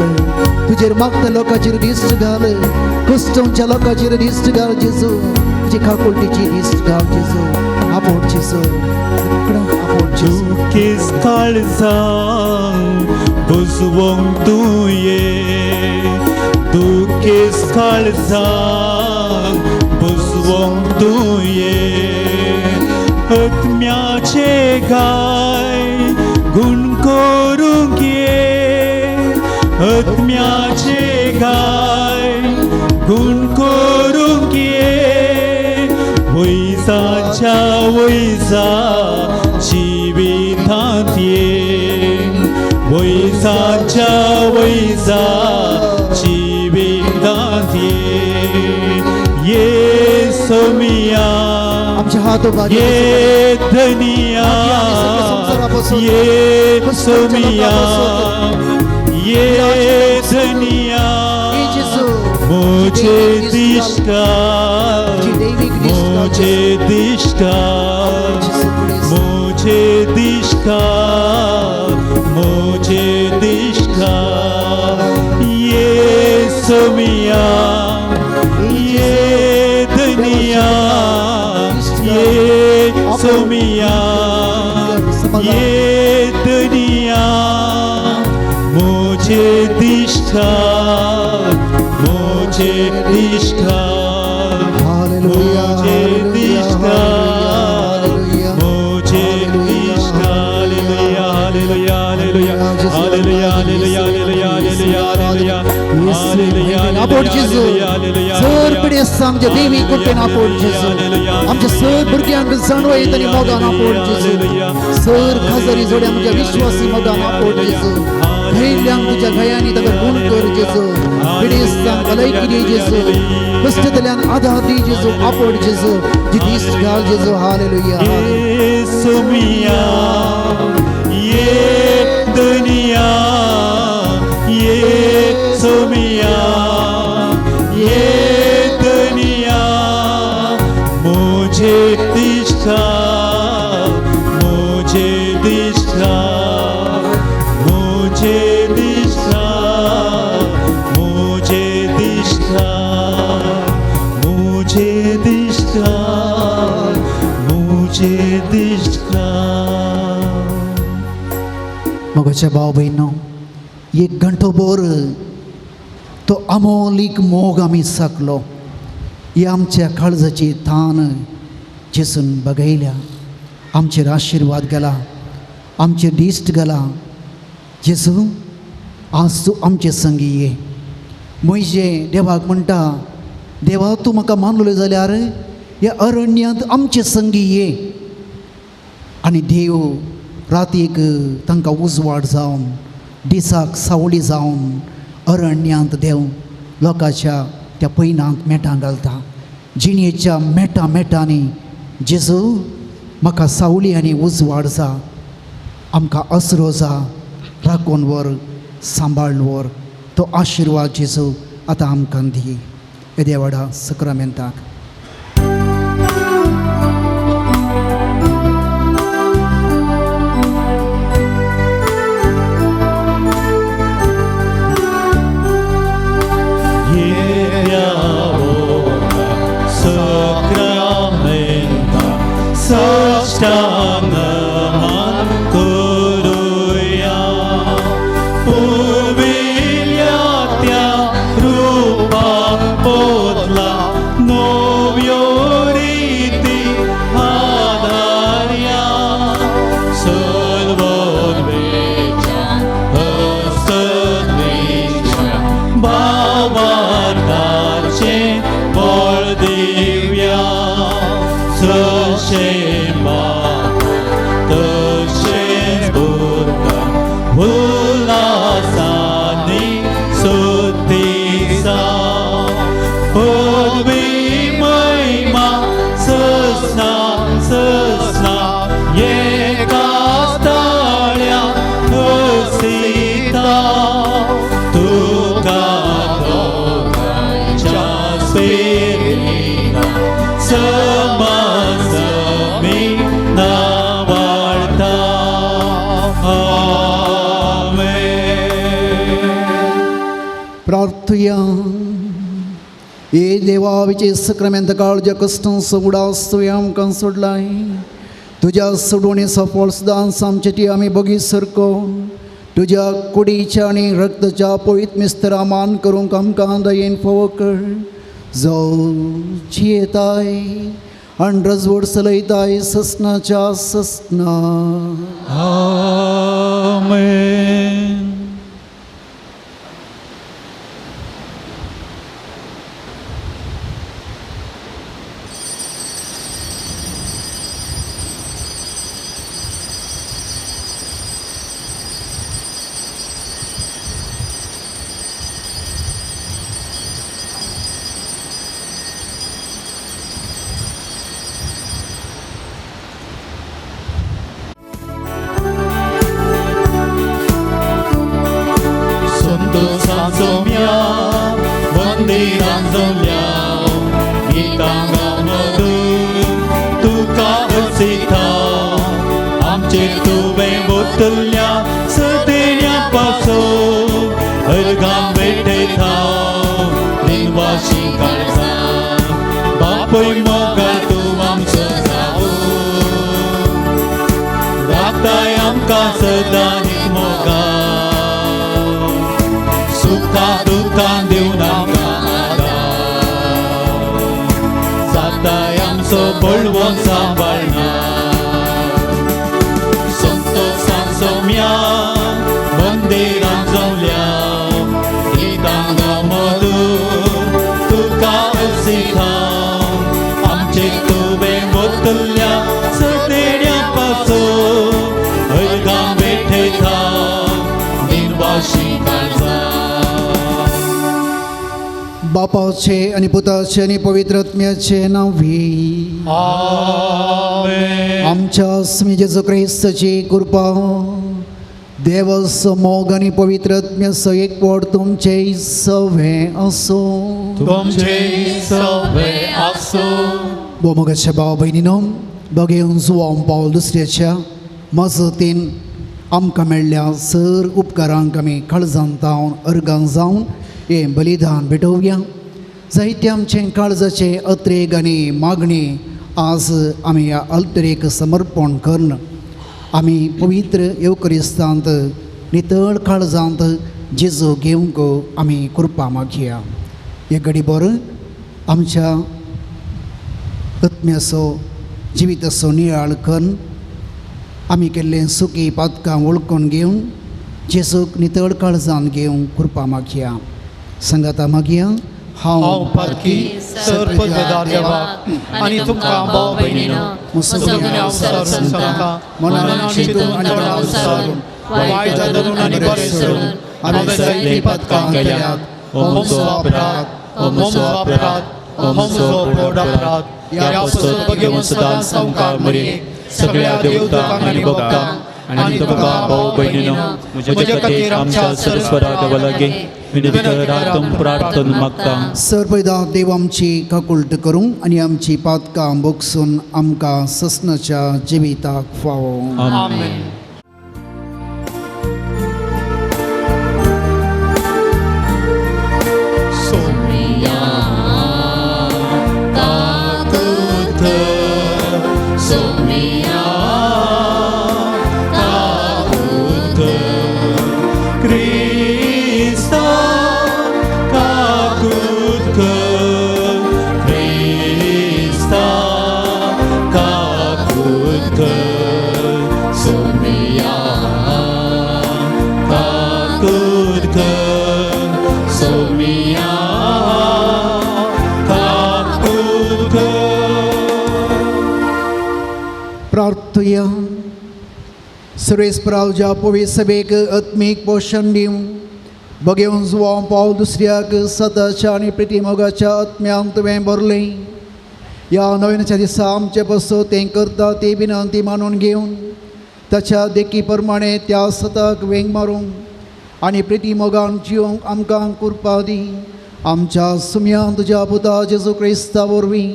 S2: तुजेर मागता लोकांचेर दिश्ट घाल, कश्टमच्या लोकांचेर दिश्ट घाल जेजू. तुजी काकुळटीची दिश्ट घाल जेजू, आपोड जेजू, आपोड जेजू.
S1: दुखेस काळजांक बुजवंक तूं ये, दुखेस काळजांक बुजवंक तूं ये, आत्म्याचे गाय गुण करूंक ये, आत्म्याचे गाय गुण करूंक ये, वैजाच्या वैजा जिवितांत ये, वैजाच्या वैजा जिवितांत ये. ये सोमिया
S2: आमचे हात उबारी
S1: ये धनिया ये सोमिया ये धनिया मुझे दिश्ता मुझे दिश्ता मुझे दिश्ता मुझे दिश्ता ये सोमिया ये धनिया ये सोमिया ये दुनिया मुझे दिश्ता मुझे दिश्ता मुझे दिश्ता मुझे दिश्ता। Hallelujah hallelujah hallelujah hallelujah hallelujah hallelujah hallelujah.
S2: आपोट जेजू सर पिडेस्त आमच्या देवी कृपेन आपोट जेजू आमच्या सर भुरग्यांक जाणवयत आनी मोगान आपोट जेजू सर खाजरी जोड्या आमच्या विश्वासी मोगान आपोट जेजू घायल्ल्यांक तुज्या घायांनी ताका गुण कर जेजू पिडेस्तांक भलायकी दी जेजू कश्टतल्यान आधार दी जेजू आपोट जेजू जी दीस घाल जेजू। हालेलुया।
S1: ये ये दुनिया ये सोमिया ये दुनिया मुझे दिश्ता मुझे दिश्ता मुझे दिश्ता मुझे दिश्ता मुझे दिश्ता मुझे दिश्ता।
S2: मोगाच्या भाव भयणो एक घंटो भर तो अमोलीक मोग आमी साकलो ही आमच्या काळजाची तान जेसून बगयल्या आमचेर आशिर्वाद गेला आमचेर दिश्ट गेला। जेजू आज तूं आमचे संगी ये। म्हजे देवाक म्हणटा देवा तूं म्हाका मानलो जाल्यार ह्या अरण्यांत आमचे संगी ये। आनी देव रातीक तांकां उजवाड जावन दिसाक सावळी जावन अरण्यांत देव लोकांच्या त्या पयनांत मेटां घालता। जिणेच्या मेटां मेटांनी जेजू म्हाका सावळी आनी उजवाड जा आमकां आसरो जा राखून व्हर सांबाळून व्हर तो आशिर्वाद जेजू आतां आमकां दी येद्या व्हडा सक्रामेंताक।
S1: साष्टांग करूया पुर्विल्ल्या त्या रूपा पोतला नव्यो रिती आधार्या सर्वोन्वेच्या हस्तनेच्या भावार्थाचें बळ दिव्या जशें तशेंच बुद्धान उल्हासांनी सुतीसा पदवी महिमा ससना ससना एका ताळ्या हसिता तुका दोगांच्या स्पिरिता समसमी नावाळता। आमेन।
S2: प्रार्थुया। हे देवा विचे सक्रामेंत काळजा कश्टांचो उडास तुवें आमकां सोडलाय तुज्या सोडवणे सफळ सदांच आमचे ती आमी बगी सरको तुज्या कुडीच्या आनी रक्ताच्या पवित्र मिस्तरा मान करूंक आमकां दयेन फावो कर जो जियेताय आनी रजवड चलयताय ससनाच्या ससना।
S1: आमेन। संतोषान सोम्या मंदिरान जमल्या गितां गावन तुका हसिता आमचेर तुवें वतल्या सदेण्या पासून अर्गां भेटयता दिनवाशी काळजा बापूय मोगाळ तूं आमचो जावं राखताय आमकां सदां मोगा सुखा दुखां दिवन आमकां आदार जाताय आमचो बळवंत सांबाळना संतोषान सोम्या मंदिरान जमल्या गितां गावन तुका हसिता आमचेर तुवें वतल्या सदेण्या पासून अर्गां भेटयता दिनवाशी काळजा.
S2: बापाचे आनी पुताचे आनी पवित्र आत्म्याचे नांवी.
S1: आमेन.
S2: आमच्या स्वामी जेजू क्रिस्ताची कृपा, देवाचो मोग आनी पवित्र आत्म्याचो एकवट तुमचे सवे आसूं.
S1: तुमचे सवे आसूं.
S2: भोवमोगाच्या भाव भयणीनो, बघेवन जुवांव पावल दुसऱ्याच्या मजतीन आमकां मेळ्ळ्या सर उपकारांक आमी काळजान जावन अर्गां जावन हें बलिदान भेटोवया. जायते आमचें काळजाचे अत्रेग आनी मागणी आज आमी ह्या अल्तरेक समर्पण करून आमी पवित्र येवक्रिस्तांत नितळ काळजांत जेजू घेवंक आमी कृपा मागया. हे घडी बरो आमच्या आत्म्याचो जिविताचो नियाळ करून आमी केल्लें सुकी पातकां वळखून घेवन जेजूक नितळ काळजान घेवंक कृपा मागया. संगाता मागया.
S3: हांव पातकी सर्पदार देवाक आनी तुमकां भाव भयणीनो म्हजो गुन्यांव सारून सांगता, मनान चिंतून आनी तोंडान सारून, वायट धरून आनी बरें सोडून हांवें जायतीं पातकां केल्यात. हो म्हजो अपराध, हो म्हजो अपराध, हो म्हजो व्हड अपराध. ह्या पासत भगेवन सदां सामकार मरे सगळ्या देवतांक आनी भक्तांक
S1: आनी तुमकां भाव भयणीनो म्हज्या खातीर आमच्या सरस्वरा देवा लागीं विनंती करात, प्रार्थना मागता.
S2: सर्वदा देव आमची काकुळट करूं आनी आमची पातकां बोगसून आमकां ससनाच्या जिविताक फावो.
S3: आमेन.
S1: सोम्या काकूत सोम्या काकूत क्रिस्ता काकूत क्रिस्ता काकूत सोम्या काकूत सोम्या काकूत.
S2: प्रार्थुया. सर्वेस्परावच्या पवित्र सभेक आत्मीक पोशण दिवं बगेवन जुवांव पावल दुसऱ्याक सताच्या आनी प्रितीमोगाच्या आत्म्यान तुवें भरलें. ह्या नवीनाच्या दिसा आमचे पासून तें करता ती विनंती मानून घेवन ताच्या देखी प्रमाणे त्या सताक वेंग मारूंक आनी प्रितीमोगान जिवंक आमकां कृपा दी. आमच्या सुम्यान तुज्या पुता जेजू क्रिस्ता वरवीं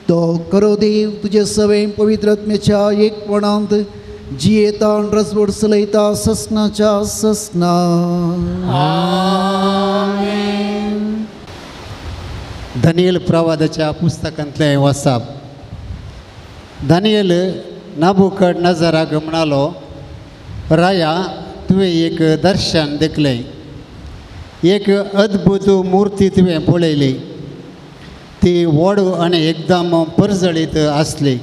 S2: तो करो देव तुजे सवें पवित्र आत्म्याच्या एकपणांत जियेता रजवड चलयता ससनाच्या ससना.
S4: दानियल प्रवादाच्या पुस्तकांतलें वाचप. दानियल नाबुकड नजराक म्हणालो, राया, तुवें एक दर्शन देखलें, एक अद्भुत मूर्ती तुवें पळयली. ती व्हड आनी एकदम परजळीत आसली.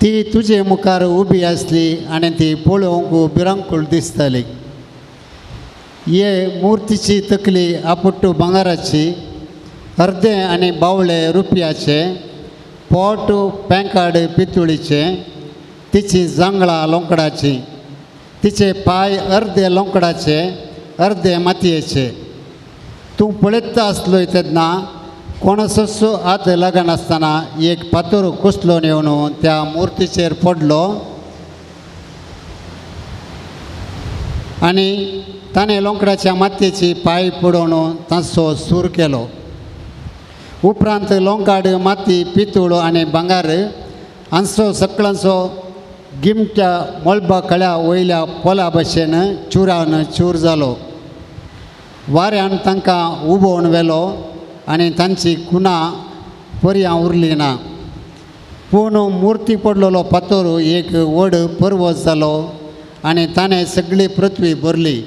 S4: ती तुजे मुखार उबी आसली आनी ती पळोवंक भिरांकूळ दिसताली. हे मुर्तीची तकली आपुट्टू भांगराची, अर्दें आनी बावळे रुपयाचे, पोट पेंकाड पितुळीचें, तिची जांगळां लोंकडाची, तिचे पांय अर्दे लोंकडाचे अर्दे मातयेचे. तूं पळयता आसलोय तेन्ना कोणाचोच हात लागनासतना एक फातर कुसलोन येवन त्या मुर्तीचेर पडलो. आनी ताणें लोंकडाच्या मातयेची पांय पडोवन तांचो सूर केलो. उपरांत लोंकाड माती पितूळ आनी भांगर हांचो सगळ्यांचो गिमट्या मळबा कळ्या वयल्या पोला भशेन चुरान चूर जालो. वाऱ्यान तांकां उबोवन व्हेलो आनी तांची कुणां परयां उरली ना. पूण मुर्ती पडलेलो फातर एक व्हड पर्वत जालो आनी ताणें सगळी पृथ्वी भरली.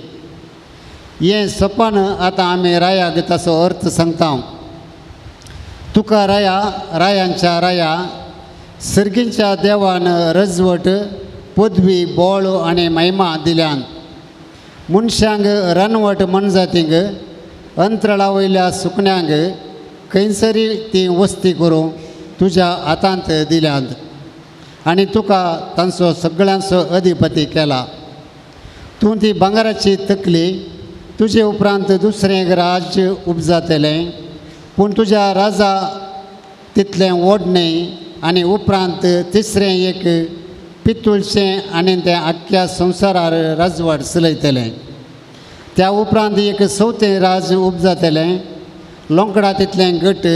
S4: हें सपन आतां आमी रायाक ताचो अर्थ सांगता. तुका राया रायांच्या राया सर्गींच्या देवान रजवट पदवी बोळ आनी महिमा दिल्यान. मनशांक रानवट मनजातींक अंतराळा वयल्या सुकण्यांक खंयसरी ती वस्ती करूं तुज्या हातांत दिल्यांत आनी तुका तांचो सगळ्यांचो अधिपती केला. तूं ती भांगराची तकली तुजे उपरांत दुसरें राज्य उपजातलें पूण तुज्या राजा तितलें व्हड न्हय आनी उपरांत तिसरें एक पितुळचें आनी तें आख्ख्या संवसारार राजवाड चलयतलें. त्या उपरांत एक चवथें राज उपजातलें लोंकडा तितलें घट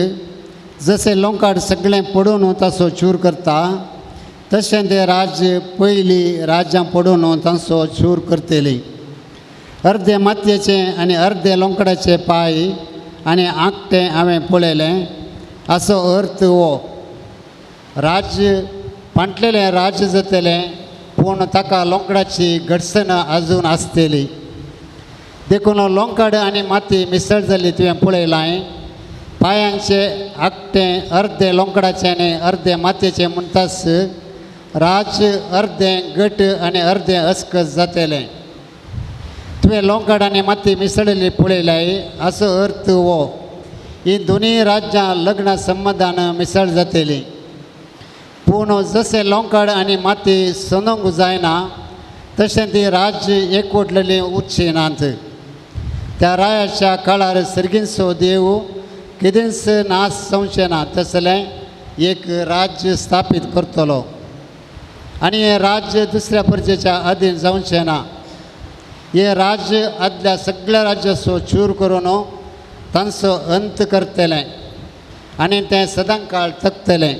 S4: जशें लोंकाड सगळें पडून ताचो चूर करता तशें तें राज्य पयलीं राज्यां पडून तांचो चूर करतली. अर्दे मातयेचें आनी अर्दे लोंकडाचे पांय आनी आंकटें हांवें पळयलें. हाचो अर्थ हो राज्य पांटलेलें राज्य जातलें पूण ताका लोंकडाची घटसणां आजून आसतली. देखून लोंकड आनी माती मिसळ जाल्ली तुवें पळयलां. पांयांचे आंकटें अर्दे लोंकडाचें आनी अर्दे मातयेचें म्हणटाच राज्य अर्दें घट आनी अर्दें अस्कस जातलें. तुवें लोंकड आनी माती मिसळिल्ली पळयल्याय. हाचो अर्थ हो ही दोनूय राज्यां लग्ना संबंदान मिसळ जातली. पूण जशें लोंकड आनी माती सनोवंक जायना तशें ती राज्य एकवटलेली उरची नात. त्या रायाच्या काळार सर्गींचो देव कितेंच नाश जावचें ना तसलें एक राज्य स्थापीत करतलो आनी हें राज्य दुसऱ्या परजेच्या अधीन जावचें ना. हें राज्य आदल्या सगळ्या राज्याचो चूर करून तांचो अंत करतलें आनी तें सदांकाळ तकतलें.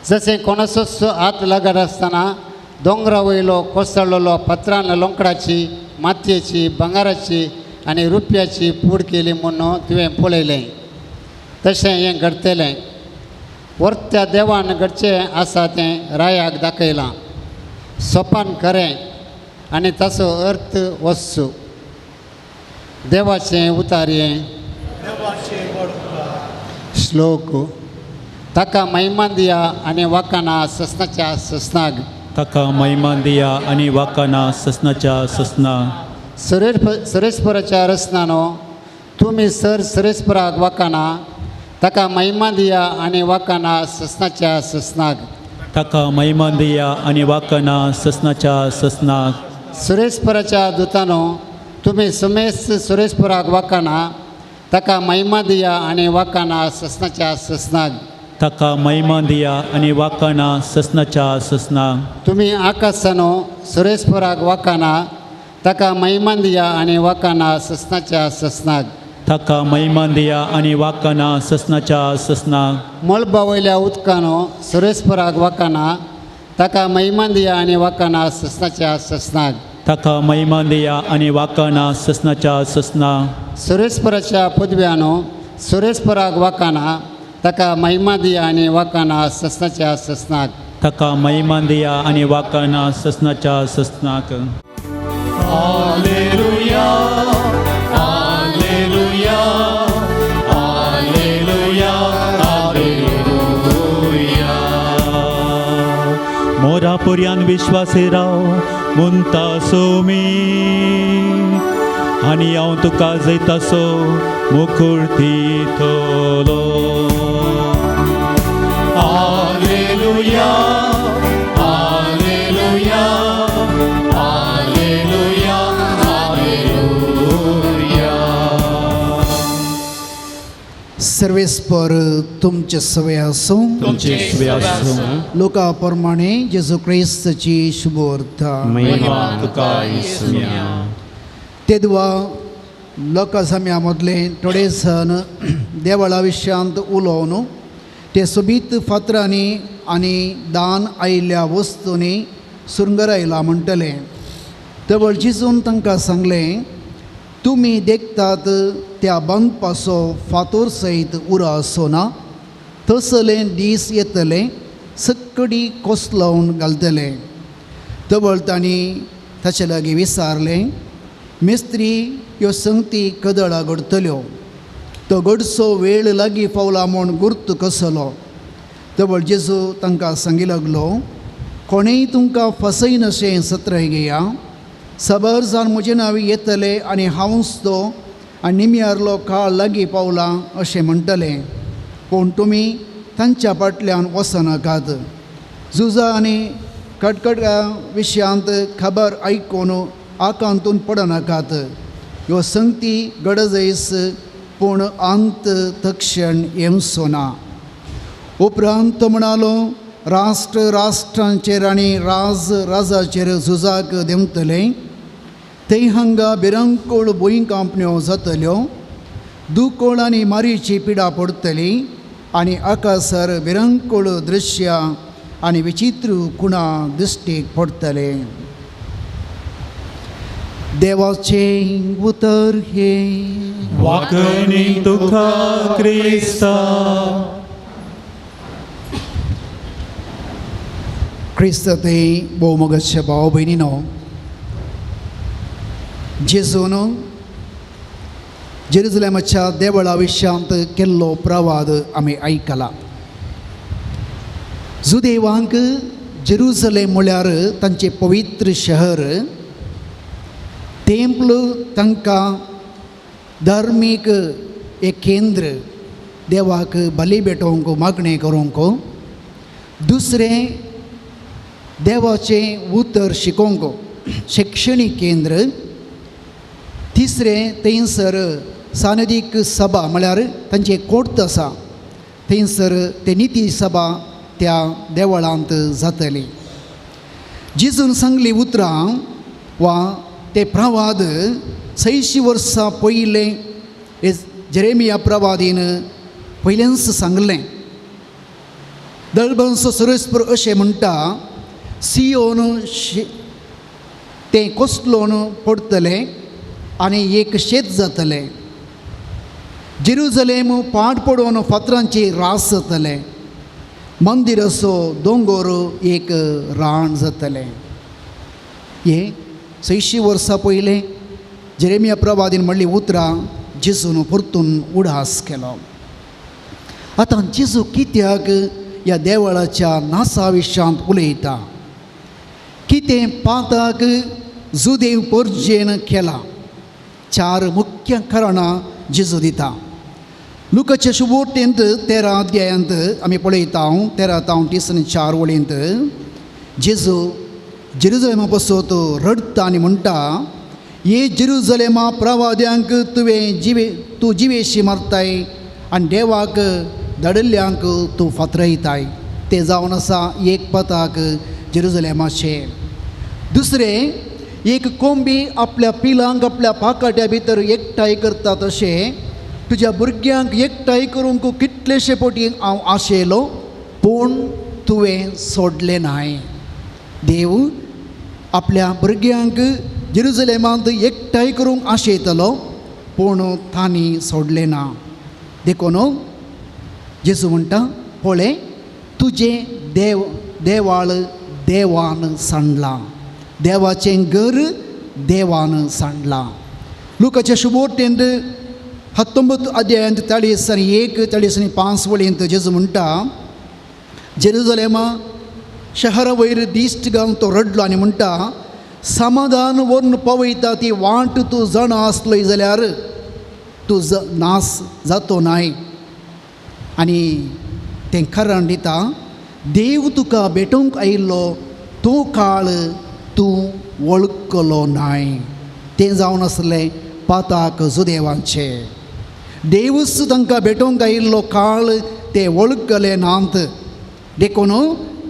S4: जशें कोणाचोच हात लागनासतना दोंगरा वयलो कोसळलेलो पत्रान लोंकडाची मातयेची भांगराची आनी रुपयाची पूड केली म्हूण तुवें पळयलें तशें हें घडतलें. वर्त्या देवान घडचें आसा तें रायाक दाखयलां. सोपान खरें आनी ताचो अर्थ वस्तू. देवाचें उतारयें श्लोक. ताका महिमा दिया आनी वाकाना ससनाच्या ससनाक.
S1: ताका महिमा दिया आनी वाकाना ससनाच्या ससना.
S4: सुरेश्वराच्या रचनानो तुमी सर सुरेश्वराक वाकाना. ताका महिमा दिया आनी वाकाना ससनाच्या ससनाक.
S1: ताका महिमा दिया आनी वाकाना ससनाच्या ससनाक.
S4: सुरेश्वराच्या दुतानो तुमी सुमेश सुरेश्वराक वाकाना. ताका महिमा दिया आनी वाकाना ससनाच्या ससनाक.
S1: ताका महिमा दिया आनी वाकाना ससनाच्या ससनाक.
S4: तुमी आकाशानो सुरेश्वराक वाकाना. ताका महिमा दिया आनी वाकाना ससनाच्या ससनाक.
S1: ताका महिमा दिया आनी वाकाना ससनाच्या ससनाक.
S4: मळबा वयल्या उदकानो सुरेश्वराक वाकाना. ताका महिमा दिया आनी वाकाना ससनाच्या ससनाक.
S1: ताका महिमा दिया आनी वाकाना ससनाच्या ससनाक.
S4: सुरेश्वराच्या पदव्यानो सुरेश्वराक वाकाना. ताका महिमा दिया आनी वाकाना ससनाच्या ससनाक.
S1: ताका महिमा दिया आनी वाकाना ससनाच्या ससनाक. Hallelujah hallelujah hallelujah hallelujah. मोरा पुर्यान विश्वासी राव मुंता सोमी आनी हांव तुका जैतासो मुकुट दितलो. Hallelujah hallelujah hallelujah hallelujah.
S2: सर्वेस्पर तुमचे सवे आसूं.
S1: तुमचे सुव्यासूं.
S2: लोका प्रमाणे जेजू क्रिस्ताची शुभवार्ता.
S1: महिमा तुका येसुया.
S2: तेदवा लोकां साम्या मदले थोडे जण देवळा विशयांत उलोवन ते सोबीत फातरांनी आनी दान आयिल्ल्या वस्तूंनी सुरंगरायला म्हणटले. तवळ जेजून तांकां सांगलें, तुमी देखतात त्या बांदपाचो फातोर सयत उरो आसो ना, तसले दीस येतले सक्कडी कोसलावन घालतले. तवळ तांणी ताचे लागीं विचारलें, मिस्त्री ह्यो संगती कदळां घडतल्यो, तो घडसो वेळ लागीं पावला म्हूण गुर्त कसलो? तवळ जेजू तांकां सांगी लागलो, कोणेय तुमकां फसयनशें सत्राय घेया. सबर जावन म्हजे नांवी येतले आनी हांवूच तो आनी निमयारलो काळ लागीं पावला अशें म्हणटले. पूण तुमी तांच्या फाटल्यान वचनाकात. झुजां आनी कटकट विशयांत खबर आयकून आकांतून पडनाकात. ह्यो संगती गरजयस पूण अंत तक्षण येवचो ना. उपरांत तो म्हणालो, राष्ट्र राष्ट्रांचेर आनी राज राजाचेर झुजाक देंवतले. थंय हांगा भिरांकूळ भुंयकांपण्यो जातल्यो, दुकोळ आनी मारीची पिडा पडटली आनी आकासार भिरांकूळ दृश्यां आनी विचित्र खुणां दिश्टीक पडटले. देवाचें उतर हें.
S1: वाकणी तुका क्रिस्ता.
S2: क्रिस्त ते भोवमोगाच्या भाव भयणीनो, जेजून जेरुजलेमाच्या देवळा विशयांत केल्लो प्रवाद आमी आयकला. जुदेवांक जेरुजलेम म्हळ्यार तांचें पवित्र शहर, तेंपल तांकां धार्मीक एक केंद्र, देवाक बली भेटोवंक मागणें करूंक, दुसरें देवाचें उतर शिकोवंक शिक्षणीक केंद्र, तिसरें थंयसर सानदीक सभा म्हळ्यार तांचें कोर्त आसा थंयसर ते निती सभा त्या देवळांत जातली. जेजून सांगली उतरां वा ते प्रवाद 600 वर्सां पयलें जेरेमिया प्रवादीन पयलेंच सांगलें. दळबंचो सर्वेस्पर अशें म्हणटा, सियोन तें कोसलोन पडटलें आनी एक शेत जातलें, जेरुजलेम पाड पडोवन फातरांची रास जातलें, मंदिराचो दोंगोर एक रान जातलें. हें 600 वर्सां पयलें जेरेमिया प्रवादीन म्हणली उतरां जेजून परतून उडास केलो. आतां जेजू कित्याक ह्या देवळाच्या नासा विशयांत उलयता? कितें पाताक जुदेव परजेन केला? चार मुख्य कारणां जेजू दिता. लुकाच्या शुभोर्तेंत 13 अध्यायांत आमी पळयता, 13 तावन 34 वळींत जेजू जेरुजलेमा पसत रडटा आनी म्हणटा, ये जेरुजलेमा प्रवाद्यांक तुवें जिवे तूं जिवेशी मारताय आनी देवाक धाडिल्ल्यांक तूं फातरायताय. तें जावन आसा एक पताक जेरुजलेमाचें. दुसरें, एक कोंबी आपल्या पिलांक आपल्या पाकाट्या भितर एकठांय करता तशें तुज्या भुरग्यांक एकठांय करूंक कितलेशे पटी हांव आशेलो पूण तुवें सोडलें नाय. देव आपल्या भुरग्यांक जेरुजलेमांत एकठांय करूंक आशेतलो पूण तांणी सोडलें ना. देखून जेजू म्हणटा, पळय तुजें देव देवाळ देवान सांडलां, देवाचें घर देवान सांडलां. लुकाच्या शुभोर्तेंत 19 अध्यायांत 40 आनी 1 40 आनी 5 वळींत जेजू म्हणटा, जेरुजलेमा शहरा वयर दिश्ट घालून तो रडलो आनी म्हणटा, समाधान व्हरून पवयता ती वाट तूं जाणा आसलोय जाल्यार तूं नास जातो नाय. आनी तें कारण दिता, देव तुका भेटोवंक आयिल्लो तो काळ तूं वळखलो नाय. तें जावन आसलें पाताक जुदेवांचें. देवूच तांकां भेटोवंक आयिल्लो काळ ते वळखले नात. देखून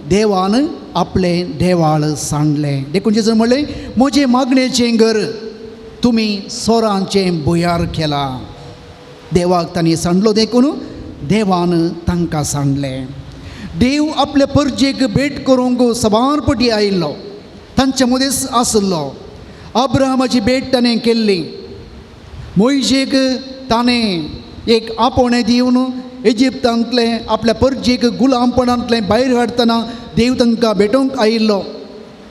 S2: देवान आपलें देवाळ सांडलें. देखून जेजून म्हणलें, म्हजें मागणेचें घर तुमी सोरांचें भुंयार केलां. देवाक तांणी सांडलो, देखून देवान तांकां सांडलें. देव आपले परजेक भेट करूंक सबार पटी आयिल्लो, तांचे मदींच आसलो. अब्राहमाची भेट ताणें केल्ली, मोयजेक ताणें एक आपोवणें दिवन इजिप्तांतलें आपल्या परजेक गुलामपणांतलें भायर हाडटना देव तांकां भेटोवंक आयिल्लो.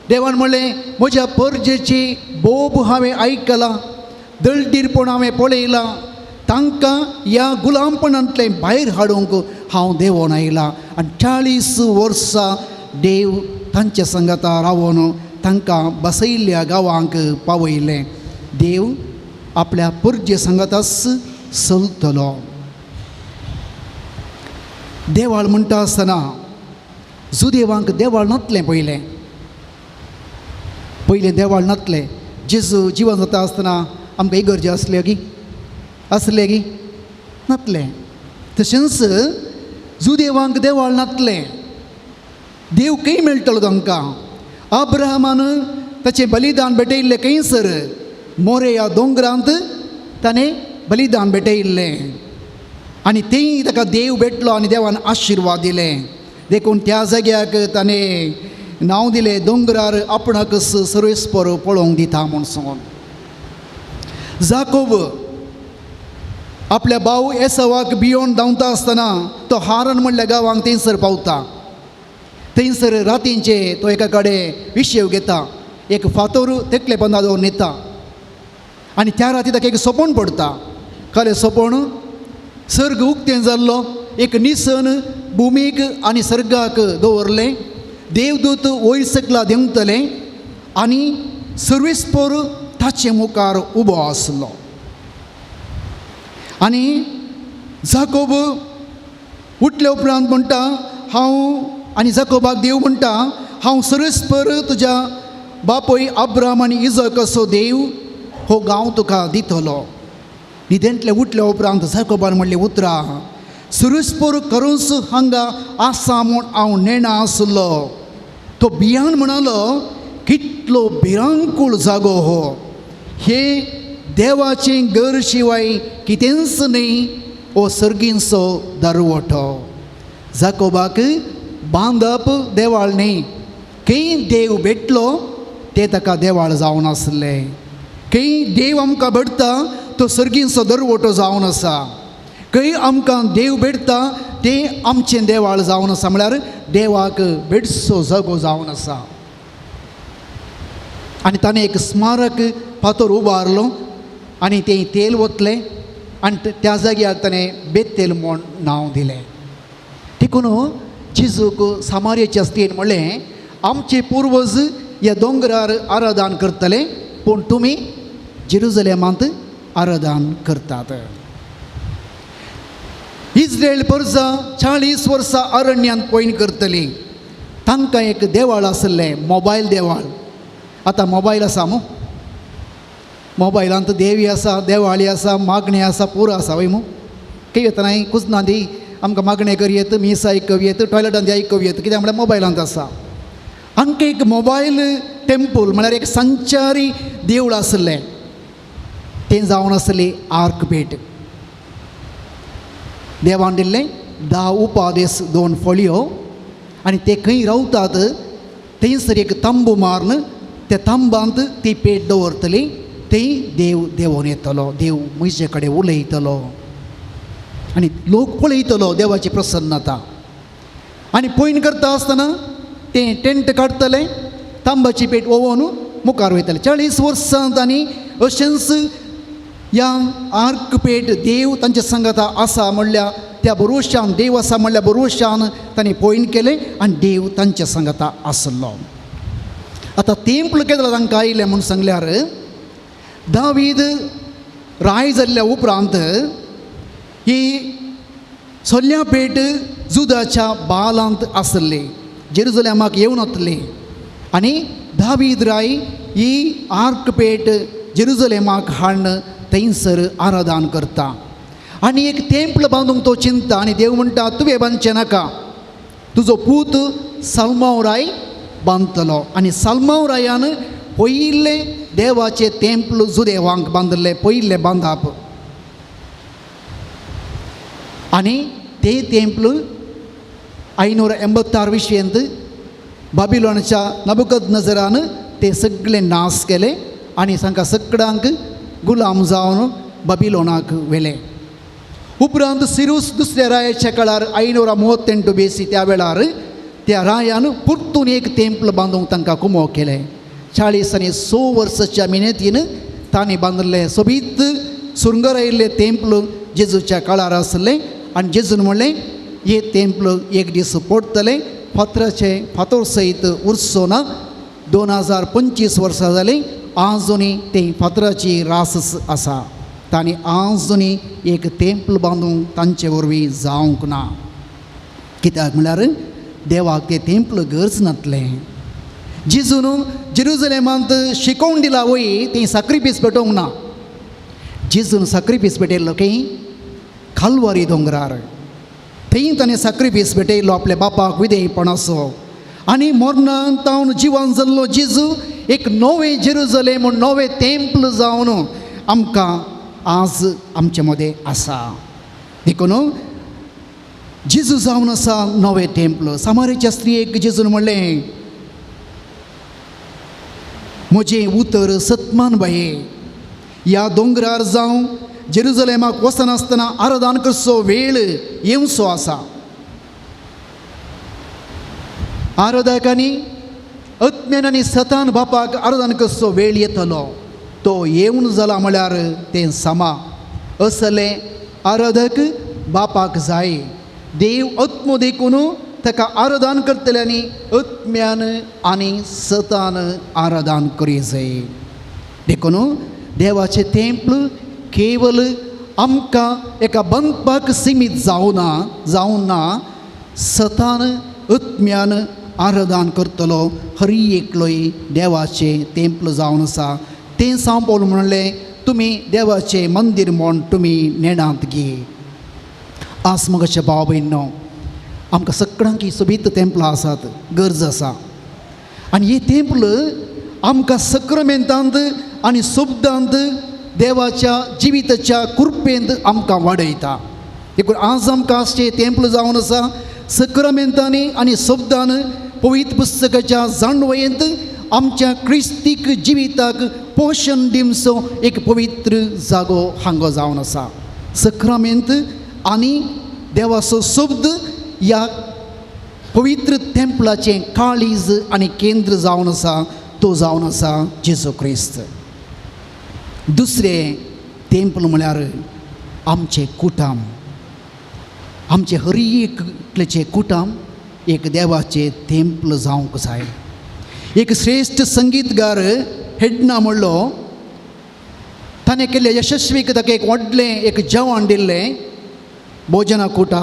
S2: देवान म्हणलें, म्हज्या परजेची बोब हांवें आयकलां, दळडीरपण हांवें पळयलां, तांकां ह्या गुलामपणांतलें भायर हाडूंक हांव देवोन आयलां. आनी 40 वर्सां देव तांच्या संगता रावोन तांकां बसयल्ल्या गांवांक पावयलें. देव आपल्या परजे संगताच चलतलो. देवाळ म्हणटा आसतना जुदेवांक देवाळ नातलें, पयलें पयलें देवाळ नातलें. जेजू जिवन जाता आसतना आमकां इगर्जे आसल्यो गी आसले गी नातलें. तशेंच जुदेवांक देवाळ नातलें. देव खंय मेळटलो तांकां? अब्राहमान ताचें बलिदान भेटयल्लें खंयसर? मोरेया दोंगरांत ताणें बलिदान भेटयल्लें आनी थंय ताका देव भेटलो आनी देवान आशिर्वाद दिले. देखून त्या जाग्याक ताणें नांव दिलें दोंगरार आपणाक सर्वेस्पर पळोवंक दिता म्हूण सांगून. जाकोब आपल्या भाव एसवाक भियोन धांवता आसतना तो हारन म्हणल्या गांवांक थंयसर पावता. थंयसर रातींचे तो एका कडेन विशेव घेता, एक फातोर तेकले पंदा दवरून न्हिता आनी त्या राती ताका एक सोपण पडटा. कलें सोपण? सर्ग उक्तें जाल्लो, एक निसन भुमीक आनी सर्गाक दवरलें, देवदूत वयर सकला देंवतलें आनी सर्वेस्पर ताचे मुखार उबो आसलो. आनी जाकोब उठले उपरांत म्हणटा, हांव आनी जाकोबाक देव म्हणटा, हांव सर्वेस्पर तुज्या बापूय अब्राहम आनी इजक असो देव हो गांव तुका दितलो. न्हिदेंतले उठल्या उपरांत जाकोबान म्हणलें उतरां, सर्वेस्पर करूंच हांगा आसा म्हूण हांव नेणा आसलो. तो भियान म्हणालो, कितलो भिरांकूळ जागो हो, हे देवाचें घर शिवाय कितेंच न्ही, हो सर्गींचो दरवटो. जाकोबाक बांदप देवाळ न्ही, खंय देव भेटलो ते ताका देवाळ जावन आसलें. खंय देव आमकां भेटता तो सर्गींचो दरवटो जावन आसा. खंय आमकां देव भेटता तें आमचें देवाळ जावन आसा, म्हळ्यार देवाक भेटचो जागो जावन आसा. आनी ताणें एक स्मारक फातर उबारलो आनी तें तेल ओतलें आनी त्या जाग्याक ताणें बेतेल म्हूण नांव दिलें. देखून जेजूक सामारियाच्या स्त्रियेन म्हणलें, आमचे पुर्वज ह्या दोंगरार आराधन करतले, पूण तुमी जेरुजलेमांत आराधन करतात. इस्रायल परजा 40 वर्सां अरण्यांत पयण करतली. तांकां एक देवाळ आसलें, मोबायल देवाळ. आतां मोबायल आसा मू, मोबायलांत देवी आसा, देवाळी आसा, मागणें आसा, पुरो आसा वय मू. खंय वतना कुजना दी आमकां मागणें करयेत, मीस आयकवयेत, टॉयलेटांत आयकवयेत, कित्याक म्हळ्यार मोबायलांत आसा. आमकां एक मोबायल टेम्पल म्हळ्यार एक संचारी देवूळ आसलें, तें जावन आसली आर्क पेट. देवान दिल्लें 10 उपादेस 2 फळयो आनी ते खंय रावतात थंयसर एक तंबू मारून त्या तंबांत ती पेट दवरतली, थंय देव देवोन येतलो, देव म्हजे कडेन उलयतलो आनी लोक पळयतलो देवाची प्रसन्नता. आनी पयण करता आसतना तें टेंट काडटलें, तांबाची पेट ओवोन मुखार वयतलें. 40 वर्सां तांणी अशेंच ह्या आर्क पेट देव तांच्या संगता आसा म्हणल्या त्या भरवशान, देव आसा म्हणल्या भरवशान तांणी पयण केलें आनी देव तांच्या संगता आसलो. आतां तेंपल केदलो तांकां आयलें म्हूण सांगल्यार, दावीद राय जाल्ल्या उपरांत ही सोल्या पेट जुदाच्या बालांत आसली, जेरुजलेमाक येवन वतली आनी दावीद राय ही आर्क पेट जेरुजलेमाक हाडून थंयसर आराधन करता. आनी एक तेंपल बांदूंक तो चिंता आनी देव म्हणटा तुवें बांदचें नाका, तुजो पूत साल्मांव राय बांदतलो. आनी साल्मांव रायान पयिल्लें देवाचें तेंपल जुदेवांक बांदिल्लें, पयिल्लें बांदाप. आनी ते तेंपल 586 विशयंत बाबिलोनाच्या नबुकद नजरान ते सगळे नाश केले आनी तांकां सगळ्यांक गुलाम जावन बाबिलोनाक व्हेले. उपरांत सिरूस दुसऱ्या रायाच्या काळार 538 बेसी त्या वेळार त्या रायान परतून एक तेंपल बांदूंक तांकां कुमो केलें. 40 आनी 6 वर्साच्या मिनेतीन तांणी बांदिल्लें सोबीत सुरंगरायिल्लें तेंपल जेजूच्या काळार आसलें. आनी जेजून म्हणलें हे तेंपल एक दीस पडटलें, फातराचे फातोर सयत उरचो ना. 2025 वर्सां जालीं आजुनी ते फातराची रास आसा. तांणी आजुनी एक तेंपल बांदूंक तांचे वरवीं जावंक ना. कित्याक म्हळ्यार देवाक तें तेंपल गरज नासलें. जेजून जेरुजलेमांत शिकोवन दिला वय ती साक्रिफीस पेटोवंक ना. जेजून साक्रिफीस पेटयल्लो खंय? खालवारी दोंगरार. थंय ताणें साक्रिफीस पेटयलो आपल्या बापाक विधेयपणाचो. आनी मरणान तावन जिवन जाल्लो जेजू एक नवें जेरुजलेम म्हूण नवें तेंपल जावन आमकां आज आमचे मदें आसा. देखून जेजू जावन आसा नवें तेंपल. सामारीच्या स्त्रियेक जेजून म्हणलें म्हजें उतर सतमान बाये, ह्या दोंगरार जावं जेरुजलेमाक वचनासतना आराधन करचो वेळ येवचो आसा. आराधकांनी आत्म्यान आनी सतान बापाक आराधन करचो वेळ येतलो, तो येवन जाला म्हळ्यार तें समा. असले आराधक बापाक जाय. देव आत्मो देखून ताका आराधन करतल्यांनी आत्म्यान आनी सतान आराधन करी जाय. देखून देवाचें तेंपल केवल आमकां एका बांदपाक सिमीत जावना, सतान आत्म्यान आराधन करतलो हरी एकलोय देवाचें तेंपल जावन आसा. तें सांपोल म्हणलें तुमी देवाचें मंदीर म्हूण तुमी नेणांत गे. आज मगचे भाव भयणो आमकां सगळ्यांक सोबीत तेंपलां आसात, गरज आसा. आनी ही तेंपल आमकां सक्रमेंतांत आनी शब्दांत देवाच्या जिविताच्या कृपेंत आमकां वाडयता. देखून आज आमकां आसचें तेंपल जावन आसा सक्रमेंतांनी आनी शब्दान पवित्र पुस्तकाच्या जाणवयेंत आमच्या क्रिस्तीक जिविताक पोशण दिवचो एक पवित्र जागो हांगो जावन आसा. सक्रामेंत आनी देवाचो शब्द ह्या पवित्र तेंपलाचें काळीज आनी केंद्र जावन आसा, तो जावन आसा जेजू क्रिस्त. दुसरें तेंपल म्हळ्यार आमचें कुटुंब. आमचें हर एकल्याचें कुटुंब एक देवाचें तेंपल जावंक जाय. एक श्रेश्ठ संगीतगार हेडना म्हणलो ताणें केल्लें यशस्वीक ताका एक व्हडलें एक जेवण दिल्लें भोजना कुटा.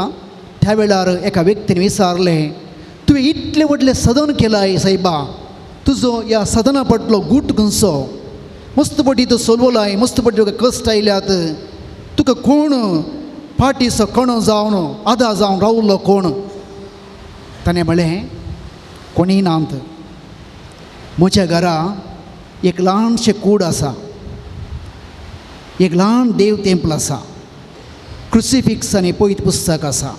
S2: त्या वेळार एका व्यक्तीन विचारलें तुवें इतलें व्हडलें सदन केलां सायबा, तुजो ह्या सदना पडलो गूट खंयचो? मस्त पटी तूं सोलवलाय, मस्त पटी तुका कश्ट आयल्यात, तुका कोण पाटीचो कणो जावन आदा जावन रावलो कोण? ताणें म्हणलें कोणीय नात. म्हज्या घरा एक ल्हानशें कूड आसा, एक ल्हान देव तेंपल आसा, क्रुसिफिक्स आनी पवित्र पुस्तक आसा.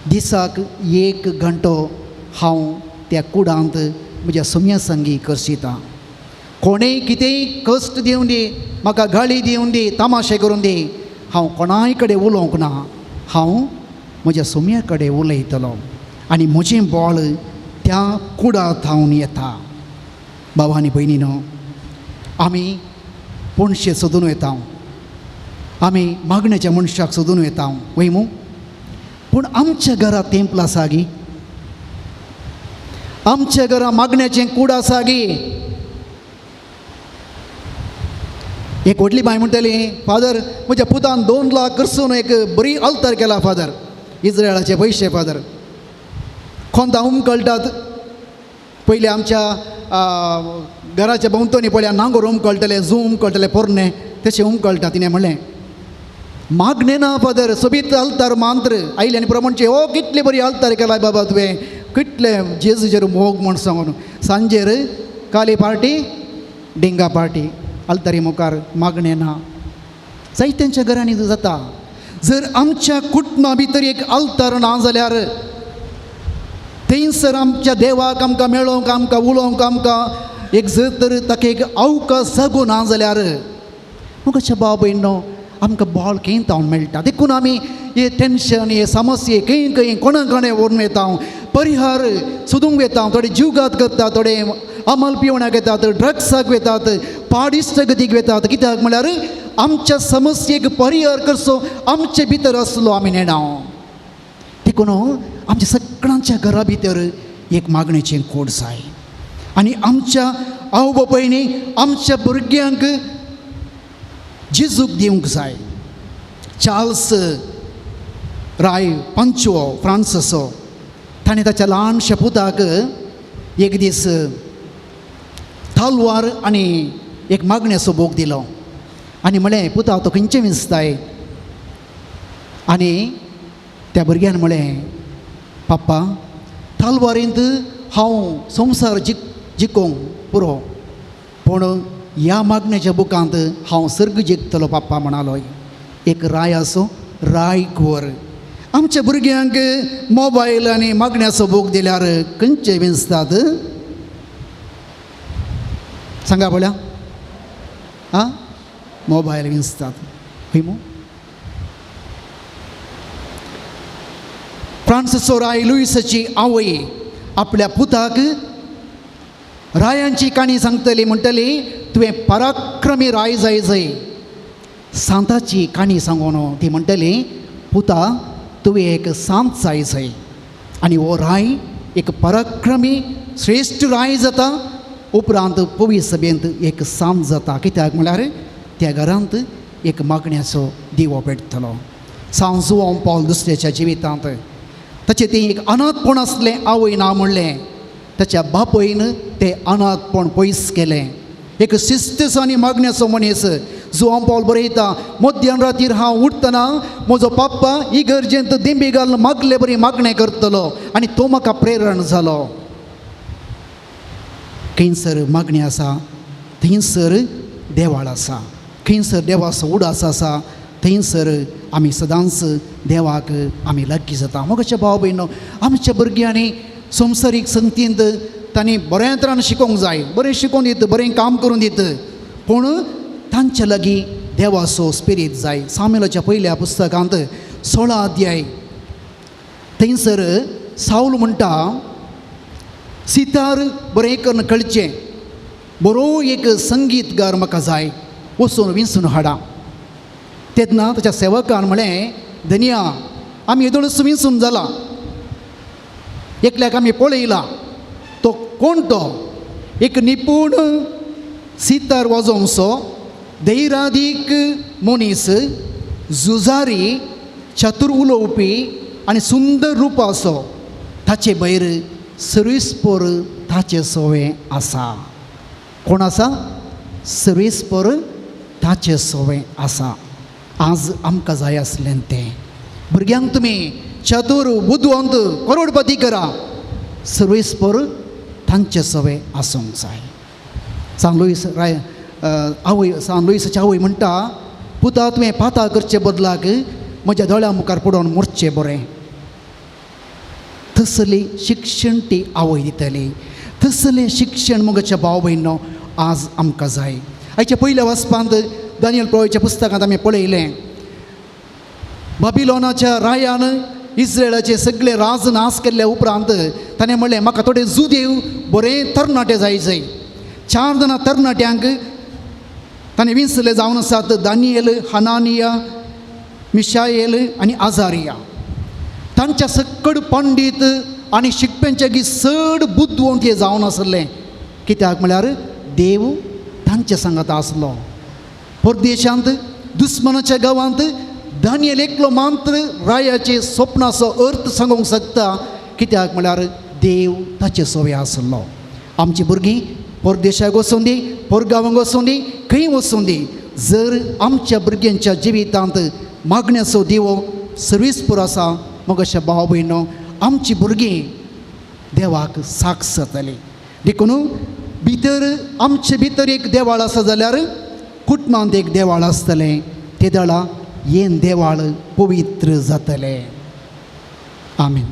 S2: दिसाक 1 घंटो हांव त्या कुडांत म्हज्या सोम्या संगी करशिता. कोणेय कितेंय कश्ट दिवन दी, म्हाका गाळी दिवन दी, तामाशे करून दी, हांव कोणाय कडेन उलोवंक ना, हांव म्हज्या सोम्या कडेन उलयतलो आनी म्हजें बळ त्या कुडा थावन येता. बाबा आनी भयणीनो, आमी पणशे सोदून वयता, आमी मागण्याच्या मनशाक सोदून वयता वय मू, पूण आमच्या घरा तेंपल आसा गी? आमच्या घरा मागण्याचें कूड आसा गी? एक व्हडली बाय म्हणटली फादर म्हज्या पुतान 2 लाख करसून एक बरी अल्तार केला फादर, इस्रायलाचे पयशे फादर. कोंता उमकळटात पयलीं आमच्या घराच्या भोंवतणी पळया नांगोर उमकळटले, जू उमकळटले, पोरणे तशें उमकळटा. तिणें म्हणलें मागणें ना फादर, सोबीत आल्तार मांत्र आयले आनी पुरो म्हणचे हो कितले बरी आल्तार केलाय बाबा तुवें, कितले जेजूचेर मोग म्हण सांगून. सांजेर काली पार्टी डिंगा पार्टी आल्तारी मुखार मागणें ना. जायत्यांच्या घरांनी जाता. जर आमच्या कुटुंबा भितर एक आल्तार ना जाल्यार थंयसर आमच्या देवाक आमकां मेळोवंक, आमकां उलोवंक, आमकां एक जर तर ताका एक अवकाश जागो ना जाल्यार मुखाच्या भाव भयणो आमकां बळ खंय तावन मेळटा. देखून आमी हे टेंशन, हे समस्ये खंय खंय कोणा कोणे व्हरून वता, परिहार सोदूंक वता. थोडे जीवघात करता, थोडे अमल पिवणाक येतात, ड्रग्साक वतात, पाडिश्ट गतीक वतात. कित्याक म्हळ्यार आमच्या समस्येक परिहार करचो आमचे भितर आसलो आमी नेणा. देखून आमच्या सगळ्यांच्या घरा भितर एक मागणेचें कोड जाय आनी आमच्या आवय बापायनी आमच्या भुरग्यांक जेजूक दिवंक जाय. चार्ल्स राय पंचवो फ्रांससो ताणें ताच्या ल्हानशा पुताक एक दीस तालवार आनी एक मागण्याचो भोग दिलो आनी म्हळें, पुता तो खंयचें विंचताय? आनी त्या भुरग्यान म्हळें, पप्पा तालवारींत हांव संवसार जिकोंक पुरो, पूण ह्या मागण्याच्या बुकांत हांव सर्ग जिखतलो पप्पा म्हणालो. एक राय आसो राय कुंवर. आमच्या भुरग्यांक मोबायल आनी मागण्याचो बूक दिल्यार खंयचे विंचतात सांगा पळया? आं, मोबायल विंचतात हय मू? फ्रांसिसो राय लुईसाची आवय आपल्या पुताक रायांची काणी सांगतली, म्हणटली तुवें पराक्रमी राय जाय जाय. सांताची काणी सांगून ती म्हणटली, पुता तुवें एक सांत जाय जाय. आनी हो राय एक पराक्रमी श्रेश्ठ राय जाता. उपरांत पवी सभेंत एक सांत जाता. कित्याक म्हळ्यार त्या घरांत एक मागण्याचो दिवो पेटतलो. सांत जुवांव पावल दुसऱ्याच्या जिवितांत ताचें तें एक अनाथपण आसलें, आवय ना म्हणलें, ताच्या बापयन तें अनाथपण पयस केलें. एक शिस्तचो आनी मागण्याचो मनीस जुवांव पावल बरयता, मध्यान रातीर हांव उठतना म्हजो पप्पा इगर्जेंत दिंबी घालून मागले बरी मागणें करतलो आनी तो म्हाका प्रेरण जालो. खंयसर मागणी आसा थंयसर देवाळ आसा, खंयसर देवाचो उडास आसा थंयसर आमी सदांच देवाक आमी लागीं जाता. मोगाच्या भाव भयणो, आमच्या भुरग्यांनी संवसारीक संगतींत तांणी बऱ्या तरान शिकोवंक जाय, बरें शिकोवन दित, बरें काम करून दित, पूण तांच्या लागीं देवाचो स्पिरीत जाय. सामुएलाच्या पयल्या पुस्तकांत 16 अध्याय थंयसर सावल म्हणटा, सितार बरें करून कळचें, बरो एक संगीतगार म्हाका जाय, वचून विंचून हाडा. तेन्ना ताच्या सेवकान म्हळें, धनिया आमी येदोळच विंचून जाला, एकल्याक आमी पळयला, तो कोण? तो एक निपूण सितार वाजोवचो धैरादीक मनीस, झुजारी, चतुर उलोवपी आनी सुंदर रुपाचो, ताचे भायर सर्वीसपोर ताचे सोवें आसा. कोण आसा? सर्वीसपोर ताचे सोवें आसा. आज आमकां जाय आसलें तें. भुरग्यांक तुमी चतुर बुदवंत करोडपती करा, सर्वीसपोर तांचे सोवें आसूंक जाय. सांत लुईस राय आवय, सांत लुईसाची आवय म्हणटा, पुता तुवें पाता करचे बदलाक म्हज्या दोळ्या मुखार पडोवन मोरचें बरें. तसली शिक्षण ती आवय दितली, तसलें शिक्षण मोगाच्या भाव भयणो आज आमकां जाय. आयच्या पयल्या वाचपांत दानियल प्रवाच्या पुस्तकांत आमी पळयलें, बाबिलोनाच्या रायान इस्रायलाचे सगळे राज नाश केल्ल्या उपरांत ताणें म्हणलें, म्हाका थोडे जुदेव बरे तरणाटे जाय जाय. 4 जाणां तरणाट्यांक ताणें विंचले जावन आसात, दानियल, हनानिया, मिशाएल आनी आजारिया. तांच्या सकड पंडीत आनी शिकप्यांच्या गी चड बुदवंत हे जावन आसले. कित्याक म्हळ्यार देव तांच्या सांगाता आसलो. परदेशांत दुस्मनाच्या गांवांत दानियल एकलो मात्र रायाचे स्वप्नाचो अर्थ सांगूंक शकता. कित्याक म्हळ्यार देव ताचे सोवे आसलो. आमची भुरगीं परदेशाक वचूं दी, परगांवांक वचूं दी, खंय वचूं दी, जर आमच्या भुरग्यांच्या जिवितांत मागण्याचो दिवो सर्वीस पुरो आसा. मग अशें भाव भयणो आमची भुरगीं देवाक साक्ष जातली. देखून भितर आमचे भितर एक देवाळ आसा जाल्यार कुटुंबांत एक देवाळ आसतलें, ते दळा हें देवाळ पवित्र जातलें. आमीन.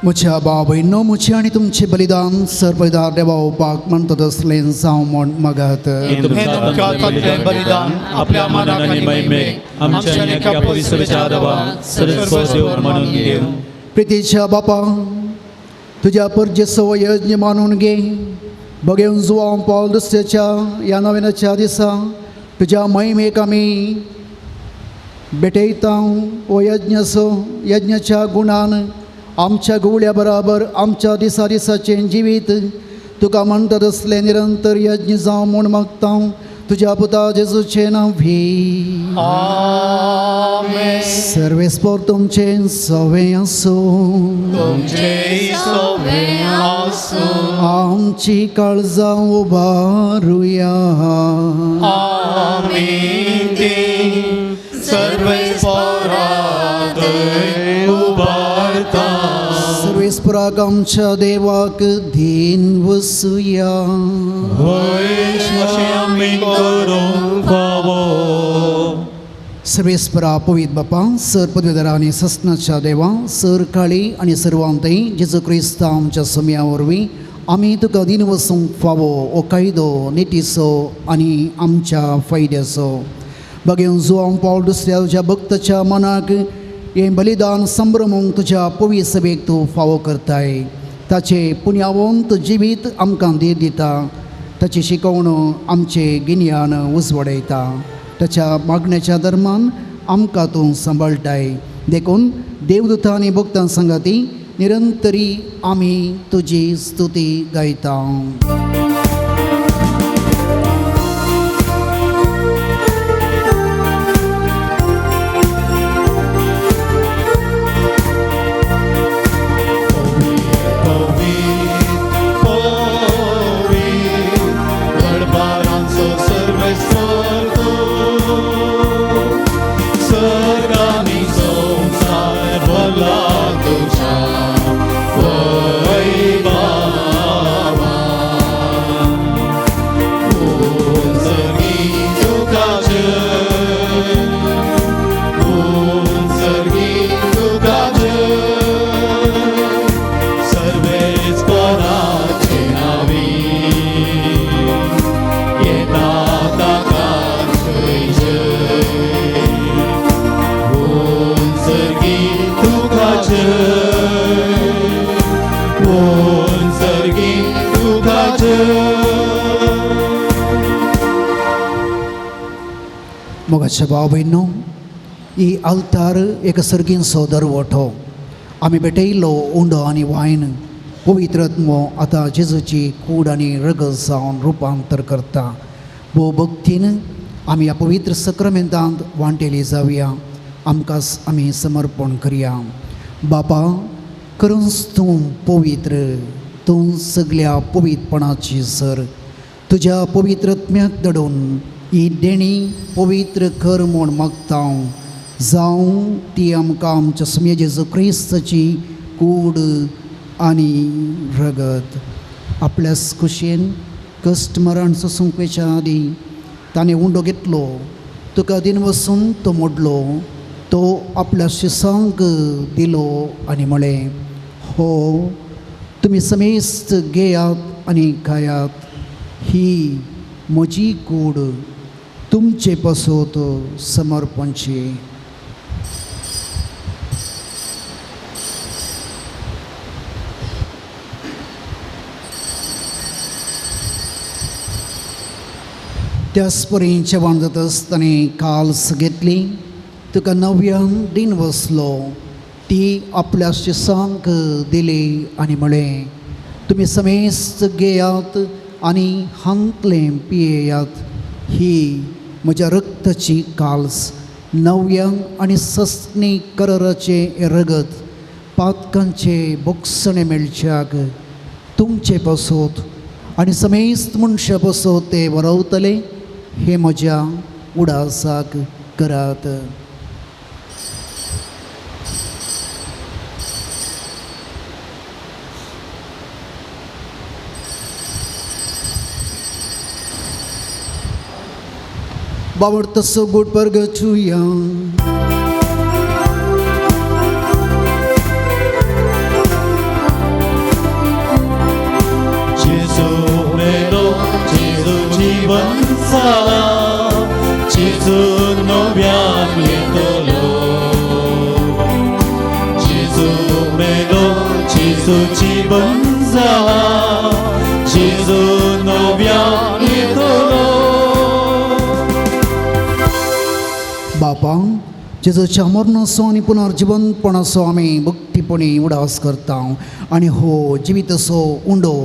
S2: म्हज्या भाव भयणो म्हजें आनी तुमचें बलिदान सर्वदार देवा उपाक म्हणटा तसलें जावं म्हूण मागात.
S3: बलिदान आपल्या मनाक आनी महिमेक आमच्या एका पवित्र देवाक सर्व म्हणून घेवं.
S2: प्रितीच्या बापा तुज्या परजेचो यज्ञ मानून घे. बघेवन जुवांव पावल दुसऱ्याच्या ह्या नव्याच्या दिसा तुज्या महिमेक आमी भेटयता. हो यज्ञाचो यज्ञाच्या गुणान आमच्या गुवळ्या बराबर आमच्या दिसा दिसाचें जिवीत तुका म्हणटा तसलें निरंतर यज्ञ जावं म्हूण मागता. तुज्या पुता जेजूचें नांव भी.
S3: आमेन.
S2: सर्वेस्पोर तुमचें सवें आसूं.
S3: तुमचें सवें आसूं.
S2: आमची काळजां उबारुया.
S3: आमी ती सर्वेस्पोराक उबारता.
S2: सर्वेस्पोराक आमच्या देवाक दीन वसुया.
S1: अशें आमी करूंक फावो.
S2: सर्वेस्परा पवित्र बापा सर पदवीधरा आनी ससनाच्या देवा सर काळी आनी सर्वांतय जेजू क्रिस्ता आमच्या सम्या वरवीं आमी तुका दीन वसूंक फावो हो कायदो नितीचो आनी आमच्या फायद्याचो. बगेवन जुवांव पावल दुसऱ्या तुज्या भक्ताच्या मनाक हें बलिदान संभ्रमूंक तुज्या पवित्र सभेक तूं फावो करताय. ताचें पुण्यावंत जिवीत आमकां धीर दिता. ताची शिकवण आमचें गिन्यान उजवाडयता. ताच्या मागण्याच्या धर्मान आमकां तूं सांबाळटाय. देखून देवदूतां आनी भक्तां सांगाती निरंतरी आमी तुजी स्तुती गायता. मोगाच्या भाव भयणो ही आल्तार एक सर्गींचो दरवठो. आमी भेटयलो उंडो आनी वायन पवित्र आत्मो आतां जेजूची कूड आनी रगत जावन रुपांतर करता. भोव भक्तीन आमी ह्या पवित्र सक्रमेंतांत वांटेली जावया. आमकां आमी समर्पण करया. बापा करूंच तूं पवित्र, तूं सगल्या पवित्रपणाची सर. तुज्या पवित्र आत्म्याक दडून ही देणी पवित्र कर म्हूण मागता, जावं ती आमकां आमच्या सुमये जेजू क्रिस्ताची कूड आनी रगत. आपल्याच खुशयेन कश्ट मरण सोसूंक वयच्या आदीं ताणें उंडो घेतलो, तुका दिन वसून तो मोडलो, तो आपल्या शिसांक दिलो आनी म्हळें, हो तुमी समेस्त घेयात आनी खायात, ही म्हजी कूड तुमचे पासत समर्पणची. त्याच परी जेवण जातच ताणें काल्स घेतली, तुका नव्यान दिन वसलो, ती आपल्या शिसांक दिली आनी म्हळें, तुमी समेस्त घेयात आनी हांतलें पियेयात, ही म्हज्या रक्ताची काल्स, नव्या आनी सस्नी कराराचें रगत पातकांचे बोगसणे मेळच्याक तुमचे पासत आनी समेस्त मनशां पासत ते बरवतले, हे म्हज्या उडासाक करात. बाबड तसो गोड परगचुया.
S1: जेजू मेलो, जेजू जीवन जाला, जेजू नव्यान येतलो. जेजू मेलो, जेजू जीवन जाला, जेजू नव्यान येतलो.
S2: बापा, जेजूच्या मरणाचो आनी पुनर्जिवनपणाचो आमी भक्तीपणी उडास करता आनी हो जिवीत असो उंडो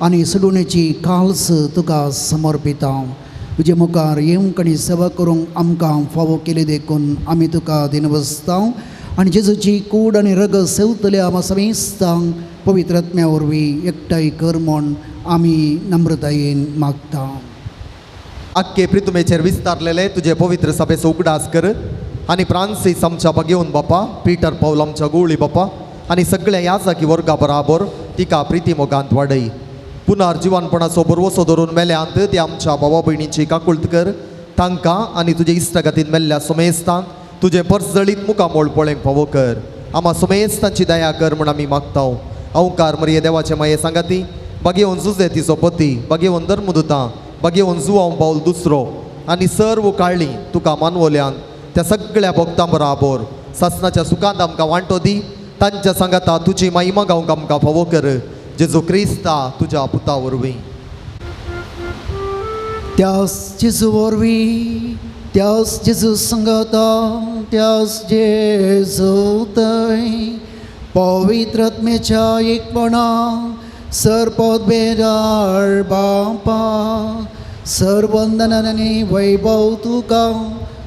S2: आनी सडुण्याची काल्स तुका समर्पिता. तुजे मुखार येवंक आनी सेवा करूंक आमकां फावो केली देखून आमी तुका दिनवसता आनी जेजूची कूड आनी रगत सेवतल्या आमा समेस्तांक पवित्र आत्म्या वरवीं एकठांय कर म्हूण आमी नम्रतायेन मागता.
S5: आख्खे प्रितुमेचेर विस्तारलेले तुजे पवित्र सभेचो उगडास कर आनी फ्रांसीस आमच्या बगेवन बापा, पीटर पावल आमच्या गोळी बापा आनी सगळ्या याजाकी वर्गा बराबर तिका प्रिती मोगांत वाडय. पुनर्जिवनपणाचो बरवसो धरून मेल्यांत ते आमच्या भावा भयणींची काकुळत कर, तांकां आनी तुजे इश्टागतीन मेल्ल्या सोमेस्तांक तुजें परजळीत मुखामोळ पळोवंक फावो कर. आमा सोमेस्तांची दया कर म्हूण आमी मागता. अवकार मरिये देवाचे माये सांगाती, बागेवन जुजे तिचो पती, बागेवन धर्मदुतां, बागेवन जुवांव पावल दुसरो आनी सर्व काळ्ळी तुका मानवल्यान त्या सगळ्या भक्तां बराबर सासनाच्या सुखांत आमकां वांटो दी. तांच्या सांगाता तुजी महिमा गावंक आमकां फावो कर, जेजू क्रिस्ता तुज्या पुता वरवीं.
S2: त्यास जेजू वरवीं, त्यास जेजू संगाता, त्यास जेजू थंय पवित्र आत्म्याच्या एकपणा सरपद बेदार बापा, सरवंदनानी वैभव तुका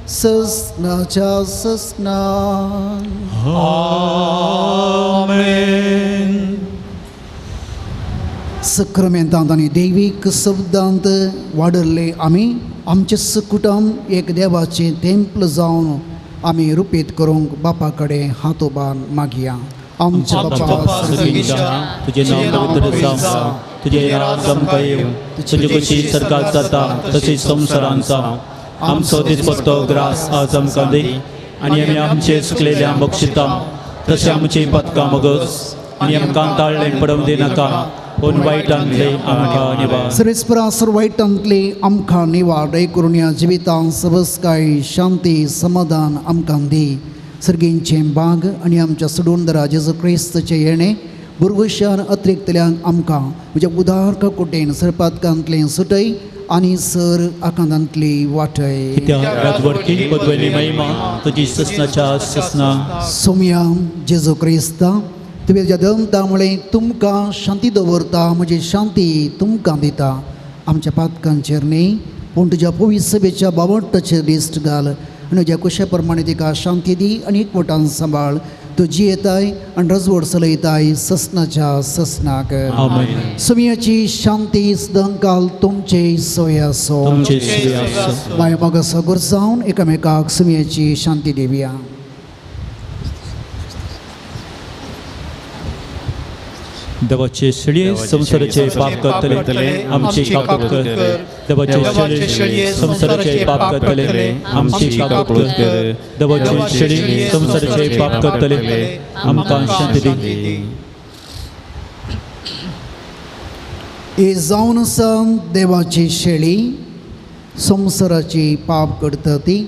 S2: ससनाच्या ससना.
S1: आमेन.
S2: सक्रमेंतांत आनी दैवीक शब्दांत वाडरले आमी आमचें सकुटम एक देवाचें तेंपल जावन आमी रुपीत करूंक बापा कडेन हात उबार मागया. आमच्या बापा
S1: स्वर्गीच्या, तुजें नांव पवित्र जावं, तुजें राज आमकां येवं, तुजी कशी सर्गात जाता तशी संवसारांत जावं. आमचो दिसपट्टो ग्रास आज आमकां दी आनी आमी आमचे चुकलेल्या बक्षिता तशें आमची पदकां मगस आनी आमकां ताळ्ळें पडोवंक दिनाका, पूण वायटांतले आमकां निवार.
S2: सर्वेस्परा सर्व वायटांतली आमकां निवार दय करून ह्या जिवितांत सबसकाय शांती समाधान आमकां दी. सर्गींचें बाग आनी आमच्या सडून जेजू क्रिस्ताचें येणें भुरगुशान अतिरिक्तल्यांक आमकां म्हज्या उदार कुटेन सरपातकांतलें सुटय आनी सर आकांतांतली वाटय.
S1: कित्याक राजवटकी पदवेली महिमा तुजी ससनाच्या ससना.
S2: सोमया जेजू क्रिस्ता, तुवें ज्या दमता मुळे तुमकां शांती दवरता, म्हजी शांती तुमकां दिता. आमच्या पातकांचेर न्ही पूण तुज्या पवित्र सभेच्या बावटाचेर दिश्ट घाल आनी तुज्या कुशे प्रमाणे तिका शांती दी आनी एकवटान सांबाळ. तूं जियेताय आनी रजवड चलयताय ससनाच्या ससनाक.
S1: आमेन.
S2: सुमयाची शांती सदांकाल तुमचे सोय आसो.
S1: तुमचे सुय आसो.
S2: माय मोगा सगुर जावन एकामेकाक सुमयाची शांती दिवया.
S1: देवाचे शेळये संवसाराचे पाप करतले आमची काकूत कर. देवाचे शेळये संवसाराचे पाप करतले आमची काकूत कर. देवाचे शेळये संवसाराचे पाप करतले आमकां शांती दी.
S2: ही जावन आसा देवाची शेळी संवसाराची पाप करता ती.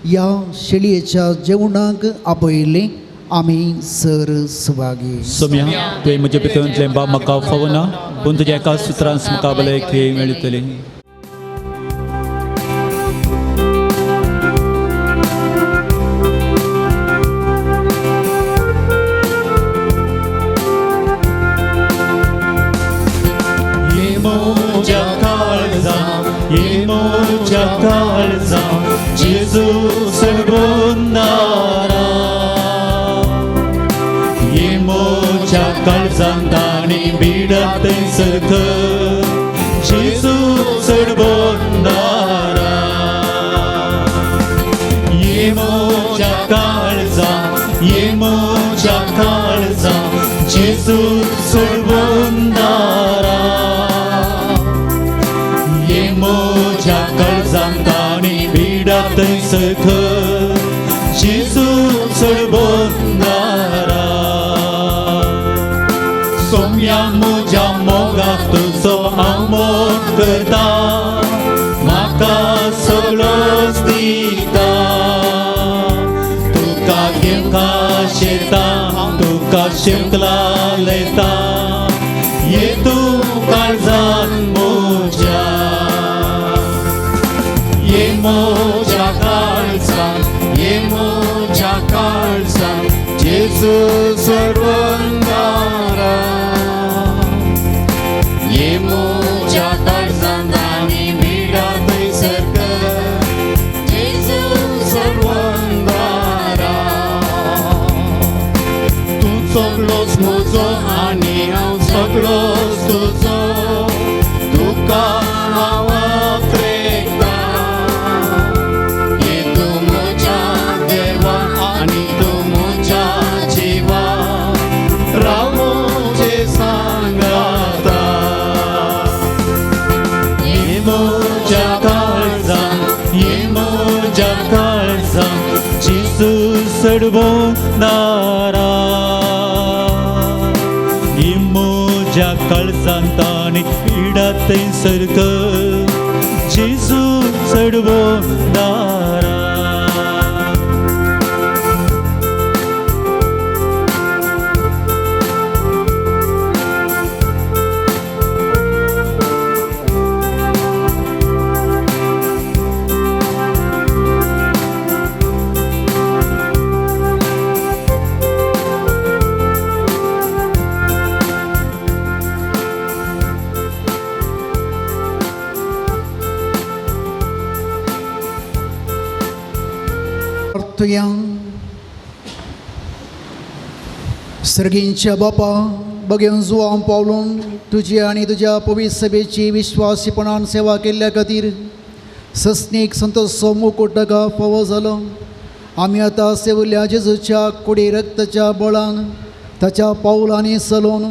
S2: ह्या शेळयेच्या जेवणाक आपयल्ली आमी सर सुभागी.
S1: सोम्या तुवें म्हज्या भितरतलें बाब म्हाका फावना पूण तुज्या एका सुत्रांस म्हाका भलायकी मेळटली. ये काळजा ये म्हज्या काळजा जेजू सडबोंदारा. ये म्हज्या काळजांत आनी बिडात थंयसर जेजू सडबोंदारा. ये म्हज्या काळजा ये म्हज्या काळजा जेजू सडबोंदारा. ये म्हज्या काळजांत आनी बिडात थंयसर जेजू सडबोंदारा. सोम्या म्हज्या मोगाक तुजो हांव मोग करता म्हाका सगळोच दिता. तुका घेवंक शेता तुका शेवकला लेता ये तूं काळजान म्हज्या. ये म्हज्या काळजान ये म्हज्या काळजान जेजू सर्वंदारा. ये म्हज्या काळजांत आनी बिडा थंयसर जेजू सर्वंदारा. तूं सगळोच म्हजो आनी हांव सगळोच तुजो. तुका हांव आपरेता. ये तूं म्हज्या देवा आनी तूं म्हज्या जिवा राव म्हजे सांगाता. ये म्हज्या काळजा ये म्हज्या काळजा जेजू सडबोंदारा. ये म्हज्या काळजांत आनी पिडा थंयसर जेजू सडबोंदारा.
S2: सर्गींच्या बापा बगेवन जुवांव पावलून तुजी आनी तुज्या पवित्र सभेची विश्वासीपणान सेवा केल्ल्या खातीर सस्नीक संतोष मुकुट ताका फावो जालो. आमी आतां सेवल्या जेजूच्या कुडी रक्ताच्या बळान ताच्या पावलांनी चलोवन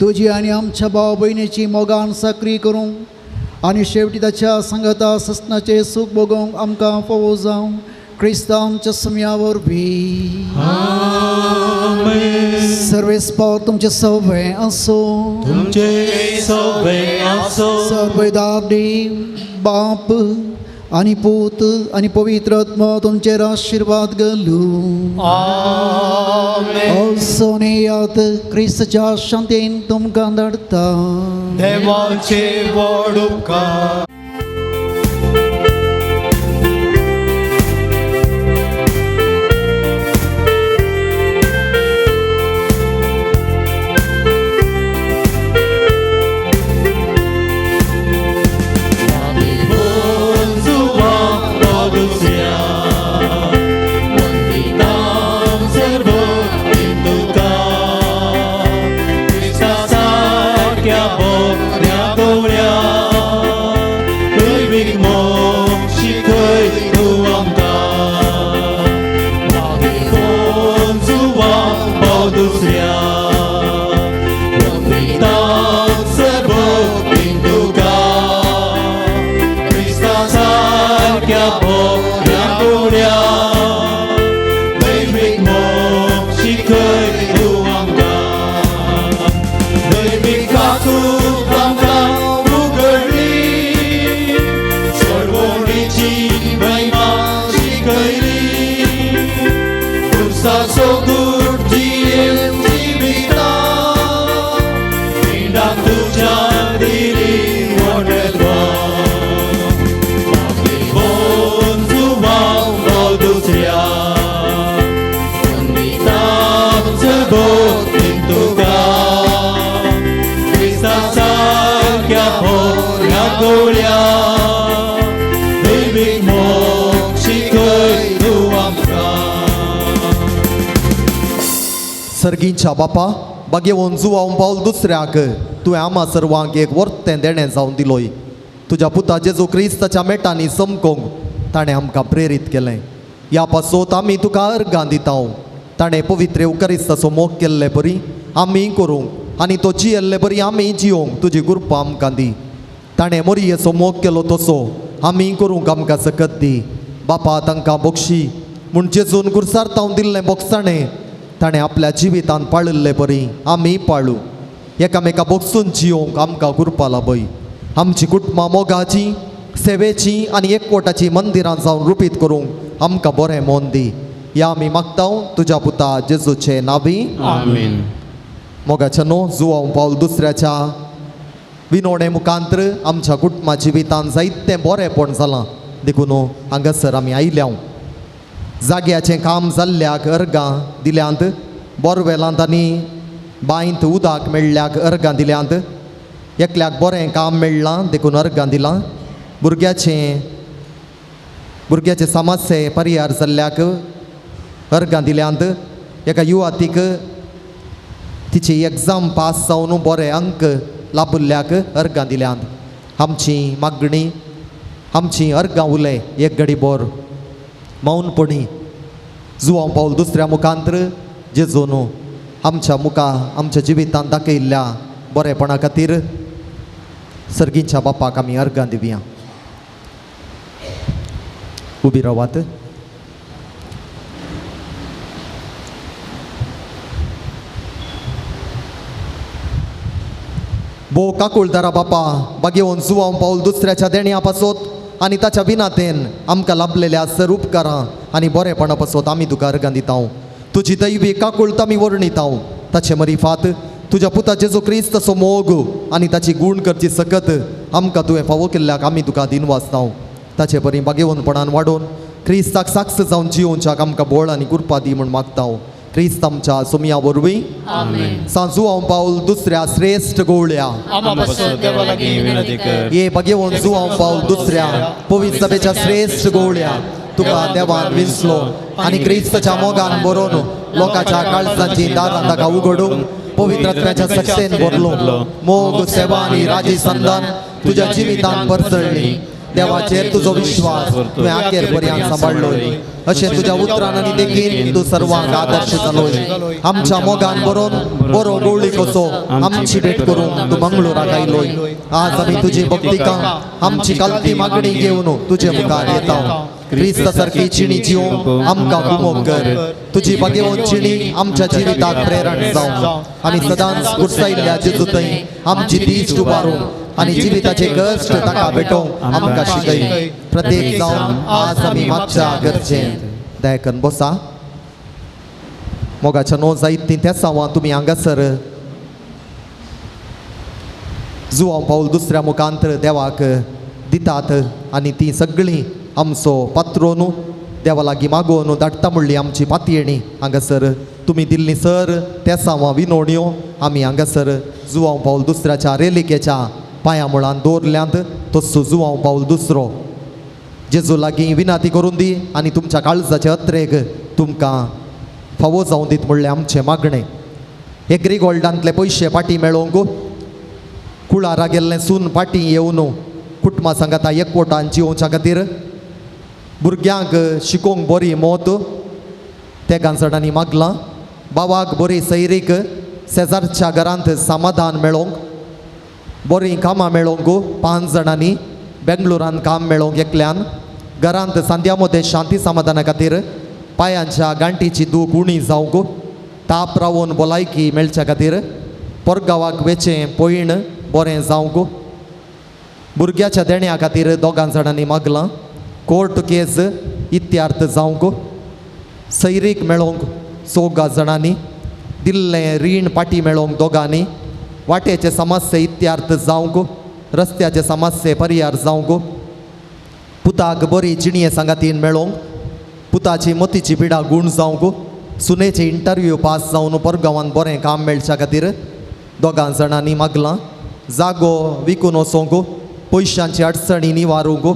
S2: तुजी आनी आमच्या भाव भयणीची मोगान साकरी करूंक आनी शेवटी ताच्या सांगाता सस्नाचें सूख भोगोवंक आमकां फावो जावं. क्रिस्तांच्या सम्या वरवीं. सर्वेस्पार तुमचे सवे आसो.
S1: तुमचे सवे आसो.
S2: सर्वदारी बाप आनी पूत आनी पवित्र आत्मा तुमचेर आशिर्वाद घालूं. आसोनेयात क्रिस्ताच्या शांतीन तुमकां धाडटा.
S3: देवाचे व्हड उपकार.
S1: Servo खुर्साचो गूट जियेवन जिविता पिंडाक तुज्या दिली व्हडलपण बागेवन जुवांव भाव दुसऱ्या संगीतांचो भक्तीन तुका क्रिस्ता सारक्या बऱ्या गवळ्या दैवीक मोग शिकय तूं आमकां.
S5: सर्गींच्या बापा बागेवन जुवांव पावल दुसऱ्याक तुवें आमा सर्वांक एक वर्तें देणें जावन दिलोय. तुज्या पुता जेजू क्रिस्ताच्या मेटांनी चमकोंक ताणें आमकां प्रेरीत केलें. ह्या पासत आमी तुका अर्गां दिता. ताणें पवित्र येवकारिस्ताचो मोग केल्ले परी आमी करूंक आनी तो जियेल्ले परी आमी जियोंक तुजी कृपा आमकां दी. ताणें मोरयेचो मोग केलो तसो आमी करूंक आमकां सकत दी. बापा तांकां बक्षी म्हूण जेजून खुर्सार तावन दिल्लें बोगसाणें ताणें आपल्या जिवितांत पाळिल्ले परी आमी पाळू. एकामेका बोगसून जियोंक आमकां कृपा लाभय. आमची कुटुंबां मोगाची सेवेची आनी एकवटाची मंदिरां जावन रुपीत करूंक आमकां बरें मन दी. ह्या आमी मागता तुज्या पुता जेजूचे नावी.
S1: आमेन.
S5: मोगाच्या न्हू जुवांव पावल दुसऱ्याच्या विनोणे मुखांत्र आमच्या कुटुंबा जिवितांत जायतें बरेंपण जालां देखून हांगासर आमी आयल्या. जाग्याचें काम जाल्ल्याक अर्गां दिल्यांत, बोरवेलांत आनी बांयंत उदक मेळ्ळ्याक अर्गां दिल्यांत, एकल्याक बरें काम मेळ्ळां देखून अर्गां दिलां, भुरग्याचे समस्ये परिहार जाल्ल्याक अर्गां दिल्यांत, एका युवातीक तिची एग्जाम पास जावन बरे अंक लाभिल्ल्याक अर्गां दिल्यांत. आमची मागणी आमची अर्गां उलय एक घडी बोर मौनपणी जुवांव पावल दुसऱ्या मुखांत्र जेजून आमच्या मुखा आमच्या जिवितांत दाखयल्ल्या बरेपणा खातीर सर्गींच्या बापाक आमी अर्गां दिवया. उबी रावात. भो काकुळदारा बापा बागेवन जुवांव पावल दुसऱ्याच्या देण्या पासत आनी ताच्या विनातेन आमकां लाभलेल्या सर उपकारां आनी बरेपणा पासत आमी तुका अर्गां दिता. तुजी दैवी काकुळत आमी वर्णिता. ताचे मरिफात तुज्या पुता जेजू क्रिस्ताचो मोग आनी ताची गूण करची सकत आमकां तुवें फावो केल्ल्याक आमी तुका दिनवासता. ताचे परी बागेवनपणान वाडोवन क्रिस्ताक साक्ष जावन जियोवच्याक आमकां बळ आनी कृपा दी म्हूण मागता. क्रिस्त आमच्या सोमया वरवीं. सांजुवांव पावल दुसऱ्या श्रेश्ठ गोवळ्या ये बागेवन जुवांव पावल दुसऱ्या पवित्र सभेच्या श्रेश्ठ गोवळ्या तुका देवान विंचलो आनी क्रिस्ताच्या मोगान बरोवन लोकांच्या काळजाची दारां ताका उगडूंक पवित्र आत्म्याच्या सक्सेन भरलो. मोग सेवा आनी राजी संदान तुज्या जिवितान परजळ्ळी. देवाचेर तुजो विश्वास तुवें आखेर पर्यंत सांबाळ्ळो. अशें तुज्या उतरान आनी देखीन तूं सर्वांक आदर्श जालो. आमच्या मोगान बरोवन बरो गोवळी कसो आमची भेट करूंक तूं मंगळूराक आयलोय. आज आमी तुजी भक्तिका आमची कालती मागणी घेवन तुजे मुखार येता. क्रिस्ता सारकी चिणी जिवंक आमकां गुमोक कर. तुजी बागेवन चिणी आमच्या जिविताक प्रेरण जावं. आमी सदांच कुर्सायल्ल्या जेजू थंय आमची दीस उबारूंक आनी जिविताचे कश्ट ताका भेटोवंक आमकां शिकय. प्रत्येक जावन आज आमी मागच्या गरजेन दयाकन बसा. मोगाच्या नो जायत ती तेसांवां तुमी हांगासर जुवांव पावल दुसऱ्या मुखांत्र देवाक दितात आनी ती सगळीं आमचो पात्रोन देवा लागीं मागोवन धाडटा म्हणली आमची पातयेणी हांगासर तुमी दिल्ली सर तेसांवां विनोण्यो आमी हांगासर जुवांव पावल दुसऱ्याच्या रेलिकेच्या पांया मुळान दवरल्यांत. तसो जुवांव पावल दुसरो जेजू लागीं विनाती करून दी आनी तुमच्या काळजाचे अत्रेक तुमकां फावो जावं दीत म्हणलें आमचें मागणें. एग्री गोल्डांतले पयशे पाटी मेळोवंक कुळारा गेल्लें सून पाटी येवन कुटुंबा सांगाता एकवटान जिवोवच्या खातीर भुरग्यांक शिकोवंक बरी मोत तेगां जाणांनी मागलां. बाबाक बरी सैरीक शेजारच्या घरांत समाधान मेळोवंक बरीं कामां मेळोवंक 5 जाणांनी बेंगलोरान काम मेळोवंक एकल्यान घरांत सांद्या मदें शांती समाधाना खातीर पांयांच्या गांठीची दूख उणी जावंक ताप रावोन भलायकी मेळच्या खातीर परगांवाक वेचें पयण बरें जावंक भुरग्याच्या देण्या खातीर 2 जाणांनी मागलां. कोर्ट केस इत्यार्थ जावंक सैरीक मेळोवंक चौगा जाणांनी, दिल्लें रीण पाटी मेळोवंक दोगांनी, वाटेचे समस्ये इत्यार्थ जावंक, रस्त्याचे समस्ये परियार जावंक, पुताक बरी जिणये सांगातीन मेळोवंक, पुताची मोतीची पिडा गूण जावंक, सुनेचे इंटरव्यू पास जावन परगांवान बरें काम मेळच्या खातीर दोगां जाणांनी मागलां, जागो विकून वचोंक, पयशांची अडचणी निवारूंक,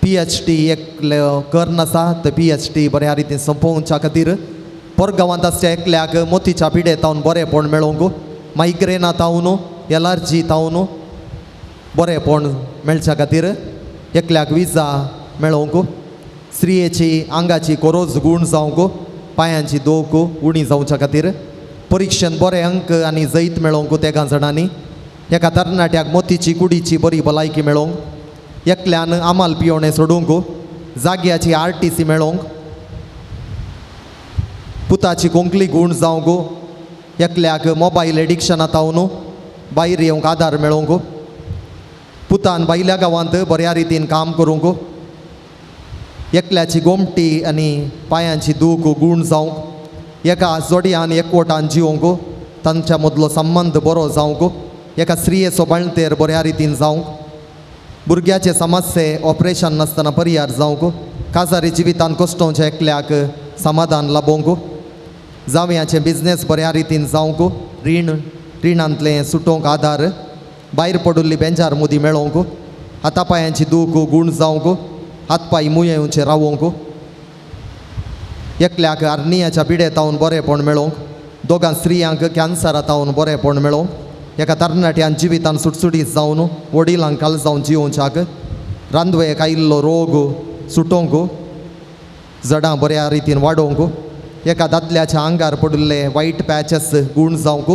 S5: PhD एकले करन आसा तर PhD बऱ्या रितीन सोंपोवच्या खातीर, परगांवांत आसच्या एकल्याक मोतीच्या पिडे तावन बरेंपण मेळोवंक, मायग्रेना तावन एलर्जी तावन बरेंपण मेळच्या खातीर, एकल्याक विजा मेळोवंक, स्त्रियेची आंगाची कोरोज गूण जावंक, पांयांची दोक उणी जावच्या खातीर, परिक्षेन बरे अंक आनी जैत मेळोवंक तेगां जाणांनी, एका तरणाट्याक मोतीची कुडीची बरी भलायकी मेळोवंक, एकल्यान आमाल पियोणें सोडूंक, जाग्याची RTC मेळोवंक, पुताची कोंकली गूण जावंक, एकल्याक मोबायल एडिक्शना तावन भायर येवंक आदार मेळोवंक, पुतान भायल्या गांवांत बऱ्या रितीन काम करूंक, एकल्याची गोमटी आनी पांयांची दूख गूण जावंक, एका जोडयान एकवटान जिवंक, तांच्या मदलो संबंद बरो जावंक, एका स्त्रियेचो बाळंतेर बऱ्या रितीन जावंक, भुरग्याचे समस्ये ऑपरेशन नासतना परियार जावंक, काजारी जिवितान कश्टोवच्या एकल्याक समाधान लाबोवंक, जावयाचें बिजनेस बऱ्या रितीन जावंक, रिणांतलें सुटोवंक आदार, भायर पडिल्ली बेंजार मुदी मेळोवंक, हातापायांची दूख गूण जावंक, हातपांय मुयेवचे रावोवंक, एकल्याक आर्नियाच्या पिडे तावन बरेंपण मेळोवंक, दोगां स्त्रियांक कॅन्सरा तावन बरेंपण मेळोवंक, एका तरणाट्यान जिवितान सुटसुटीत जावन वडिलांक काल जावन जिवोवच्याक, रांदवेक आयिल्लो रोग सुटोवंक, जडां बऱ्या रितीन वाडोवंक, एका दादल्याच्या आंगार पडिल्ले वायट पॅचस गूण जावंक,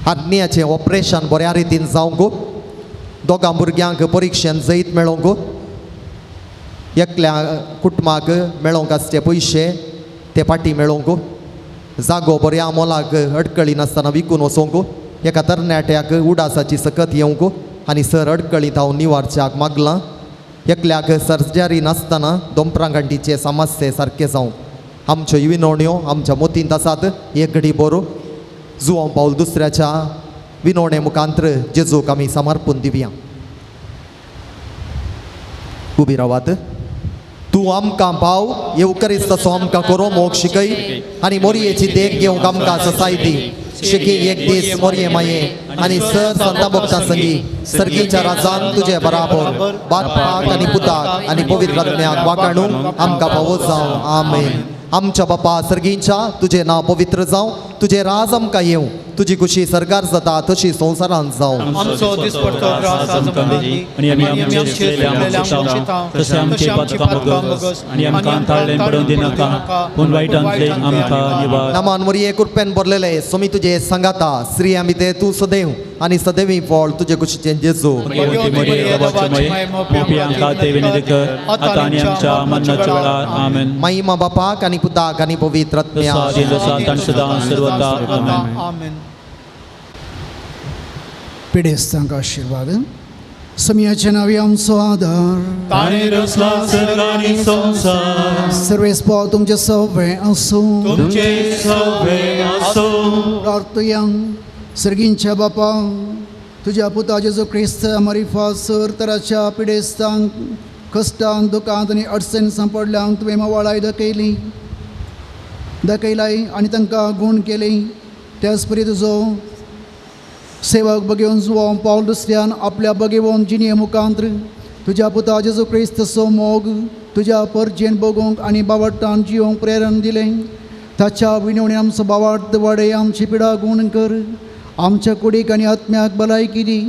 S5: आज्ञाचें ऑपरेशन बऱ्या रितीन जावंक, दोगां भुरग्यांक परिक्षेन जैत मेळोवंक, एकल्या कुटुंबाक मेळोवंक आसचे पयशे ते पाटी मेळोवंक, जागो बऱ्या मोलाक अडकळी नासतना विकून वचोंक, एका तरणाट्याक उडासाची सकत येवंक आनी सर अडकळींत हांव निवारच्याक मागलां, एकल्याक सर्जरी नासतना दोंपरांगांटीचे समस्ये सारके जावं. आमच्यो विनवण्यो आमच्या मोतींत आसात. एक घडी बरो जुवांव पावल दुसऱ्याच्या विनवणे मुखांत्र जेजूक आमी समर्पून दिवया. उबी रावात. तूं आमकां भाव येवकरीस्त तसो आमकां करो मोग शिकय आनी मोरयेची देख घेवंक आमकां ससाय दी. शिकी एक दीस मोरये माये आनी सर संता भक्ता संगी सर्गीच्या राजान तुजे बराबर बापाक आनी पुताक आनी पवित्र आत्म्याक वाकाणूंक आमकां फावो जावं. आमेन. आमच्या बापा सर्गींच्या तुजें नांव पवित्र जावं, तुजें राज आमकां येवं, तुजी खुशी सरकार जाता तशी संवसारांत जावं.
S3: आमचो दिसपडतो ग्रास आज आमकां दी
S1: आनी आमी आमचे चुकलेले आमकां तशें आमचे पातकां भोगस आनी आमकां ताळ्ळें पडून दिनाका, पूण वायटांतलें आमकां निवार.
S5: नामान मोरये कृपेन भरलेले स्वामी तुजे सांगाता, स्त्री आमी ते तूं सदैव आनी सदैवी फळ तुजे कुशीचें जेजू.
S1: आतां आनी आमच्या मरणाच्या वेळार. आमेन.
S5: महिमा बापाक आनी पुताक आनी पवित्र आत्म्याक.
S1: सदां सर्वता. आमेन.
S2: पिडेस्तांक आशिर्वाद. समियाच्या नांवी आमचो आदार.
S1: ताणें रचला सर्ग आनी संवसार.
S2: सर्वेस्पॉ तुमचें सगळें आसूं.
S1: तुमचें सगळें आसूं.
S2: प्रार्थुया. सर्गींच्या बापा, तुज्या पुता जेजू क्रिस्त मारिफात सर तराच्या पिडेस्तांक कश्टांक दुखांत आनी अडचण सांपडल्यांक तुवें मवाळाय दाखयली दाखयलाय आनी तांकां गूण केली. त्याच परी तुजो सेवक बगेवन जुवांव पावल दुसऱ्यान आपल्या बगेवन जिणये मुखांत्र तुज्या पुता जेजू क्रिस्तचो मोग तुज्या परजेन बगोवंक आनी बावडटान जियोंक प्रेरण दिलें. ताच्या विनवणी आमचो बावार्थ वाडय, आमची पिडा गूण कर, आमच्या कुडीक आनी आत्म्याक भलायकी दी.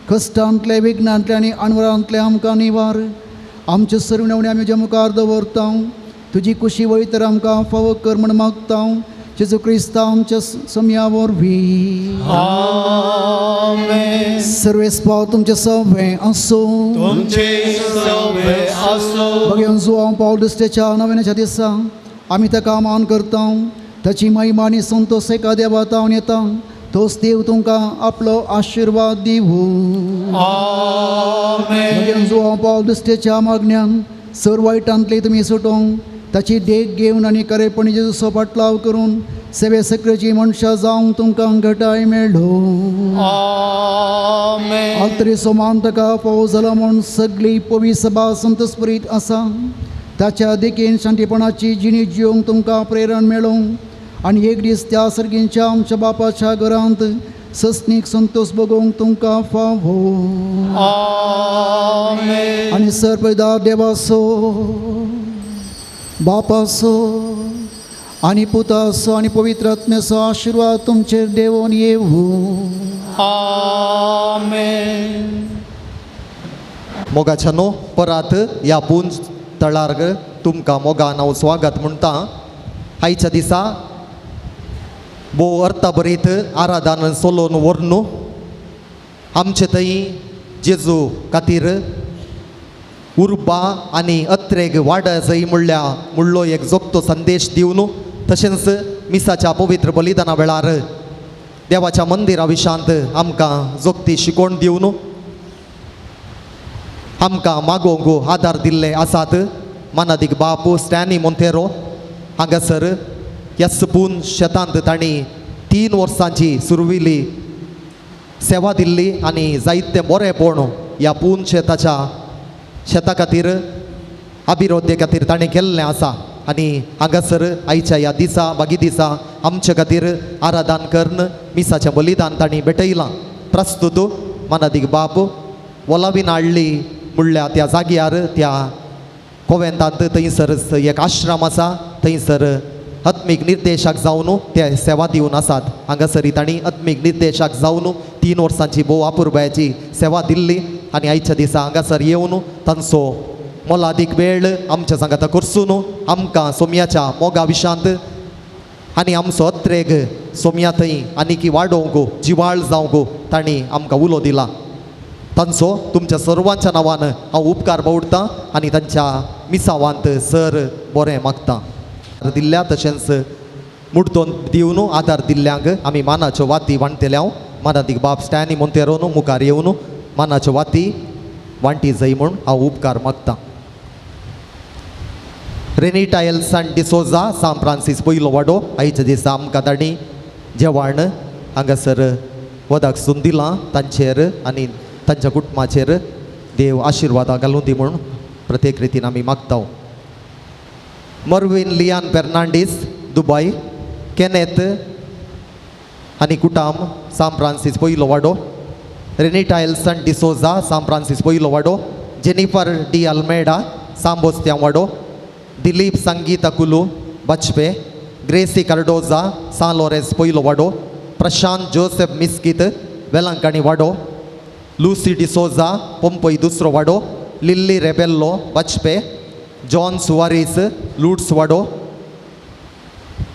S2: कश्टांतले विघ्नांतले आनी अणवरांतले आमकां निवार. आमचे सर्व विनवणी आमी तुज्या मुखार दवरता. तुजी कुशी वयतर आमकां फावो कर म्हण मागता. जेजू क्रिस्ता आमच्या सम्या वरवीं.
S3: आमेन.
S2: सर्वेस्पाव तुमचें सगळें आसूं.
S3: तुमचें सगळें आसूं.
S2: बगेवन जुवांव पावल दुसऱ्याच्या नव्याच्या दिसा आमी ताका मान करता. ताची महिमा आनी संतोश एका देवा तावन येता. तोच देव तुमकां आपलो आशिर्वाद दिवूं.
S3: आमेन.
S2: बगेवन जुवांव पावल दुसऱ्याच्या मागण्यान सर वायटांतले तुमी सुटोवंक ताची देख घेवन आनी खरेपणी जेजूचो फाटलाव करून सेवे सक्रेची मनशां जावंक तुमकां घटाय मेळ्ळो.
S3: आमेन.
S2: आल्तरी सोमान ताका फावो जाला म्हूण सगळी पवी सभा संतोषप्रीत आसा. ताच्या देखीन शांतीपणाची जिणी जिवंक तुमकां प्रेरण मेळूं आनी एक दीस त्या सर्गींच्या आमच्या बापाच्या घरांत सस्नीक संतोष भोगोवंक तुमकां फावो.
S3: आमेन.
S2: आनी सर्पदा देवाचो बापाचो आनी पुताचो आनी पवित्र आत्म्याचो आशिर्वाद तुमचेर देवोन येवूं.
S3: आमेन.
S5: मोगाच्या न्हू परात ह्या पुंज तळार तुमकां मोगान हांव स्वागत म्हणटा. आयच्या दिसा भोव अर्थभरीत आराधन सोलोन व्हरून आमचे थंय जेजू खातीर उर्बा आनी अत्रेग वाडजय म्हणल्या मुळ्ळो एक जोगतो संदेश दिवन तशेंच मिसाच्या पवित्र बलिदाना वेळार देवाच्या मंदिरा विशांत आमकां जोगती शिकोवन दिवन आमकां मागोवंक आदार दिल्ले आसात. मानादीक बापू स्टॅनी मोंतेरो हांगासर ह्या पून शेतांत तांणी 3 वर्सांची सुरविली सेवा दिल्ली आनी जायते बरेंपण ह्या पून शेताच्या शेता खातीर अभिवृद्धी खातीर ताणें केल्लें आसा. आनी हांगासर आयच्या ह्या दिसा बागी दिसा आमचे खातीर आराधन करून मिसाचें बलिदान तांणी भेटयलां. प्रस्तुत मानादीक बाप वोलावीन हाडली म्हणल्या त्या जाग्यार त्या कोवेंतांत थंयसर एक आश्रम आसा थंयसर आत्मीक निर्देशक जावन ते सेवा दिवन आसात. हांगासर तांणी आत्मीक निर्देशक जावन 3 वर्सांची भोव अपुरबायेची सेवा दिल्ली आनी आयच्या दिसा हांगासर येवन तांचो मोलादीक वेळ आमच्या सांगाता करसून आमकां सोम्याच्या मोगा विशांत आनी आमचो अत्रेग सोम्या थंय आनीकी वाडोवंक जिवाळ जावंक तांणी आमकां उलो दिला. तांचो तुमच्या सर्वांच्या नांवान हांव उपकार बावडटां आनी तांच्या मिसावांत सर बरें मागता दिल्ल्या तशेंच मुडतोन दिवन आदार दिल्ल्यांक आमी मानाच्यो वाती वांटतले. हांव मानादीक बाप स्टॅनी मोंतेरोन मुखार येवन मानाच्यो वाती वांटी जाय म्हूण हांव उपकार मागतां. रेनिटा एल्सन डिसोजा सांत फ्रांसीस पयलो वाडो आयच्या दिसा आमकां तांणी जेवण हांगासर वदाक सून दिलां. तांचेर आनी तांच्या कुटुंबाचेर देव आशिर्वादां घालूं दी म्हूण प्रत्येक रितीन आमी मागता. Mervyn Lian Fernandes Dubai Kenneth आनी कुटाम सांत फ्रांसीस पयलो वाडो. रेनिटा एल्सन डिसोजा सांत फ्रांसीस पयलो वाडो. जेनिफर डी अल्मेडा सांबोस्त्यां वाडो. दिलीप संगीता कुलू बचपे. ग्रेसी कार्डोजा सान लोरेंस पयलो वाडो. प्रशांत जोसेफ मिस्कित वेलंकणी वाडो. लुसी डिसोजा पंपय दुसरो वाडो. लिल्ली रेबेल्लो बचपे. जॉन सुवारीस लुट्स वाडो.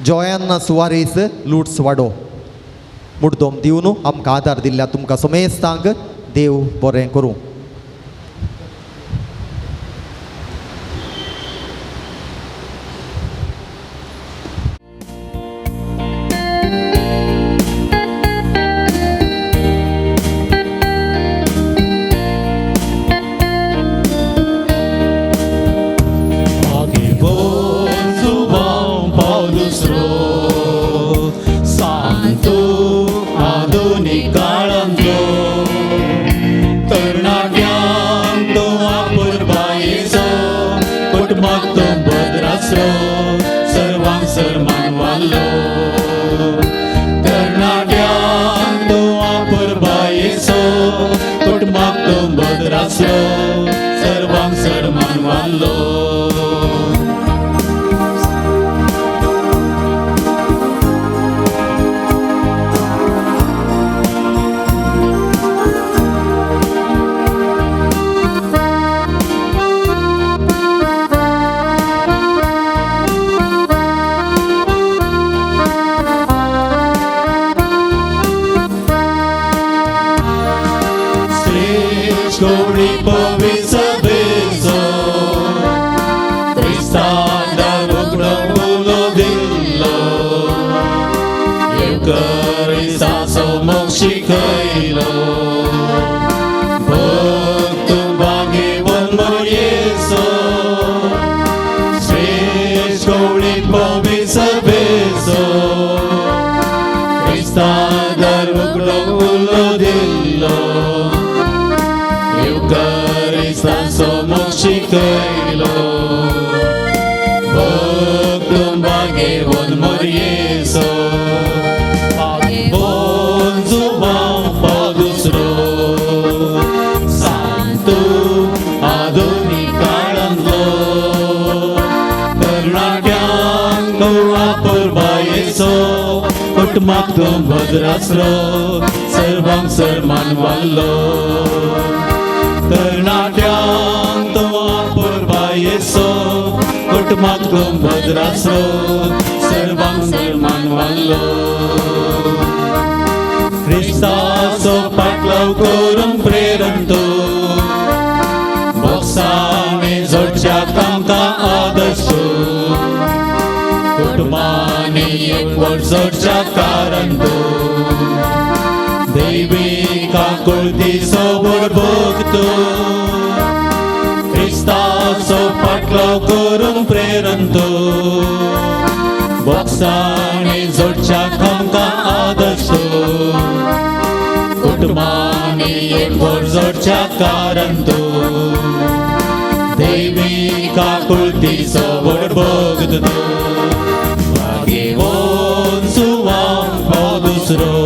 S5: जोयान्ना सुवारीस लुट्स वाडो. मुड्डोम दिवन आमकां आदार दिल्ल्या तुमकां समेस्तांक देव बरें करूं.
S1: गवळीत भोंवपी सभेचो क्रिस्तान दार उगडो उलो दिल्लो युकरिस्ताचो मोग शिकयलो भक्तुं बागेवन मोरयेचो बोन जुवांव पाव दुसरो सांतू आधुनीक काळांतलो तरणाट्यांक आपुरबायेचो कुटुंबाक तूं भद्रासरो सर्वांक सन्मान वाडलो तरणाट्यांक तूं आपुरबायेचो कुटुंबाक तूं भद्रासरो सर्वांक सन्मान वाडलो क्रिस्ताचो पाटलाव करूंक प्रेरण तूं बोक्सांनी जोडच्याक आमकां आदर्श कुटुंबांनी एकवट जोडच्या कारण तूं दैवी काकुळतीचो व्हड तूं क्रिस्ताचो पाटलाव करूंक प्रेरण तूं बोक्सांनी जोडच्याक आमकां आदर्श कुटुंबांनी एकवट जोडच्या कारण तूं देवी काकुळतीचो व्हड भक्त तूं भागेवन सुवांव हो दुसरो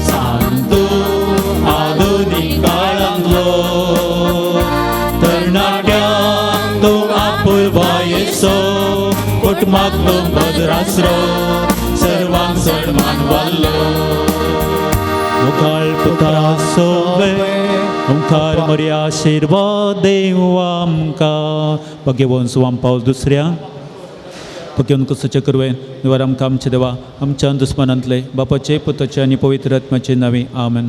S1: सांतू आधुनीक काळांतलो तरणाट्यांक तूं आपुरबायेचो कुटुंबाक तूं भद्रासरो सर्वांक सन्मान वाडलो मुखार पुता सोवे ओंकार मोरया आशिर्वाद देव आमकां भगेवन सुवाम पावल दुसऱ्या भगेवन कसोचें करवें निवार आमकां आमचे देवा आमच्या दुस्मानांतले बापाचे पुताचे आनी पवित्र आत्म्याचे नांवे आमेन.